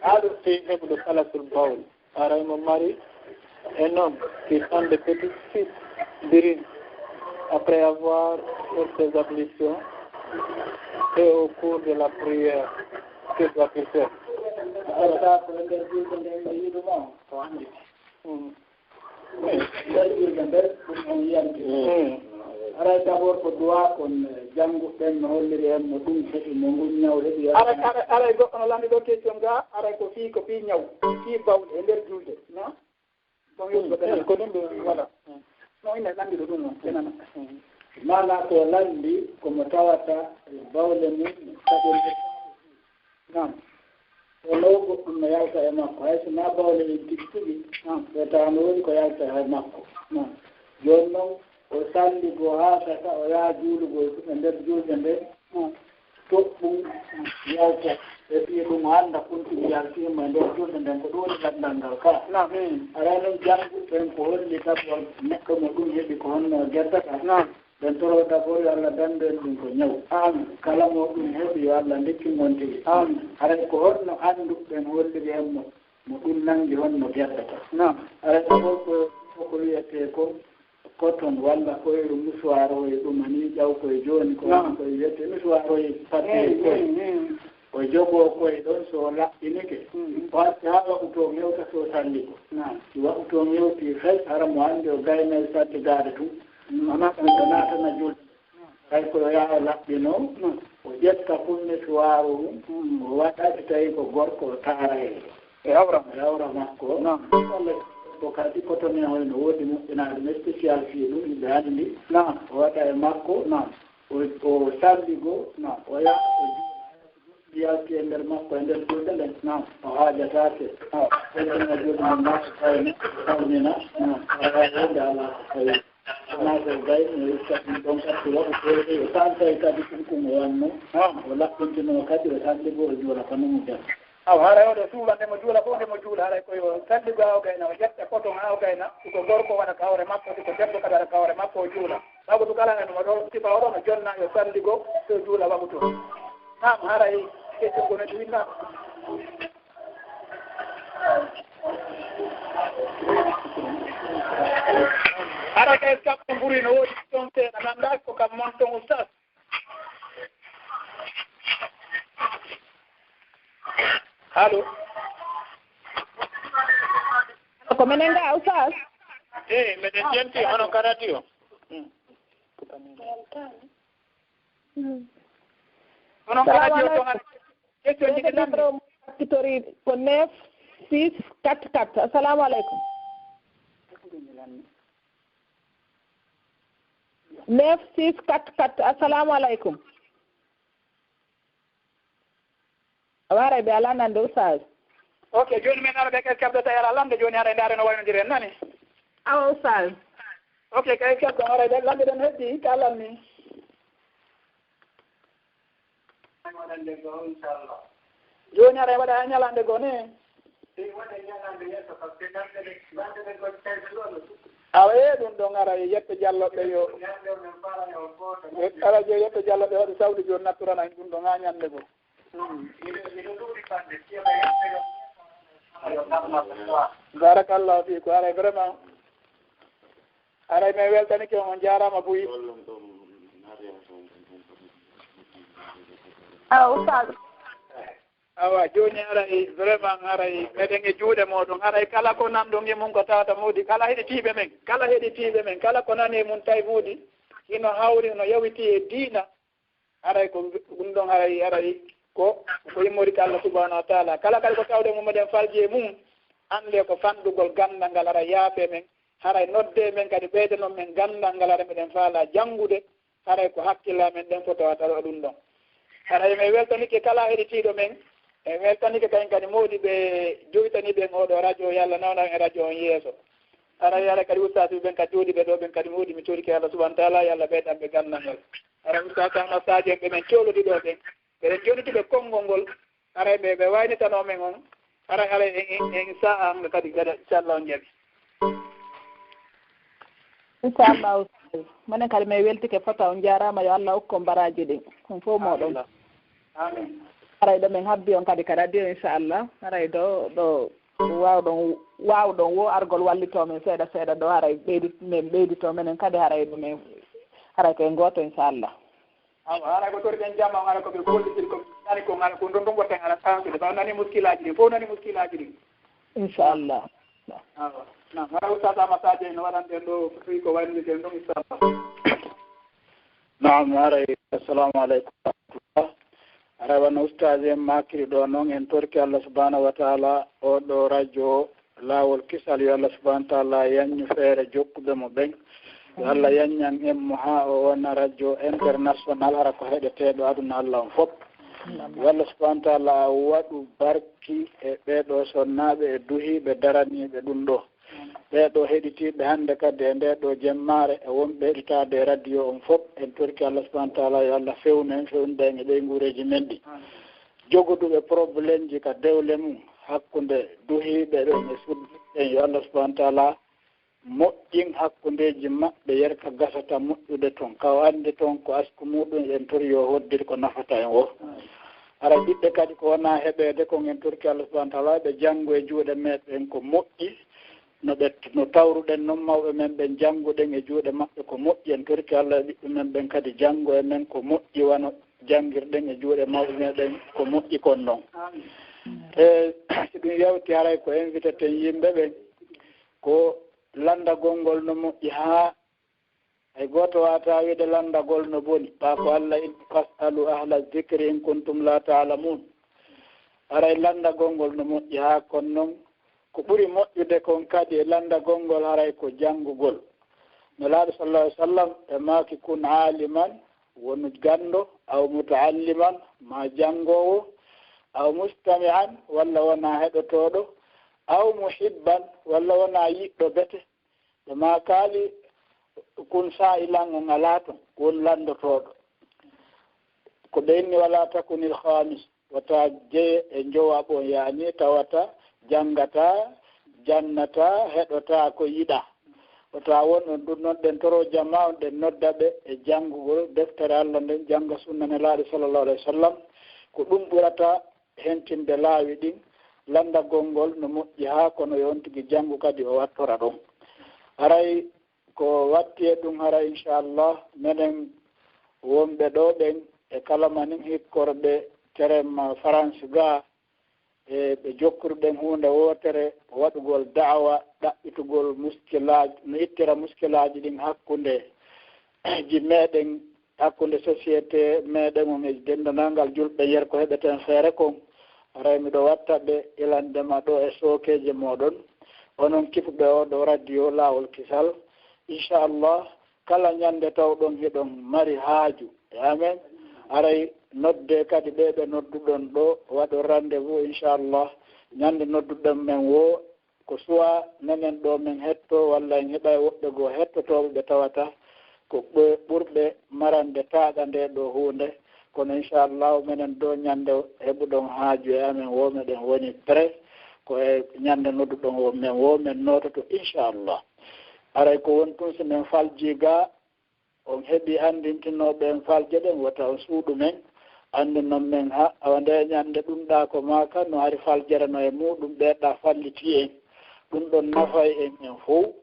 Allo. Fii heɓude salasul bawl. Haray mo mari un homme qui sent de petits sucs d'urine après avoir fait ses ablutions et au cours de la prière, que doit-il faire? Haray ko e nder julde nden o yiɗi mo, o anndi. Mm. Nder julde nden, ɗum on yiyante. Mm. Haray d'abord ko du'a kon, eh, jannguɓe ɓen no holliri en mo ɗum heɓi mo, ngun ñaw heɓi. Haray, haray, haray goɗɗo no lanndi ɗo question ga, haray ko fii, ko fii ñaw, fii bawle e nder julde, na? Ɗon yewtude ɓe. Eh, ko ɗum ɗo. Voilà. No ina lanndi ɗo ɗum non, ɓe nana. Maanaa ko lanndi, ko mo tawata bawle mum kaɓirɗe. Naam. Kono goɗɗum no yalta e makko, hay so na bawle ɗen tigi tigi, naam, ɓe tawa no woni ko yalta e makko. Naam. Jooni noon, o salligoo haa gasa, o yaha juulugol e nder julde nden, naam, toɓɓum yalta, e fii ɗum hannda kuntuɗi yaltiima e nder julde nden, ko ɗum woni ganndal ngal ka. Naam. Haray noon jannguɓe ɓen ko holli tabol neɗɗo mo ɗum heɓi ko honno o geddata. Naam. Ɓen toroo d'abord yo Allah danndu en ɗum ko ñaw. Amin. Kala mo ɗum heɓi yo Allah ndikkin on tigi. Amin. Haray ko honno annduɓe ɓen holliri en mo, mo ɗum nanngi honno geddata? Naam. Haray ko, ko, ko wiyetee ko coton walla koyru musuwaaroye ɗum ani ƴaw koye jooni ko, naam, ko wiyetee musuwaaroye papier, mm, koye. Mm, mm. O jogoo koye ɗon, so o laɓɓinike, mm, o acca haa waɗu toon hewta, so o salli ko. Naam. Si waɗu toon hewti fes, hara mo anndi o gaynay salligaade tun. Mm. Wonaa ɗum ko naatana julde. Hay ko yo yaha o laɓɓinoo, mm, o ƴetta fuu musuwaaru mum, mm, o waɗa, si tawii ko gorko, o taara e, e awra, e awra makko. Naam. Walla ko kadi coton en hoy no woodi moƴƴinaaɗo ɗum spécial fii ɗum, yimɓe anndi. Naam. O waɗa e makko. Naam. O, o salligoo. Naam. O yaha, o juula. Yalti e nder makko, e nder julde nden. Naam. O haajataake. Naam. Ɓe ɗon e julde nden, naata tawi salmina. Naam. Alaa ko tawi. Naafel gay, mi itta ɗum ɗon kadi, waɗu feere, o taantay kadi ɗum ko mo wanno. Naam. O laɓɓintinoo kadi, o salli bo o juula, ko non mo jam. Awa, haray o ɗo suuwa nde mo juula, fof nde mo juula, haray ko yo salli go haa o gayna, o ƴetta koton haa o gayna, si ko gorko waɗa ka hoore makko, si ko debbo kadi waɗa ka hoore makko, o juula. Wagutu kala en mo ɗo, sifa o ɗo no jonna, yo salli go, so juula wagutu. Naam, haray keccol ko no winna. Hara kay kam ɓuri no woodi ton seeɗa, mi anndaa ko kam mon ton, Oustaz. Allo? Ko menen ga, Oustaz? Eyi, meɗen jenti, hono ka radio. Hmm. Hono ka radio to, question ji ɗi lanni. Numéro mo accitorii ko neuf six quatre quatre. Assalamu aleykum. Neuf six quatre quatre. Assalamu aleykum. A waray ɓe alaa nande, Oustaz. Ok, jooni men ara ɓe kadi keɓde tawi alaa lande, jooni haray ndaare no waynodiri en nani. Awa, Oustaz. Ok, kay keɓɗon haray ɓe lande ɗen heddi, ka lanni. Jooni aɗa waɗa haa ñalaande goo ne? Awa, e ɗum ɗon ara e yetto jalloɓe yo, ara je yetto jalloɓe waɗi sawdi jooni natturana en ɗum ɗon haa ñande goo. Barakallahu fiiku, aray vraiment. Haray min weltanike on, on jaaraama buy. Awa, Oustaz. Awa, jooni haray, vraiment, haray, meɗen e juuɗe mooɗon. Haray kala ko nanɗon e mum ko tawata moodi, kala heɗitiiɓe men, kala heɗitiiɓe men, kala ko nani e mum tawi moodi, hino hawri, no yawiti e diina. Haray ko ɗum ɗon, haray, haray ko, ko immori ka Allah subhanahu wa taala. Kala kadi ko tawde mum meɗen falji e mum, annde ko fanɗugol ganndal ngal, haray yaafe men, haray nodde men kadi ɓeydanon men ganndal ngal, haray meɗen faala janngude, haray ko hakkille amen ɗen fotowata ɗo ɗum ɗon. Haray min weltanike kala heɗitiiɗo men, en weltanike kayen kadi moodi ɓe joytani ɓen oɗo radio, yo Allah nawna en radio on yeeso. Haray, haray kadi ustaasuɓe ɓen ka jooɗiiɓe ɗo ɓen kadi moodi, mi torike Allah subhanahu wa taala, yo Allah ɓeydan ɓe ganndal ngal. Haray ustaas Ahmad Sadio en ɓe men coolodi ɗo ɓen, ɓeɗen jonnituɓe konngol ngol, haray ɓe, ɓe waynitanoo men on, haray, haray en, en, en sa'a hannga kadi gada, inchallah on jaɓi. Inchallah, ustaas. Minen kadi min weltike fota, on jaaraama, yo Allah okku on baraaji ɗin. On fof mooɗon. Amina. Amina. Haray ɗo min habbi on kadi ka radio, inchallah. Haray ɗo, ɗo waawɗon, waawɗon wo argol wallitoo men seeɗa seeɗa ɗo, haray ɓeydi-, min ɓeyditoo minen kadi, haray ɗo min, haray ko en gooto, inchallah. Awa, haray ko tori ɓen jamma, haray ko ɓe gollitir ko nani ko, haray ko ndon ɗon gotten, haray sansude. Ɓawo nani muskilaaji ɗin, fof nani muskilaaji ɗin. Inchallah. Awa. Naam, haray ustaas Ahmad Sadio no waɗan ɗen ɗo, fii ko waynirten ɗon, inchallah. Naam, haray, assalamu aleykum wa rahmatullah. Haray wano ustaas en maakiri ɗo non, en torki Allah subhanahu wa taala, oo ɗo radio Laawol Kisal, yo Allah subhanahu wa taala yanñu feere jokkuɓe mo ɓen. Yo Allah yanñan en mo haa o wona radio international, hara ko heɗeteeɗo aduna Allah on fof. Yo Allah subhanahu wa taala waɗu barki e ɓee ɗoo sonnaaɓe e duhiiɓe daraniiɓe ɗum ɗoo. Ɓee ɗoo heɗitiiɓe hannde kadi e ndee ɗoo jemmaare e wonɓe heɗitaade e radio on fof, en torki Allah subhanahu wa taala yo Allah fewnu en, fewnude en e ɓeynguureeji men ɗi. Jogoduɓe problemji ka dewle mum, hakkunde duhiiɓe ɓen e suddiiɓe ɓen, yo Allah subhanahu wa taala moƴƴin hakkundeeji maɓɓe, yerka gasata moƴƴude ton. Ka o anndi ton ko asku muɗum, en tori yo hoddir ko nafata en woo. Hara ɓiɓɓe kadi ko wona heɓeede kon, en torki Allah subhanahu wa taala ɓe janngo e juuɗe meɗen ko moƴƴi, no ɓe, no tawruɗen non mawɓe men ɓen, jannguɗen e juuɗe maɓɓe ko moƴƴi. En torki Allah e ɓiɓɓe men ɓen kadi janngo e men ko moƴƴi, wano janngirɗen e juuɗe mawɓe meɗen ko moƴƴi kon non. E si ɗum yawti, haray ko inviteten yimɓe ɓen, ko lanndagol ngol no moƴƴi haa hay gooto waawataa wiide lanndagol no boni. Ɓaa ko Allah inni, "Fas'alu ahla zikri in kuntum la ta'lamun." Haray lanndagol ngol no moƴƴi haa kon non. Ko ɓuri moƴƴude kon kadi e lanndagol ngol, haray ko janngugol. Nelaaɗo sallallahu alaihi wasallam e maaki, "Kun aliman," wonu ganndo, "aw muta'alliman," ma janngoowo, "aw mustami'an," walla wona heɗotooɗo, "aw muhibban," walla wona yiɗɗo bete. Ɓe maakaali, Kun saa'ilan on alaa ton, won lanndotooɗo. Ko ɓe inni, "Walaa takunil khaamis," wata jeye e njowaɓo, yaani tawata janngata, jannata, heɗota ko yiɗa. Wata won on ɗum noon, ɗen toro jama on, ɗen nodda ɓe e janngugol deftere Allah nden, jannga sunna Nelaaɗo sallallahu alaihi wasallam. Ko ɗum ɓurata hentinde laawi ɗin, lanndagol ngol no moƴƴi haa kono yo on tigi janngu kadi o wattora ɗum. Haray ko watti e ɗum, haray inchallah menen wonɓe ɗo ɗen e kala manin hikkorɓe terem France ga, e ɓe jokkuruɗen huunde wootere, waɗugol da'awa, ɗaɓɓitugol muskilaaji, no ittira muskilaaji ɗin hakkunde ji meɗen, hakkunde société meɗen on e denndanangal julɓe yer ko heɓeten feere kon. Haray miɗo watta ɓe ilandema ɗo e sookeeje mooɗon, onon kipuɓe oo ɗoo radio Laawol Kisal. Inchallah, kala ñannde tawɗon hiɗon mari haaju e amen, haray nodde kadi ɓee ɓe nodduɗon ɗoo, waɗon rendez-vous inchallah. Ñannde nodduɗon men woo, ko suwa menen ɗoo men hettoo, walla en heɓay woɓɓe goo hettotooɓe ɓe tawata ko ɓe ɓurɓe marande taaɗa ndee ɗoo huunde. Kono inchallahu menen ɗoo ñannde heɓuɗon haaju e amen woo, meɗen woni prêt. Ko e ñannde nodduɗon woo men woo men noototo inchallah. Haray ko won tun si men faljii ga, on heɓii anndintinooɓe en falje ɗen, wota on suuɗu men, anndinon men ha awa ndee ñannde ɗum ɗaa ko maa kan no hari faljere no e muuɗum, ɓeeɗaa fallitii en. Ɗum ɗon nafay en en fow.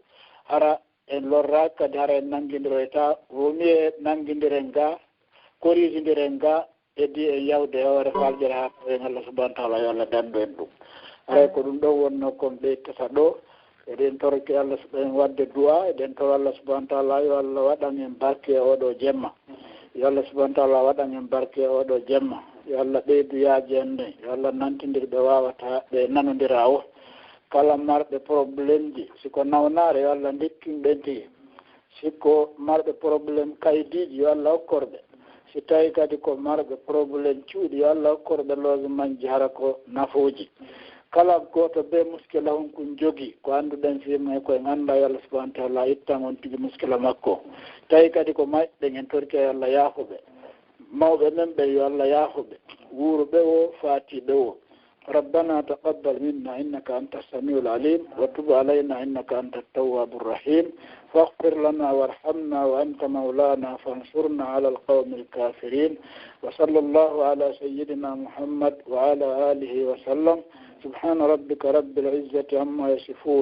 Hara en lorraaki kadi, hara en nanngindiroytaa. Woni e nanngindiren ga, koriisindiren ga, heddii en yawde e hoore faljere haa tawen Allah subhanahu wa taala, yo Allah danndu en ɗum. Haray ko ɗum ɗon wonnoo kon ɓeytata ɗoo. Eɗen toroki Allah sub-, en waɗde du'a, eɗen toro Allah subhanahu wa taala yo Allah waɗan en barke e oo ɗoo jemma. Yo Allah subhanahu wa taala waɗan en barke e oo ɗoo jemma. Yo Allah ɓeydu yaajeende, yo Allah nantindir ɓe waawataa, ɓe nanondira o. Kala marɓe problème ji, si ko nawnaare, yo Allah ndikkin ɓen tigi. Si ko marɓe problème kaydiiji, yo Allah okkor ɓe. Si tawi kadi ko marɓe problème cuuɗi, yo Allah okkor ɓe logementji hara ko nafooji. Kala gooto bee muskila hon kun jogii, ko annduɗen fii mum e ko en anndaa, yo Allah subhanahu wa taala ittan on tigi muskila makko. Tawi kadi ko mayɓe, en torike yo Allah yaafo ɓe. Mawɓe men ɓe, yo Allah yaafo ɓe. Wuuruɓe woo, faatiiɓe woo. ربنا تقبل منا إنك أنت السميع العليم وتب علينا إنك أنت التواب الرحيم فاغفر لنا وارحمنا وأنت مولانا فانصرنا على القوم الكافرين. وصلى الله على سيدنا محمد وعلى آله وسلم. سبحان ربك رب العزة عما يصفون.